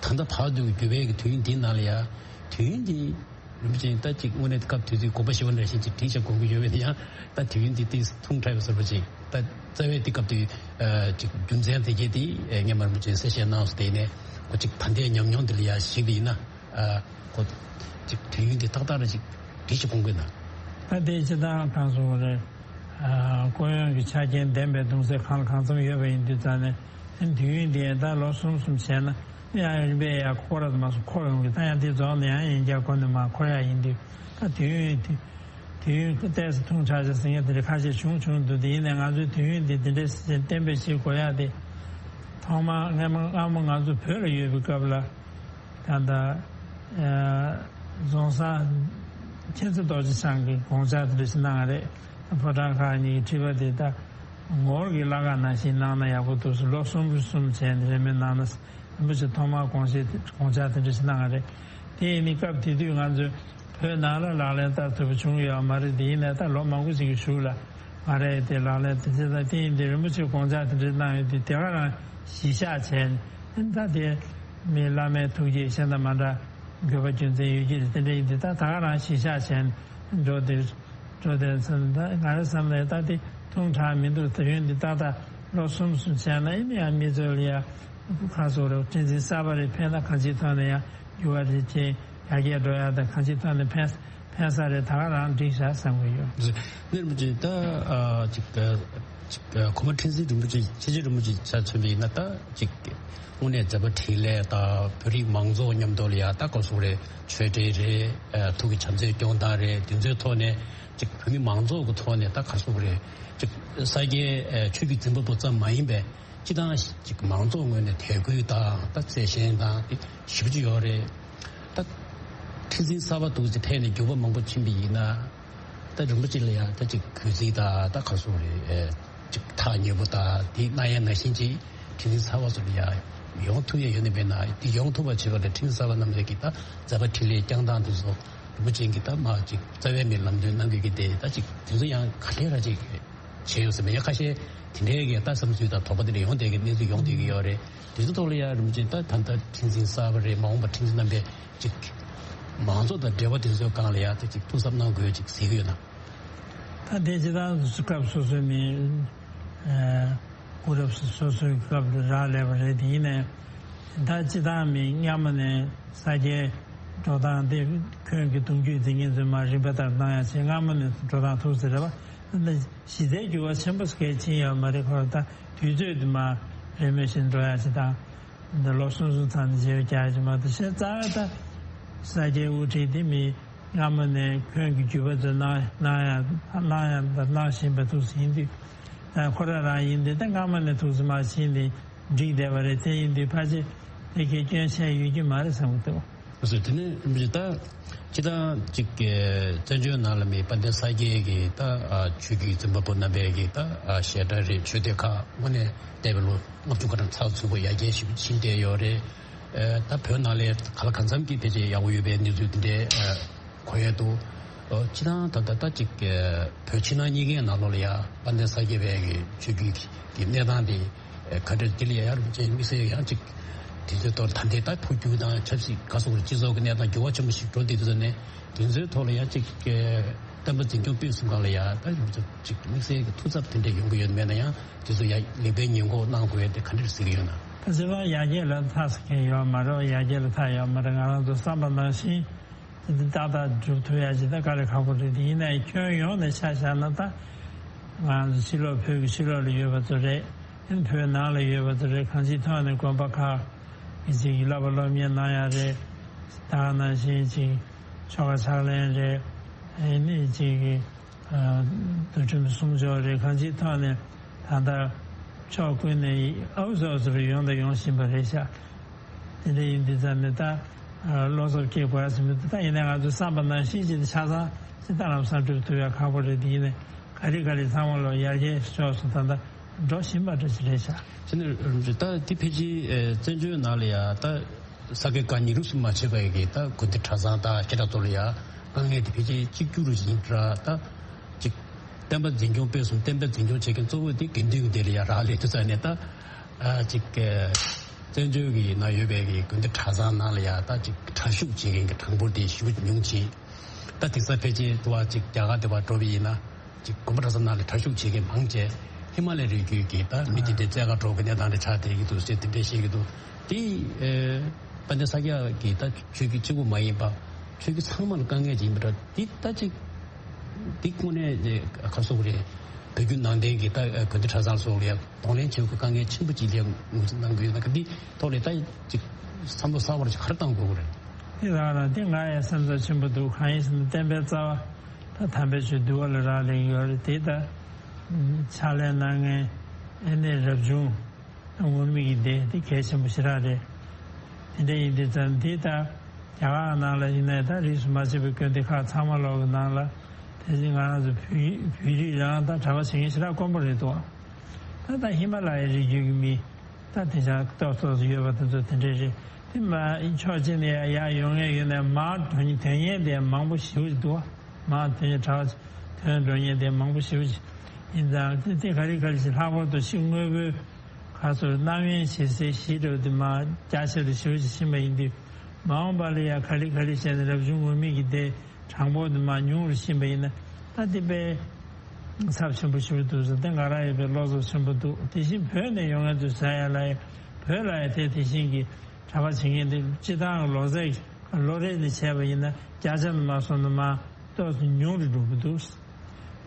ད་ལྟ་བར་དུ་འགྱུར་བའི་གི་དུས་ཡུན་འདི་ནང་ལ་ཡ་དུས་ཡུན་འདི་རིན་པོ་ཆེ་ད་ཅིག་དངོས་གནས་སྐབས་དེ་དུས་དགོངས་པ་བཞེས་པ་འདྲ་ཞིག་ཅིག་བྲིས་བཞག་དགོངས་ཀྱི་ཡོད་པས་ན་ཡང་ད་དུས་ཡུན་འདི་ཏིག་ཐུང་དྲགས་པའི་བཟོ་འདྲ་ཅིག་ད་རྩ་བའི་དེ་སྐབས་དུས་ཨ་ཅིག་རྒྱུ་མཚན་དེ་གྱད་དེ་ཨེ་སྔོན་མ་རིན་པོ་ཆེ་གསལ་བཤད་གནང་སོང་། དེ་ནས་ཁོ་ཅིག་ད་ལྟའི་ཉམས་མྱོང་འདི་ལ་ཡ་གཞིགས་པ་ཡིན་ན་ཨ་ཁོ་ཅིག་དུས་ཡུན་འདི་ཏག་ཏག་རེ་ཅིག་བྲིས་ཤིག་དགོངས་ཀྱི་ན། ད་དེ་ཅི་ད་གང་སོང་རེད། ཨ་སྐུ་ཡོན་གྱི་ཆ་རྐྱེན་ལྡན་པའི་གདུང་སེམས་གང་ལ་གང་འཚམ་ཡོད་པ་ཡིན་དུས་ཙང་ནས་དུས་ཡུན་འདི་ད་ལོ་གསུམ་གསུམ་བྱས་ན་ཡང་རིམ་པས་ཡར་འཁོར་ར་མ་སོང་འཁོར་ཡོང་གི། ད་ཡང་འདི་རྫོགས་ནས་ཡང་ཡང་བསྐྱར་འཁོར་ནས་མར་འཁོར་ཡག་ཡིན་དུས་ད་དུས་ཡུན་དེ་དུས་ཡུན་ཏོག་ཙམ་ཐུང་དྲགས་ཤག་ཟེར་མཁན་དེ་འདྲ་ཁ་ཤས་བྱུང་བྱུང་འདུག་དེ་ཡིན་ནའི་ང་ཚོའི་དུས་ཡུན་འདི་འདི་འདྲའི་གཏན་འབེབས་བྱེད་དགོས་ཡག་དེ་ཐོག་མར་སྔ་མ་སྔ་མོ་ང་ཚོ་བོད་ལ་ཡོད་པའི་སྐབས་ལ་ད་ལྟ་ཨ་རྫོང་སར་མཁྱེན་བརྩེ་རྡོ་རྗེ་འཆང་གིས་དགོངས་འཆར་དེ་འདྲ་ཞིག་གནང་བ་རེད། ཕོ་བྲང་ཁག་གཉིས་ཀྱི་ཁྲི་པ་དེ་ད་ངོར་གྱི་བླ་ག་ནང་བཞིན་གནང་ན་ཡག་པོ་འདུག་ཟེར་ལོ་གསུམ་གསུམ་བྱས་ནས་རེས་མོས་གནང་ན། རིན་པོ་ཆེ་ཐོག་མར་དགོངས་བཞེས་དགོངས་འཆར་དེ་འདྲ་ཞིག་གནང་བ་རེད། དེ་ཡིན་ནི་སྐབས་དེ་དུས་ང་ཚོས་བོད་ནང་ལ་ལག་ལེན་བསྟར་ཐུབ་པ་བྱུང་ཡོད་མ་རེད། དེ་ཡིན་ནའི་ད་ལོ་མང་པོ་ཞིག་གི་གཞུག་ལ་ང་རང་ཡང་དེ་ལག་ལེན་དེ་བྱས་ཙང་དེ་ཡིན་དུས་རིན་པོ་ཆེས་དགོངས་འཆར་དེ་འདྲ་གནང་ཡོད་དུས་དེ་ག་རང་གཞི་བཞག་བྱས་ནས་ད་དེ་མི་བླ་མའི་ཐུགས་བསྐྱེད་གཞན་དང་མ་འདྲ་དགོས་པ་རྒྱུ་མཚན་ཡོད་ཀྱི་རེད། དེ་འདྲ་ཡིན་དུས་ད་ད་ག་རང་གཞི་བཞག་བྱས་ནས་འགྲོ་དུས། འགྲོ་དོན་ཚུན་ད་ང་རང་བསམ་ནས་ད་དེ་ཐུང་དྲགས་མི་འདུག་དུས་ཡུན་འདི་ཏག་ཏག་ལོ་གསུམ་གསུམ་བྱས་ན་ཨེ་ནི་ཡང་མི་ཚོ་ལ་ཡ་ཁ་སོ་རེ་ཁྲི་འཛིན་གསར་པ་རེ་ཕེབས་ན་གང་ཅིའི་ཐོག་ནས་ཡང་འགྱུར་བ་རེ་ཕྱིན་ཡར་རྒྱས་འགྲོ་ཡ་དང་གང་ཅིའི་ཐོག་ནས་ཕན་ཕན་ས་རེ་ད་ག་རང་འགྲིག་ཤག་བསམ་གི་ཡོད། ནི་རིན་པོ་ཆེ་ད་ཅིག་ཅིག་གོང་མ་ཁྲི་འཛིན་རིན་པོ་ཆེ་ཆེ་ཆེ་རིན་པོ་ཆེ་ཆ་མཚོན་པ་ཡིན་ན་ད་ཅིག་དངོས་གནས་མཛད་པ་འཕྲིན་ལས་དང་བོད་རིགས་མང་ཚོགས་མཉམ་དུ་ལ་ཡ་ད་ག་སོ་རེ་ཆོས་འབྲེལ་རེད། ཐུགས་ཀྱི་བྱམས་བརྩེའི་སྐྱོང་སྟངས་རེད། དེ་ཚོའི་ཐོག་ནས་ཅིག་བོད་མི་མང་ཚོགས་ཀྱི་ཐོག་ནས་ད་ག་སོ་རེད། ཅིག་ས་སྐྱའི་ཆོས་བརྒྱུད་འཛིན་པ་པོ་ཙམ་མ་ཡིན་པའི་སྤྱི་བཏང་ཅིག་མང་ཚོགས་ངོས་ནས་དད་གུས་དང་ད་བརྩེ་ཞེན་དང་དེ་ཞེ་པོ་ཅིག་ཡོད་རེད། ད་ཁྲི་འཛིན་གསར་པ་འདུག་ཅིག་ཕེབས་ནས་འགྱུར་བ་མང་པོ་ཕྱིན་པ་ཡིན་ན། ད་རིན་པོ་ཆེ་ལ་ཡང་ད་ཅིག་གུས་བརྩི་དང་ད་ག་སོ་རེད། ཅིག་ཐག་ཉེ་པོ་དང་དེ་གནང་ཡ་ནང་བཞིན་ཅིག་ཁྲི་འཛིན་གསར་པ་ཚོ་ལ་ཡང་ཡོང་ཐུབ་ཡ་ཡོད་ནི་མེད་ན། དེ་ཡོང་ཐུབ་པ་བྱེད་པ་ལ་ཁྲི་འཛིན་གསར་པ་རྣམ་པས་ཀྱི་ད་མཛད་པ་འཕྲིན་ལས་བསྐྱངས་སྟངས་དེ་ཚོ་རིན་པོ་ཆེ་གིས་ད་མ་ཅིག་རྩ་བའི་མི་ལམ་སྟོན་གནང་དགོས་ཀྱི་དེ་ད་ཅིག་དེ་ཚོ་ཡང་ག་ལེ་ར་ཅིག་བྱས་ཡོད་ཟེར་མེད། ཡ་ཁ་ཤས་དེ་འདྲའི་གི་ད་བསམ་ཚུལ་དང་དོགས་པ་དེ་འདྲ་ཡོང་བསྡད་ཀྱི་གནས་ཚུལ་ཡོང་བསྡད་ཀྱི་ཡོད་རེད། དེ་ཚོ་ཐོག་ལ་ཡང་རིན་པོ་ཆེ་ད་ད་ལྟ་ཁྲི་འཛིན་གསར་པ་རེད། མ་འོངས་པ་ཁྲི་འཛིན་རྣམ་པས་ཅིག་མང་ཚོགས་དང་འབྲེལ་བ་དེ་ཚོའི་སྒང་ལ་ཡང་ད་ཅིག་ཐུགས་གཟབ་གནང་དགོས་ཅིག་ཟེར་གྱི་ཡོད་ན། ད་དེ་ཇི་ལྟར་སྐབས་སོ་སོའི་མི་ཨ་སྐུ་རབས་སོ་སོའི་སྐབས་ལ་རག་ལས་པ་རེད། དེ་ཡིན་ནའི་ད་སྤྱི་བཏང་མི་སྔ་མོ་ནས་ས་སྐྱའི་འགྲོ་སྟངས་དེ་ཁྱོན་གྱི་གདུང་རྒྱུད་འཛིན་མཁན་ཚོས་མ་རིམ་པ་ལྟར་གནང་ཡ་བྱས། སྔ་མོ་ནས་འགྲོ་སྟངས་ཐུག་ཟེར་རེད་པ། གཞི་རྩའི་འགྱུར་བ་ཆེན་པོ་གལ་ཕྱིན་ཡོད་མ་རེད། ཁོ་རང་ད་དུས་ཚོད་དུ་མ་རེས་མོས་བཞིན་འགྲོ་ཡ་ཅིག་དང་། འདི་ལོ་གསུམ་གསུམ་ཚང་ནས་བརྗེ་བོ་རྒྱག་ཡ་ཅིག་མ་གཏོགས་གཞན་རྩ་བའི་ད་ས་སྐྱའི་དབུ་ཁྲིད་དེ་མི་སྔ་མོ་ནས་ཁྱོན་གྱི་བརྒྱུད་པ་ཚོས་གནང་གནང་ཡ་གནང་ཡ་དང་གནང་བཞིན་པ་ཐུགས་སུ་ཡིན་དུས། ད་ཁོ་རང་རང་ཡིན་དུས་ད་སྔ་མོ་ནས་ཐུགས་སུ་མ་ཕྱིན་ཏེ་འགྲིག་བསྡད་པ་རེད། དེ་ཡིན་དུས་ཕལ་ཆེར་དེ་གའི་སྐྱོན་ཆ་ཡོད་ཀྱི་མ་རེད་བསམ་གྱི་འདུག། ཟེར་དེ་ནས་མི་ད་སྤྱི་བཏང་གཅིག་གི་བཙན་བྱོལ་ནང་ལ་མི་དཔལ་ལྡན་ས་སྐྱའི་གི་ད་ཆོས་བརྒྱུད་འཛིན་པ་པོ་རྣམ་པའི་གི་ད་བཤད་གྲྭ་རེད། ཆོས་སྡེ་ཁག་དངོས་གནས་བལྟས་པའི་ལོ་ལྔ་བཅུ་ཁ་གྲངས་ཚགས་ཚུད་པོ་ཡར་རྒྱས་ཞིག་ཕྱིན་བསྡད་ཡོད་རེད། ད་བོད་ནང་ལ་ག་ལ་གང་འཚམ་གྱི་ཕལ་ཆེར་ཡག་པོ་ཡོད་པའི་གནས་ཚུལ་དེ་འདྲའི་གོ་ཡས་འདུག། སྤྱི་བཏང་ད་ད་ད་ཅིག་བོད་ཕྱི་ནང་གཉིས་ཀའི་ནང་ལོགས་ལ་ཡ་དཔལ་ལྡན་ས་སྐྱ་པའི་གི་ཆོས་བརྒྱུད་ཀྱི་གནས་སྟངས་དེ་ག་འདྲ་དེ་ལ་ཡ་ཡར་རུབ་ཅན་དམིགས་བསལ་ཡང་ཅིག་དེ་ཚོའི་ཐོག་ད་ལྟའི་ད་འཕོ་འགྱུར་དང་ཆབ་སྲིད་ག་སོགས་སྤྱི་ཚོགས་ཀྱི་གནས་སྟངས་འགྱུར་བ་ཆེན་པོ་ཞིག་འགྲོ་བསྡད་དུས་ཙ་ནས་དེ་ཚོའི་ཐོག་ལ་ཡ་ཅིག་ བསྟན་པ་འཛིན་སྐྱོང་སྤེལ་གསུམ་སྒང་ལ་ཡ་ད་ཅིག་དམིགས་བསལ་གྱི་ཐུགས་འཚབ་དེ་འདྲ་ཡོང་གི་ཡོད་མེད་ན་ཡང་དེ་ཚོ་ཡ་ལེགས་སྤེལ་ཉེས་འགོག་གནང་དགོས་ཡ་དེ་ག་འདྲ་གཟིགས་ཀྱི་ཡོད་ན། ད་སྤྱིར་བཏང་ཡར་རྒྱས་ལ་ཐག་ཟེར་མཁན་ཡོད་མ་རེད། ཡར་རྒྱས་ལ་ཐག་ཡོད་མ་རེད། ང་རང་ཚོ་བསམ་པ་ནང་བཞིན་དེ་འདི་ཏག་ཏག་སྒྲུབ་ཐུབ་ཡ་ཅིག་ད་དཀའ་ལས་ཁག་པོ་རེད། དེ་ཡིན་ནའི་ཁྱོན་ཡོངས་ནས་ཆ་བཞག་ན་ད་ང་ཚོ་ཕྱི་ལོགས་བོད་ཀྱི་ཕྱི་ལོགས་ལ་ཡོད་པ་ཚོ་རེད། ཨེ་བོད་ནང་ལ་ཡོད་པ་ཚོ་རེད། གང་ཅིའི་ཐོག་ནས་དགོན་པ་ཁག་གི་ཅིག་བསླབ་པ་སློབ་གཉེར་གནང་ཡ་རེད། ད་ག་ནང་བཞིན་ཅིག་ཆོ་ག་ཕྱག་ལེན་རེད། ཨེ་ནི་ཅིག་གི་ཨ་འདུལ་ཁྲིམས་སྲུང་སྐྱོབ་རེད། གང་ཅིའི་ཐོག་ནས་ད་ལྟ་ཕྱོགས་ཀུན་ནས་ཨའུ་ཟོ་ཟོ་རུ་ཡོང་དང་ཡོང་བཞིན་པ་རེད་ཤག་དེ་འདྲ་ཡིན་དུས་ཙམ་ནས་ད་བློ་འཚབ་སྐྱེ་དགོས་ཡ་ཟེར་མི་འདུག་ད་ཡིན་ནའི་ང་ཚོས་བསམ་པ་ནང་བཞིན་ཅིག་ཆ་ཚང་ཅིག་ད་ལམ་སང་སྒྲུབ་ཐུབ་ཡ་ཁག་པོ་རེད། དེ་ཡིན་ནའི་ག་ལེ་ག་ལེ་ཚང་མ་ལོ་ཡར་རྒྱས་ཕྱོགས་སུ་ད་ལྟ་འགྲོ་བཞིན་པ་འདྲ་ཞིག་རེད་ཤག་དེ་ནི་ད་དེ་ཕལ་ཆེར་བཙན་བྱོལ་ནང་ལ་ཡ་ད་ས་དགེ་བཀའ་རྙིང་རིས་སུ་མ་ཆད་པ་ཡི་གི་ད་དགོན་སྡེ་གྲྭ་ཚང་དང་བཅས་དྲ་ཚོ་ལ་ཡ་དཀའ་ངལ་དེ་ཕལ་ཆེར་གཅིག་གྱུར་རུ་ཡིན་འདྲ། ད་ཅིག་བསྟན་པ་འཛིན་སྐྱོང་སྤེལ་གསུམ་བསྟན་པ་འཛིན་སྐྱོང་བྱེད་མཁན་གཙོ་བོ་དེ་དགེ་འདུན་གྱི་སྡེ་ལ་ཡ་རག་ལས་དུས་ཙམ་ནས་ད་ཨ་ཅིག་བཙན་བྱོལ་གྱི་ནང་ཡོད་པའི་གི་དགོན་སྡེ་གྲྭ་ཚང་ནང་ལ་ཡ་ད་ཅིག་གྲྭ་ཞུགས་བྱེད་མཁན་གྱི་གྲངས་འབོར་དེ་ཞེ་པོ་ཉུང་ཕྱིན། ད་དེང་སང་ཕལ་ཆེར་དུ་བ་ཅིག་རྒྱ་གར་དེ་བ་འགྲོ་བ་ཡིན་ན་ཅིག་དགོན་པ་གྲྭ་ཚང་ནང་ལ་གྲྭ་ཞུགས་བྱེད་མཁན་མང་ཆེ་ཧི་མ་ལ་ཡའི་རི་རྒྱུད་ཀྱི་ད་མི་དེ་འདྲའི་བཙལ་ག་འགྲོ་གི་གནས་སྟངས་དེ་ཆགས་བསྡད་ཀྱི་འདུག་ཟེར་དེ་འདྲ་བཤད་ཀྱི་འདུག་དེ་ཨེ་དཔལ་ལྡན་ས་སྐྱ་གི་ད་ཆོས་བརྒྱུད་གཅིག་པུ་མ་ཡིན་པ་ཆོས་བརྒྱུད་ཚང་མ་ལ་དཀའ་ངལ་ཅིག་ཡིན་པ་འདྲ། དེ་ད་ཅིག་འདི་དངོས་གནས་ཁ་སོག་རེད། བོད་བརྒྱུད་ནང་བསྟན་གྱི་ད་དགོན་སྡེ་གྲྭ་ཚང་སོགས་ལ་ཡང་གདོང་ལེན་བྱེད་དགོས་དཀའ་ངལ་ཆེན་པོ་ཅིག་ལ་ངོས་འཛིན་གནང་གི་ཡོད་ན། ག་འདི་ཐོག་ལ་ད་ཅིག་བསམ་བློ་གསར་པ་ཅིག་ག་རེ་གཏང་དགོས་ཀྱི་རེད། དེ་རང་རང་དེ་ང་ཡང་སེམས་འཚབ་ཆེན་པོ་འདུག་གང་ཡིན་ཟེར་ན་བསྟན་པའི་རྩ་བ་ད་དམ་པའི་ཆོས་འདུལ་བ་ལ་རག་ལས་ཡོད་རེད། དེ་ད་ཕྱག་ལེན་གནང་མཁན་ཨེ་ནས་རབ་བྱུང་ངུར་སྨྲིག་གི་སྡེ་དེ་གལ་ཆེན་པོ་ཞེ་དྲག་རེད། དེ་འདྲ་ཡིན་དུས་ཙང་འདི་ལྟར་རྒྱ་གར་ནང་ལ་ཡིན་ནའི་ད་རིས་སུ་མ་ཆད་པའི་དགོན་སྡེ་ཁག་ཚང་མ་ལོག་གི་ནང་ལ་དེ་བཞིན་ང་རང་ཚོ་བོད་བོད་རིགས་རང་ད་གྲྭ་པ་བྱེད་མཁན་ཞེ་དྲག་དཀོན་པོ་རེད་འདུག་ད་ད་ཧི་མ་ལ་ཡའི་རི་རྒྱུད་ཀྱི་མི་ད་དེ་ཆ་ཏོག་ཙོག་ཙམ་ཡོད་པ་དེ་ཚོ་དེ་འདྲ་རེད། དེ་མ་ཕྱོགས་གཅིག་ནས་ཡར་ཡོང་མཁན་ཡོད་ནའི་མར་དོན་དོན་ཡན་དེ་མང་པོ་ཞེ་པོ་ཅིག་འདུག་མར་དོན་གྲྭ་པ་དོན་འགྲོ་མཁན་དེ་མང་པོ་ཞེ་པོ་ཅིག་ཡིན་ཙང་དེ་དེ་ག་རེ་ག་རེ་ཞིག་ལྷག་པར་དུ་ཕྱི་དངོས་པོའི་ག་ཚོད་རྣམ་དབྱེ་ཞེ་སའི་གཞི་འདྲ་བོ་དེ་མར་རྒྱ་ཆེ་རུ་ཞེ་པོ་ཅིག་ཕྱིན་པ་ཡིན་དུས། མ་འོངས་པ་ལ་ཡང་ག་ལེ་ག་ལེ་བྱས་ནས་རབ་བྱུང་ངུར་སྨྲིག་གི་སྡེ་གྲངས་འབོར་དེ་མར་ཉུང་རུ་ཕྱིན་པ་ཡིན་ན་ད་དེ་དཔེ་ཚབས་ཆེན་པོ་ཞེ་པོ་འདུག་ཟེར་དེ་ང་རང་ཡོད་པའི་བློ་འཚབ་ཆེན་པོ་འདུག་དེ་བཞིན་བོད་ནས་ཡོང་མཁན་ཚོ་ཟེར་ཡ་ལ་ཡང་བོད་ལ་ཡང་དེ་དེ་བཞིན་གྱི་གྲྭ་པ་བྱེད་མཁན་དེ་སྤྱི་བཏང་གི་ལོ་ཚད་ལོ་རེ་ནས་བྱས་པ་ཡིན་ན་བརྒྱ་ཆ་ནས་མར་སོང་ན་མར་ཏོག་ཙམ་ཉུང་རུ་འགྲོ་གི་འདུག་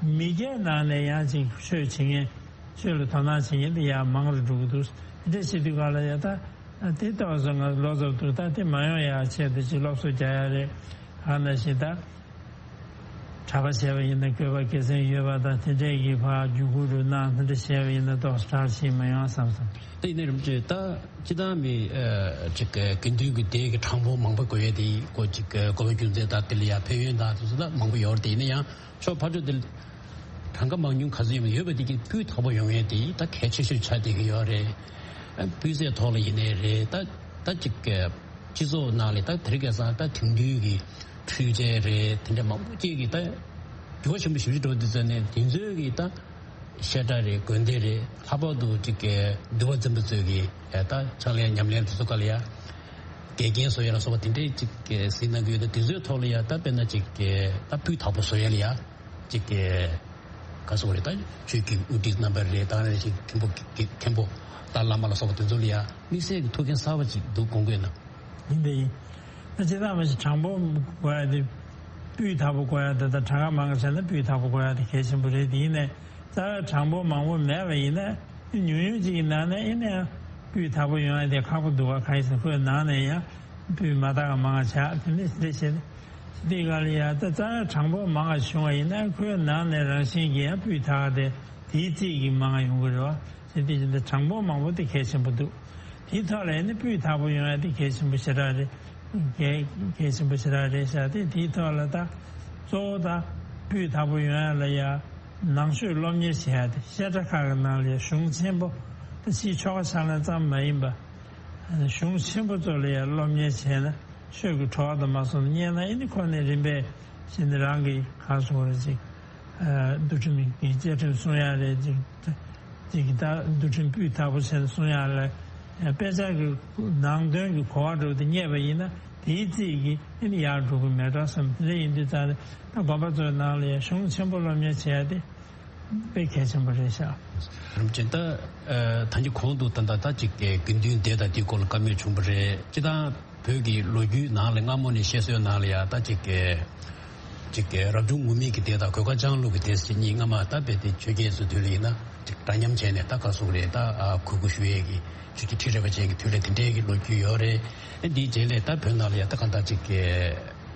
མི་སྒེར་ནང་ནས་ཡང་ཅིག་ཆོས་བྱེད་མཁན་ཆོས་ལ་དོ་སྣང་བྱེད་མཁན་དེ་ཡང་མང་རུ་འགྲོ་གི་འདུག་དེ་འདྲ་བྱེད་དུས་ག་ལ་ཡ་ད་དེ་ཏོག་ཙམ་ང་བློ་འཚབ་འདུག་ད་དེ་མ་ཡོང་ཡ་ཆེད་དུ་ཅིག་སློབ་གསོ་རྒྱག་ཡ་རེད། ཨ་ནང་བཞིན་ད་གྲྭ་པ་བྱས་པ་ཡིན་ན་དགོས་པ་དགེ་མཚན་ཡོད་པ་དང་དེ་འདྲས་ཀྱི་ཕར་བརྒྱུད་སྐུལ་རུ་གནང་དེ་འདྲ་བྱས་པ་ཡིན་ན་ཏོག་ཙམ་དྲག་ཞིག་མ་ཡོང་བསམ་སོང་། དེ་ཡིན་ན་རིན་པོ་ཆེ་ད་སྤྱི་བཏང་མི་ཅིག་དགེ་འདུན་གྱི་སྡེ་གི་གྲངས་འབོར་མང་པོ་དགོས་ཡས་དེ་ཀོ་ཅིག་དགོན་པ་རྒྱུ་མཚན་དང་དེ་ལ་ཡ་ཕན་ཡོན་དང་དེ་ཚོ་ད་མང་པོ་ཡོད་རེད། དེ་ཡིན་ན་ཡང་ཕྱོགས་ཕར་ཕྱོགས་དེ་གྲངས་ཀ་མང་ཉུང་ག་ཚོད་ཡོད་མ་ཡོད་པ་དེ་གི་སྤུས་དག་པོ་ཡོང་ཡས་དེ་ད་གལ་ཆེ་ཤོས་ཆགས་བསྡད་ཀྱི་ཡོད་རེད། སྤུས་ཚད་ཐོག་ལ་ཡིན་ནའི་རེད། ད་ད་ཅིག་སྤྱི་ཚོགས་ནང་ལ་ད་དེ་རིང་ཁ་སང་ད་དེང་དུས་ཀྱི་འཕྲུལ་ཆས་རེད། དེ་འདྲ་མང་པོ་ཅིག་གི་ད་འགྱུར་བ་ཆེན་པོ་ཞེ་པོ་ཅིག་འགྲོ་དུས་ཙང་ནས་དེ་ཚོའི་གི་ད་བཤད་གྲྭ་རེད། དགོན་སྡེ་རེད། ལྷག་པར་དུ་ཅིག་གི་འདུལ་བ་འཛིན་པ་ཚོས་གི་ད་ཕྱག་ལེན་ཉམས་ལེན་དེ་ཚོ་སྐབས་ལ་ཡ་འགལ་རྐྱེན་བཟོ་ཡ་ལ་སོགས་པ་དེ་འདྲའི་ཅིག་གི་གཟིགས་གནང་གི་ཡོད། ད་དེ་ཚོའི་ཐོག་ལ་ཡ་ད་དཔེར་ན་ཅིག་གི་ད་སྤུས་དག་པོ་བཟོ་ཡ་ལ་ཡ་ཅིག་གི་ག་སོགས་རེད། ད་ཆོས་ཀྱི་དབུ་ཁྲིད་རྣམ་པ་རེད། ད་རེ་ཞིག་མཁན་པོ་མཁན་པོ་ད་བླ་མ་ལ་སོགས་པ་དེ་ཚོ་ལ་ཡ་དམིགས་བསལ་གྱི་ཐུགས་འགན་གསར་པ་ཅིག་འདུག་དགོངས་དགོས་ན། ཡིན་པས་ཡིན། ད་ཅི་ལྟར་མ་ཞིག་གྲངས་འབོར་དགོས་ཡ་དེ་སྤུས་དག་པོ་དགོས་ཡ་དེ་ད་གྲངས་ཀ་མང་ག་བྱས་ན་སྤུས་དག་པོ་དགོས་ཡ་དེ་གལ་ཆེན་པོ་རེད། དེ་ཡིན་ནའི་རྩ་བའི་གྲངས་འབོར་མང་པོ་མེད་པ་ཡིན་ན་ཉུང་ཉུང་ཅིག་གི་ནང་ནས་ཡིན་ནའང་སྤུས་དག་པོ་ཡོང་ཡ་དེ་ཁག་པོ་འདུག་ག་གང་ཡིན་ཟེར་ན་ཁོའི་ནང་ནས་ཡང་སྤུས་མ་དག་ག་མང་ག་ཆགས། དེ་འདྲ་ཞིག་རེད་བྱས་ནས་དེ་ག་ལ་ཡ་ད་རྩ་བའི་གྲངས་འབོར་མང་ག་བྱུང་བ་ཡིན་ན་ཁོའི་ནང་ནས་རང་བཞིན་གྱིས་ཡང་སྤུས་དག་དེ་དེའི་རྩིས་ཀྱིས་མང་ག་ཡོང་གི་རེད་བ། དེ་དེ་བཞིན་དུ་གྲངས་འབོར་མང་པོ་དེ་གལ་ཆེན་པོ་འདུག་དེའི་ཐོག་ལ་ཡིན་ན་སྤུས་དག་པོ་ཡོང་ཡ་དེ་གལ་ཆེན་པོ་ཞེ་དྲག་རེད། གལ་གལ་ཆེན་པོ་ཞེ་དྲག་རེད་ཤག་དེ་དེའི་ཐོག་ལ་ད་གཙོ་བོ་ད་སྤུས་དག་པོ་ཡོང་ཡ་ལ་ཡ་ནང་ཆོས་སློབ་གཉེར་བྱེད་ཡ་དེ་བཤད་གྲྭ་ཁག་གི་ནང་ལ་ཡ་གཞུང་ཆེན་པོ་ད་ཕྱིའི་ཆོ་ག་ཕྱག་ལེན་ཙམ་མ་ཡིན་པ་གཞུང་ཆེན་པོ་ཚོ་ལ་ཡ་སློབ་གཉེར་བྱས་ན་ཆོས་ཀྱི་བྲོ་བ་དང་མ་སོང་ན་རྙེད་ན་ཨེ་ནི་ཁོ་ནས་རིམ་པས་བྱས་ནས་རང་གི་གང་སོང་རེ་ཅིག་འདུལ་ཁྲིམས་ཀྱི་བཅའ་ཁྲིམས་སྲུང་ཡ་རེད། ཅིག་ཅིག་ད་འདུལ་ཁྲིམས་སྤུས་དག་པོ་བྱས་ནས་སྲུང་ཡ་ལ་ དཔེ་ཆ་གི་ནང་དོན་གྱི་གོ་བ་འདྲ་བོ་དེ་རྙེད་པ་ཡིན་ན། དེའི་རྩིས་ཀྱིས་ཨ་ནི་ཡར་འགྲོ་གི་མེད་འགྲོ་བསམ། དེ་འདྲ་ཡིན་དུས་ཙང་ནས་ད་དགོན་པ་ཚོའི་ནང་ལ་ཡང་གཞུང་ཆེན་པོ་སློབ་གཉེར་བྱེད་ཡ་དེ་དཔེ་གལ་ཆེན་པོ་རེད་ཤག་རིན་པོ་ཆེ། ད་ཨ་ད་གིན་གོང་དུ་ད་ལྟ་ད་ཅིག་དགེ་འདུན་སྡེ་དང་དེའི་སྐོར་ལ་བཀའ་མོལ་བྱུང་བ་རེད། སྤྱིར་བཏང་བོད་ཀྱི་ལོ་རྒྱུས་ནང་ལ་སྔ་མོ་ནས་བཤད་སྲོལ་ནང་ལ་ཡང་ད་ཅིག་གི་ཅིག་གི་རབ་བྱུང་ངུར་སྨྲིག་གི་སྡེ་དང་གོས་དཀར་ལྕང་ལོ་གི་སྡེ་ཟེར་གཉིས། སྔ་མ་ད་རྦད་དེ་ཆོས་རྒྱལ་ཚོའི་དུས་ལ་ཡིན་ན་ཅིག་འདྲ་མཉམ་བྱས་ནས། ད་ག་ཟེར་དགོས་རེད། ད་ཨ་གུས་བཀུར་ཞུ་ཡས་ཀྱི་ཆོས་ཀྱི་ཁྲི་རལ་པ་ཅན་གྱི་དུས་ལ་དེ་འདྲའི་གི་ལོ་རྒྱུས་ཡོད་རེད། ཨ་འདིའི་རྗེས་ལ་ད་བོད་ནང་ལ་ཡང་ད་གང་ལྟར་ཅིག་གི་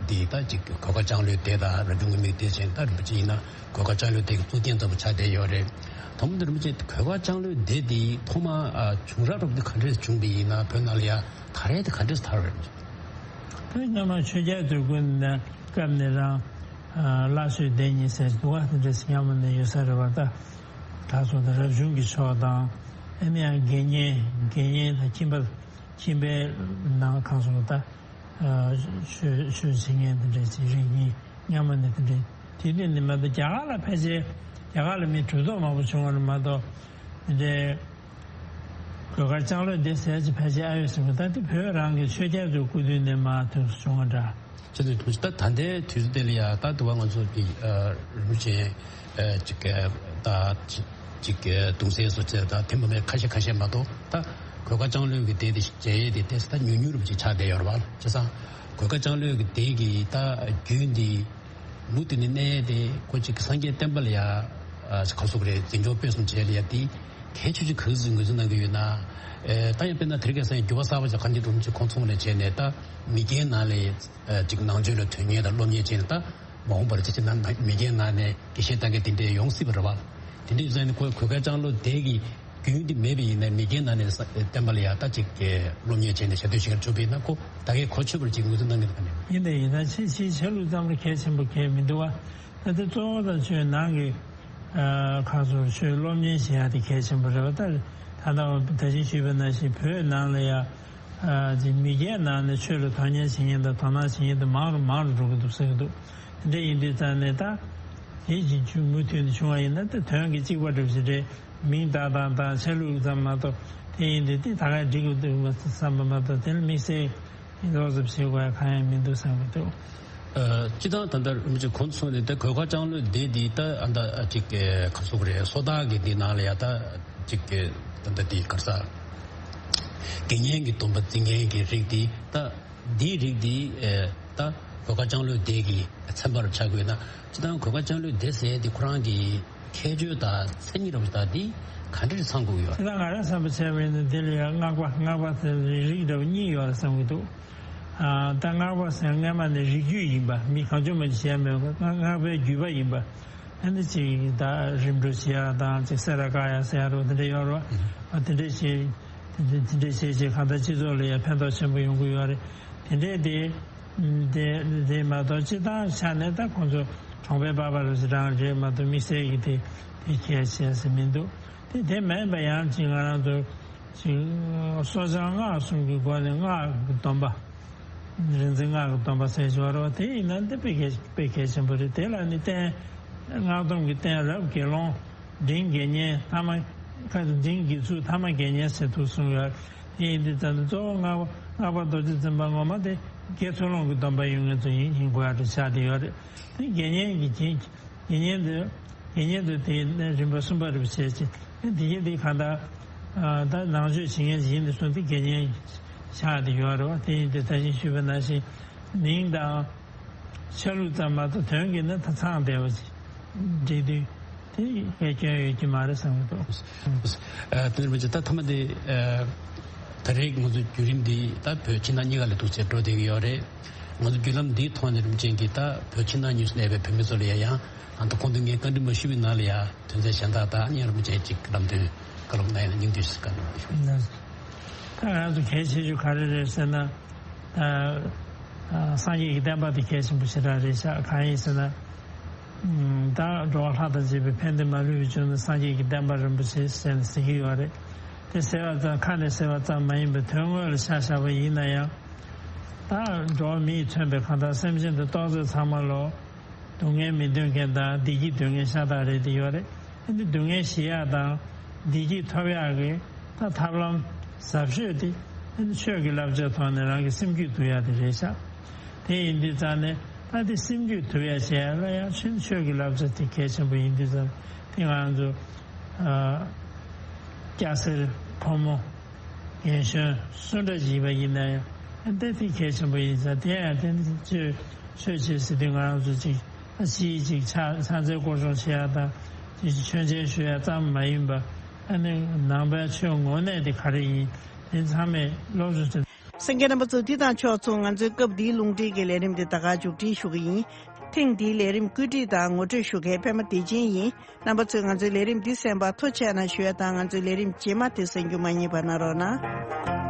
འདི་ད་ཅིག་གོས་དཀར་ལྕང་ལོའི་སྡེ་དང་རབ་བྱུང་ངུར་སྨྲིག་སྡེ་བྱས། ད་རིན་པོ་ཆེ་ཡིན་ན་གོས་དཀར་ལྕང་ལོའི་སྡེ་གི་གཙུག་རྒྱན་ལྟ་བུ་ཆགས་བསྡད་ཡོད་རེད། དང་པོ་འདི་རིན་པོ་ཆེ་གོས་དཀར་ལྕང་ལོའི་སྡེ་འདི་ཐོག་མ་ཨ་བྱུང་རབས་འདྲ་པོ་འདི་ག་འདྲས་བྱུང་བ་ཡིན་ན། བོད་ནང་ལ་ཡང་དར་ཡས་དེ་ག་འདྲས་དར་བ་རེད། དེ་སྔ་མ་ཆོས་རྒྱལ་དུས་སྐབས་ནས་སྐབས་ནས་རང་ཨ་བླ་མཆོད་སྡེ་གཉིས་ཟེར་འདུག་པ། དེ་འདྲས་སྔ་མོ་ནས་ཡོད་ས་རེད་པ། ད་ད་སོ་ད་རབ་བྱུང་གི་ཕྱོགས་དང་། ཨ་ནི་ཡང་དགེ་བསྙེན་དགེ་བསྙེན་དང་ཁྱིམ་པ་ཁྱིམ་པའི་ནང་གང་སོང་ད། ཨ་ཆོས་ཆོས་བྱེད་མཁན་དེ་འདྲས་ཀྱི་རིགས་གཉིས་སྔ་མོ་ནས་དེ་འདྲས། དེ་དུས་ནས་མ་གཏོགས་རྒྱ་གར་ལ་ཕལ་ཆེར་རྒྱ་གར་ལ་མི་གྲུབ་ཐོབ་མང་པོ་བྱུང་བ་རེད་མ་གཏོགས། དེ་འདྲས་གོས་དཀར་ལྕང་ལོའི་སྡེ་ཟེར་གྱི་ཕལ་ཆེར་ཨ་ཡོད་ཟེར་གི། ད་དེ་བོད་རང་གི་ཆོས་རྒྱལ་ཚོའི་སྐུ་དུས་ནས་མར་དུས་སུ་བྱུང་བ་འདྲ། ཅི་ནས་དུས་ད་ད་ལྟའི་དུས་སུ་དེ་ལ་ཡ་ད་དུ་བ་ང་ཚོ་གི་ཨ་རིན་པོ་ཆེ་ཨ་ཅིག་ད་ཅིག་གདུང་སྲས་སོགས་བཅས་དང་དེ་མ་མེད་ཁ་ཤས་ཁ་ཤས་མ་གཏོགས། ད་གོས་དཀར་ལྕང་ལོའི་གི་སྡེ་དེ་མཇལ་ཡས་དེ་ཏོག་ཙམ་ད་ཉུང་ཉུང་རུ་ཅིག་ཆགས་བསྡད་ཡོད་རེད་པ། བྱས་ཙང་གོས་དཀར་ལྕང་ལོའི་གི་སྡེ་གི་ད་རྒྱུན་འདི་མུ་མཐུད་ནས་གནས་ཏེ། ཁོ་ཅིག་སངས་རྒྱས་བསྟན་པ་ལ་ཡ་ཨ་ག་ཟེར་དགོས་རེད། འཛིན་སྐྱོང་སྤེལ་གསུམ་བྱས་ལ་ཡ་དེ་གལ་ཆེ་ཤོས་ག་རེ་ཟེར་ངོས་འཛིན་གནང་གི་ཡོད་ན། ཨེ་ད་ཡང་དཔེར་ན་དེ་རིང་ཁ་སང་འགྱུར་བ་གསར་པ་ཅིག་ག་འདྲ་འགྲོ་མིན་ཅིག་ཁོང་ཚོ་ལ་བྱས་ནས། ད་མི་རྒན་ནང་ལ་ཨ་ཅིག་ནང་ཆོས་ལ་དོན་གཉེར་དང་སློབ་གཉེར་བྱས་ནས། ད་མ་འོངས་པར་ཅི་ཅི་ན་མི་རྒན་ནང་ནས་དགེ་བཤེས་ལྟ་མཁན་དེ་འདྲ་ཡོང་སྲིད་པ་རེད་པ། དེ་འདྲ་ཡིན་ཙང་ནི་ཁོའི་གོས་དཀར་ལྕང་ལོ་སྡེ་གི་རྒྱུན་དེ་མེད་པ་ཡིན་ན། མི་རྒན་ནང་ནས་བསྟན་པ་ལ་ཡ་ད་ཅིག་སློབ་གཉེར་བྱས་ནས་ཞབས་འདེགས་ཞུ་མཁན་བྱུང་བ་ཡིན་ན། ཁོ་ད་གའི་གོ་ཆོད་པར་ཅིག་ངོས་འཛིན་གནང་གི་འདུག་ག་ནས། ཡིན་དང་ཡིན་དང་། ཕྱི་ཕྱིའི་ཆ་ལུགས་ཙམ་ལ་གལ་ཆེན་པོ་གང་ཡང་མི་འདུག་པ། ད་ལྟ་གཙོ་བོ་དང་ཆོས་ནང་གི་ཨ་ཁ་སོར་ཆོས་སློབ་གཉེར་བྱེད་ཡ་དེ་གལ་ཆེན་པོ་རེད་པ། ད་ད་ལྟ་ད་ཅི་ཞུས་པ་ནང་བཞིན་བོད་ནང་ལ་ཡ་ཨ་ཅིག་མི་རྒན་ནང་ནས་ཆོས་ལ་དོན་གཉེར་བྱེད་མཁན་དང་དོ་སྣང་བྱེད་མཁན་དེ་མང་རུ་མང་རུ་འགྲོ་གི་འདུག་ཟེར་གི་འདུག། དེ་འདྲ་ཡིན་དུས་ཙང་ནས་ད་དེ་བཞིན་ཆུ་མུ་མཐུད་ནས་བྱུང་བ་ཡིན་ན། ད་དོན་གྱི་གཅིག་པ་འདྲ་བོ་ཞིག་རེད། མིང་བཏགས་སྟངས་དང་ཆ་ལུགས་ཙམ་མ་གཏོགས། དེ་ཡིན་དུས་དེ་ད་ག་འགྲིག་གི་འདུག་མ་བསམ་པ་མ་གཏོགས། དེ་ལ་དམིགས་བསལ་ལོག་ཙམ་བྱེད་དགོས་ཡ་གང་ཡང་མི་འདུག་བསམ་གྱི་འདུག། ཨ་སྤྱིར་བཏང་ད་ལྟ་རིན་པོ་ཆེ་གོང་དུ་གསུངས་ནས། ད་གོས་དཀར་ལྕང་ལོའི་སྡེ་འདི་ད་ཨ་ད་ཅིག་ག་ཟེར་དགོས་རེད། སོ་ཐར་གྱི་འདི་ནང་ལ་ཡ་ད་ཅིག་ད་ལྟ་འདི་ག་རེ་ཟེར། དགེ་བསྙེན་གྱི་སྡོམ་པ་འཛིན་མཁན་གྱི་རིགས་འདི། ད་འདིའི་རིགས་འདི་ཨེ་ད་གོས་དཀར་ལྕང་ལོའི་སྡེ་གི་ཚན་པ་རུ་ཆགས་དགོས་ན། སྤྱིར་བཏང་གོས་དཀར་ལྕང་ལོའི་སྡེ་ཟེར་ཡ་འདི་ཁོ་རང་གི་ཁྱད་ཆོས་དང་མཚན་ཉིད་རབ་དང་འདི་ག་འདྲ་ཚང་དགོས་ཡོད། ད་ང་རང་བསམ་པ་བྱས་པ་ཡིན་ན། འདི་ལ་ཡང་སྔགས་པ་སྔགས་པ་ཟེར་རིགས་འདྲ་བ་གཉིས་ཡོད་རེད་བསམ་གྱི་འདུག། ཨ་ད་སྔགས་པ་ཟེར་སྔ་མ་ནས་རིགས་རྒྱུད་ཡིན་པ། མི་གང་བྱུང་མང་བྱུང་བྱས་མེད་པ། སྔགས་སྔགས་པའི་རྒྱུད་པ་ཡིན་པ། ཨ་ནི་ཅིག་ད་རིམ་གྲོ་བྱེད་ཡ་དང་། ཅིག་སེ་ར་བཀག་ཡ་ཟེར་ཡ་རོ། དེ་འདྲ་ཡོད་རེད་པ། ཨ་དེ་འདྲ་བྱེད་དེ་འདྲ་དེ་འདྲ་བྱེད་བྱེད་གང་ལྟར་སྤྱི་ཚོགས་ལ་ཡང་ཕན་ཐོགས་ཆེན་པོ་ཡོང་གི་ཡོད་རེད། དེ་འདྲས་དེ། དེ་དེ་མ་གཏོགས་སྤྱིར་བཏང་ཆ་ནས་ད་ཁོང་ཚོ་གྲོང་པའི་པ་ཕ་རུ་ཟི་རང་རེད་མ་གཏོགས། དམིགས་བསལ་གྱི་དེ་དེ་གལ་ཆེ་ས་མི་འདུག། དེ་དེ་མིན་པ་ཡང་ཅིག་ང་རང་ཚོ་ཅིག་སོ་བྱང་སྔགས་གསུམ་གྱི་སྒོ་ནས་སྔགས་ཀྱི་སྡོམ་པ། རིག་འཛིན་སྔགས་ཀྱི་སྡོམ་པ་ཟེར་གྱི་ཡོད་རེད་པ། དེ་ཡིན་ན་འདི་དཔེ་གལ་དཔེ་གལ་ཆེན་པོ་རེད། དེ་ལ་ནི་རྟེན་སྔགས་སྡོམ་གྱི་རྟེན་རབ་དགེ་སློང་འབྲིང་དགེ་བསྙེན་ཐ་མ། ཁ་འབྲིང་དགེ་ཚུལ་ཐ་མ་དགེ་བསྙེན་ཟེར་དུ་གསུངས་ཡོད། དེ་ཡིན་དུས་ཙམ་དུ་གཙོ་བོ་སྔགས་པ་སྔགས་པ་རྡོ་རྗེ་འཛིན་པ་ངོ་མ་དེ་དགེ་ཚུལ་སློང་གི་སྡོམ་པ་ཡོད་མཁན་ཚོ་ཡིན་ཡིན་དགོས་ཡ་དེ་ཆགས་བསྡད་ཡོད་རེད། དེ་དགེ་བསྙེན་གྱི་རྒྱན། དགེ་བསྙེན་དུ་དགེ་བསྙེན་དུ་དེ་རིམ་པ་གསུམ་པ་རུ་བྱས་ཅིང་། དེ་དེ་ག་འདྲ་ད་ནང་ཆོས་བྱེད་མཁན་ཞིག་ཡིན་དུས་སོང་དེ་དགེ་བསྙེན་ཆགས་བསྡད་ཡོད་རེད་པ། དེ་ཡིན་དུས་ད་གིན་ཞུས་པ་ནང་བཞིན་མིང་དང་ཆ་ལུགས་ཙམ་མ་གཏོགས་དོན་གྱིས་ནི་ད་ཚང་བསྡད་པ་ཅིག་འགྲིག་དུས་དེ་ཡང་སྐྱོན་ཡོད་ཀྱི་མ་རེད་བསམ་གྱི་འདུག། ཨ་དེ་འདྲ་མ་ཚད་ད་ཐ་མ་དེ་ཨ་ད་རེས་ང་ཚོ་བརྒྱུད་རིམ་འདི་ད་བོད་ཕྱི་ནང་གཉིས་ཀ་ལ་འདུག་སེ་འགྲོ་བསྡད་ཀྱི་ཡོད་རེད། ང་ཚོ་བརྒྱུད་ལམ་འདིའི་ཐོག་ནས་རིན་པོ་ཆེ་གིས་ད་བོད་ཕྱི་ནང་གཉིས་སུ་གནས་པའི་བོད་མི་ཚོ་ལ་ཡང་ཡང་ཨ་ད་གོང་དུ་ངས་བཀའ་འདྲི་མ་ཞུས་པའི་ནང་ལ་ཡང་དོན་ཚན་གཞན་དག་དང་། ཡང་རིན་པོ་ཆེ་ཅིག་ལམ་སྟོན་བཀའ་སློབ་གནང་ཡ་ན་སྙིང་བསྡུས་ཤིག་བཀའ་འདྲི་ཞུ། ད་ང་ཚོ་གལ་ཆེ་ཤོས་ག་རེ་རེད་ཟེར་ན། ད་ཨ་སངས་རྒྱས་ཀྱི་བསྟན་པ་དེ་གལ་ཆེན་པོ་ཞེ་དྲག་རེད་ཤག། གང་ཡིན་ཟེར་ན། ཨམ་ད་འགྲོ་བ་ལྷ་དང་བཅས་པའི་ཕན་བདེ་མ་ལུས་པའི་རྒྱུ་ནི་སངས་རྒྱས་ཀྱི་བསྟན་པ་རིན་པོ་ཆེ་ཟེར་ནས་ཟེར་གྱི་ཡོད་རེད། དེ་ཟེར་བ་ཙམ་ཁ་ནས་ཟེར་བ་ཙམ་མ་ཡིན་པའི་དོན་དངོས་ལ་ཆ་བཞག་པ་ཡིན་ན་ཡང་། ད་འགྲོ་བ་མི་ཡིས་མཚོན་པའི་གང་ལྟར་སེམས་ཅན་དུ་གཏོགས་ཚད་ཚང་མ་ལོ། སྡུག་བསྔལ་མི་འདོད་མཁན་དང་བདེ་སྐྱིད་འདོད་མཁན་ཤ་སྟག་རེད་དེ་ཡོད་རེད། ཨ་ནི་སྡུག་བསྔལ་ཞི་ཡག་དང་བདེ་སྐྱིད་ཐོབ་ཡག་གི་ད་ཐབས་ལམ་ ཟབ་ཤོས་དེ་ཆོས་ཀྱི་བསླབ་བྱ་ཐོག་ནས་རང་གི་སེམས་རྒྱུད་བསྡུ་ཡ་དེ་རེད་ཤག་དེ་ཡིན་དུས་ཙང་ནས་ད་དེ་སེམས་རྒྱུད་བསྡུ་ཡ་བྱེད་ཡ་ལ་ཡང་ཆོས་ཆོས་ཀྱི་བསླབ་བྱ་དེ་གལ་ཆེན་པོ་ཡིན་དུས་ཙང་དེ་ང་ཚོ་སྐྱ་སེར་ཕོ་མོ་རྒན་གཞོན་སུ་འདྲ་ཞིག་ཡིན་པ་ཡིན་ན་ཡང་དེ་དེ་གལ་ཆེན་པོ་ཡིན་ཙང་དེ་ཡང་དེ་ཆོས་ཆོས་བྱེད་ཟེར་དུས་ང་རང་ཚོ་ཅིག་ཨ་ཕྱིའི་ཅིག་ཕྱག་ཕྱག་འཚལ་སྐོར་སྦྱོང་བྱེད་ཡ་དང་ཅིག་མཆོད་མཇལ་ཞུ་ཡ་ཙམ་མ་ཡིན་པ་ཨ་ནི་ནང་པའི་ཆོས་ངོ་གནས་དེ་ག་རེ་ཡིན་དེ་ཚང་མས་སློབ་སྦྱོང་བྱེད། གསན་མཁན་རྣམ་པ་ཚོ། འདི་དང་ཕྱོགས་མཚུངས་ང་ཚོའི་སྐབས་འདིའི་རླུང་འཕྲིན་གྱི་ལས་རིམ་འདི་ད་ག་མཇུག་སྒྲིལ་ཞུ་གི་ཡིན། ཐེངས་འདིའི་ལས་རིམ་བཀོད་སྒྲིག་དང་ངོ་སྤྲོད་ཞུ་མཁན་པད་མ་བདེ་ཆེན་ཡིན། རྣམ་པ་ཚོས་ང་ཚོའི་ལས་རིམ་འདི་གསན་པར་ཐུགས་རྗེ་གནང་ཞུ་ཡ་དང་། ང་ཚོའི་ལས་རིམ་རྗེས་མ་དེ་གསན་རྒྱུ་མ་བསྙེལ་བ་གནང་རོགས་གནང་།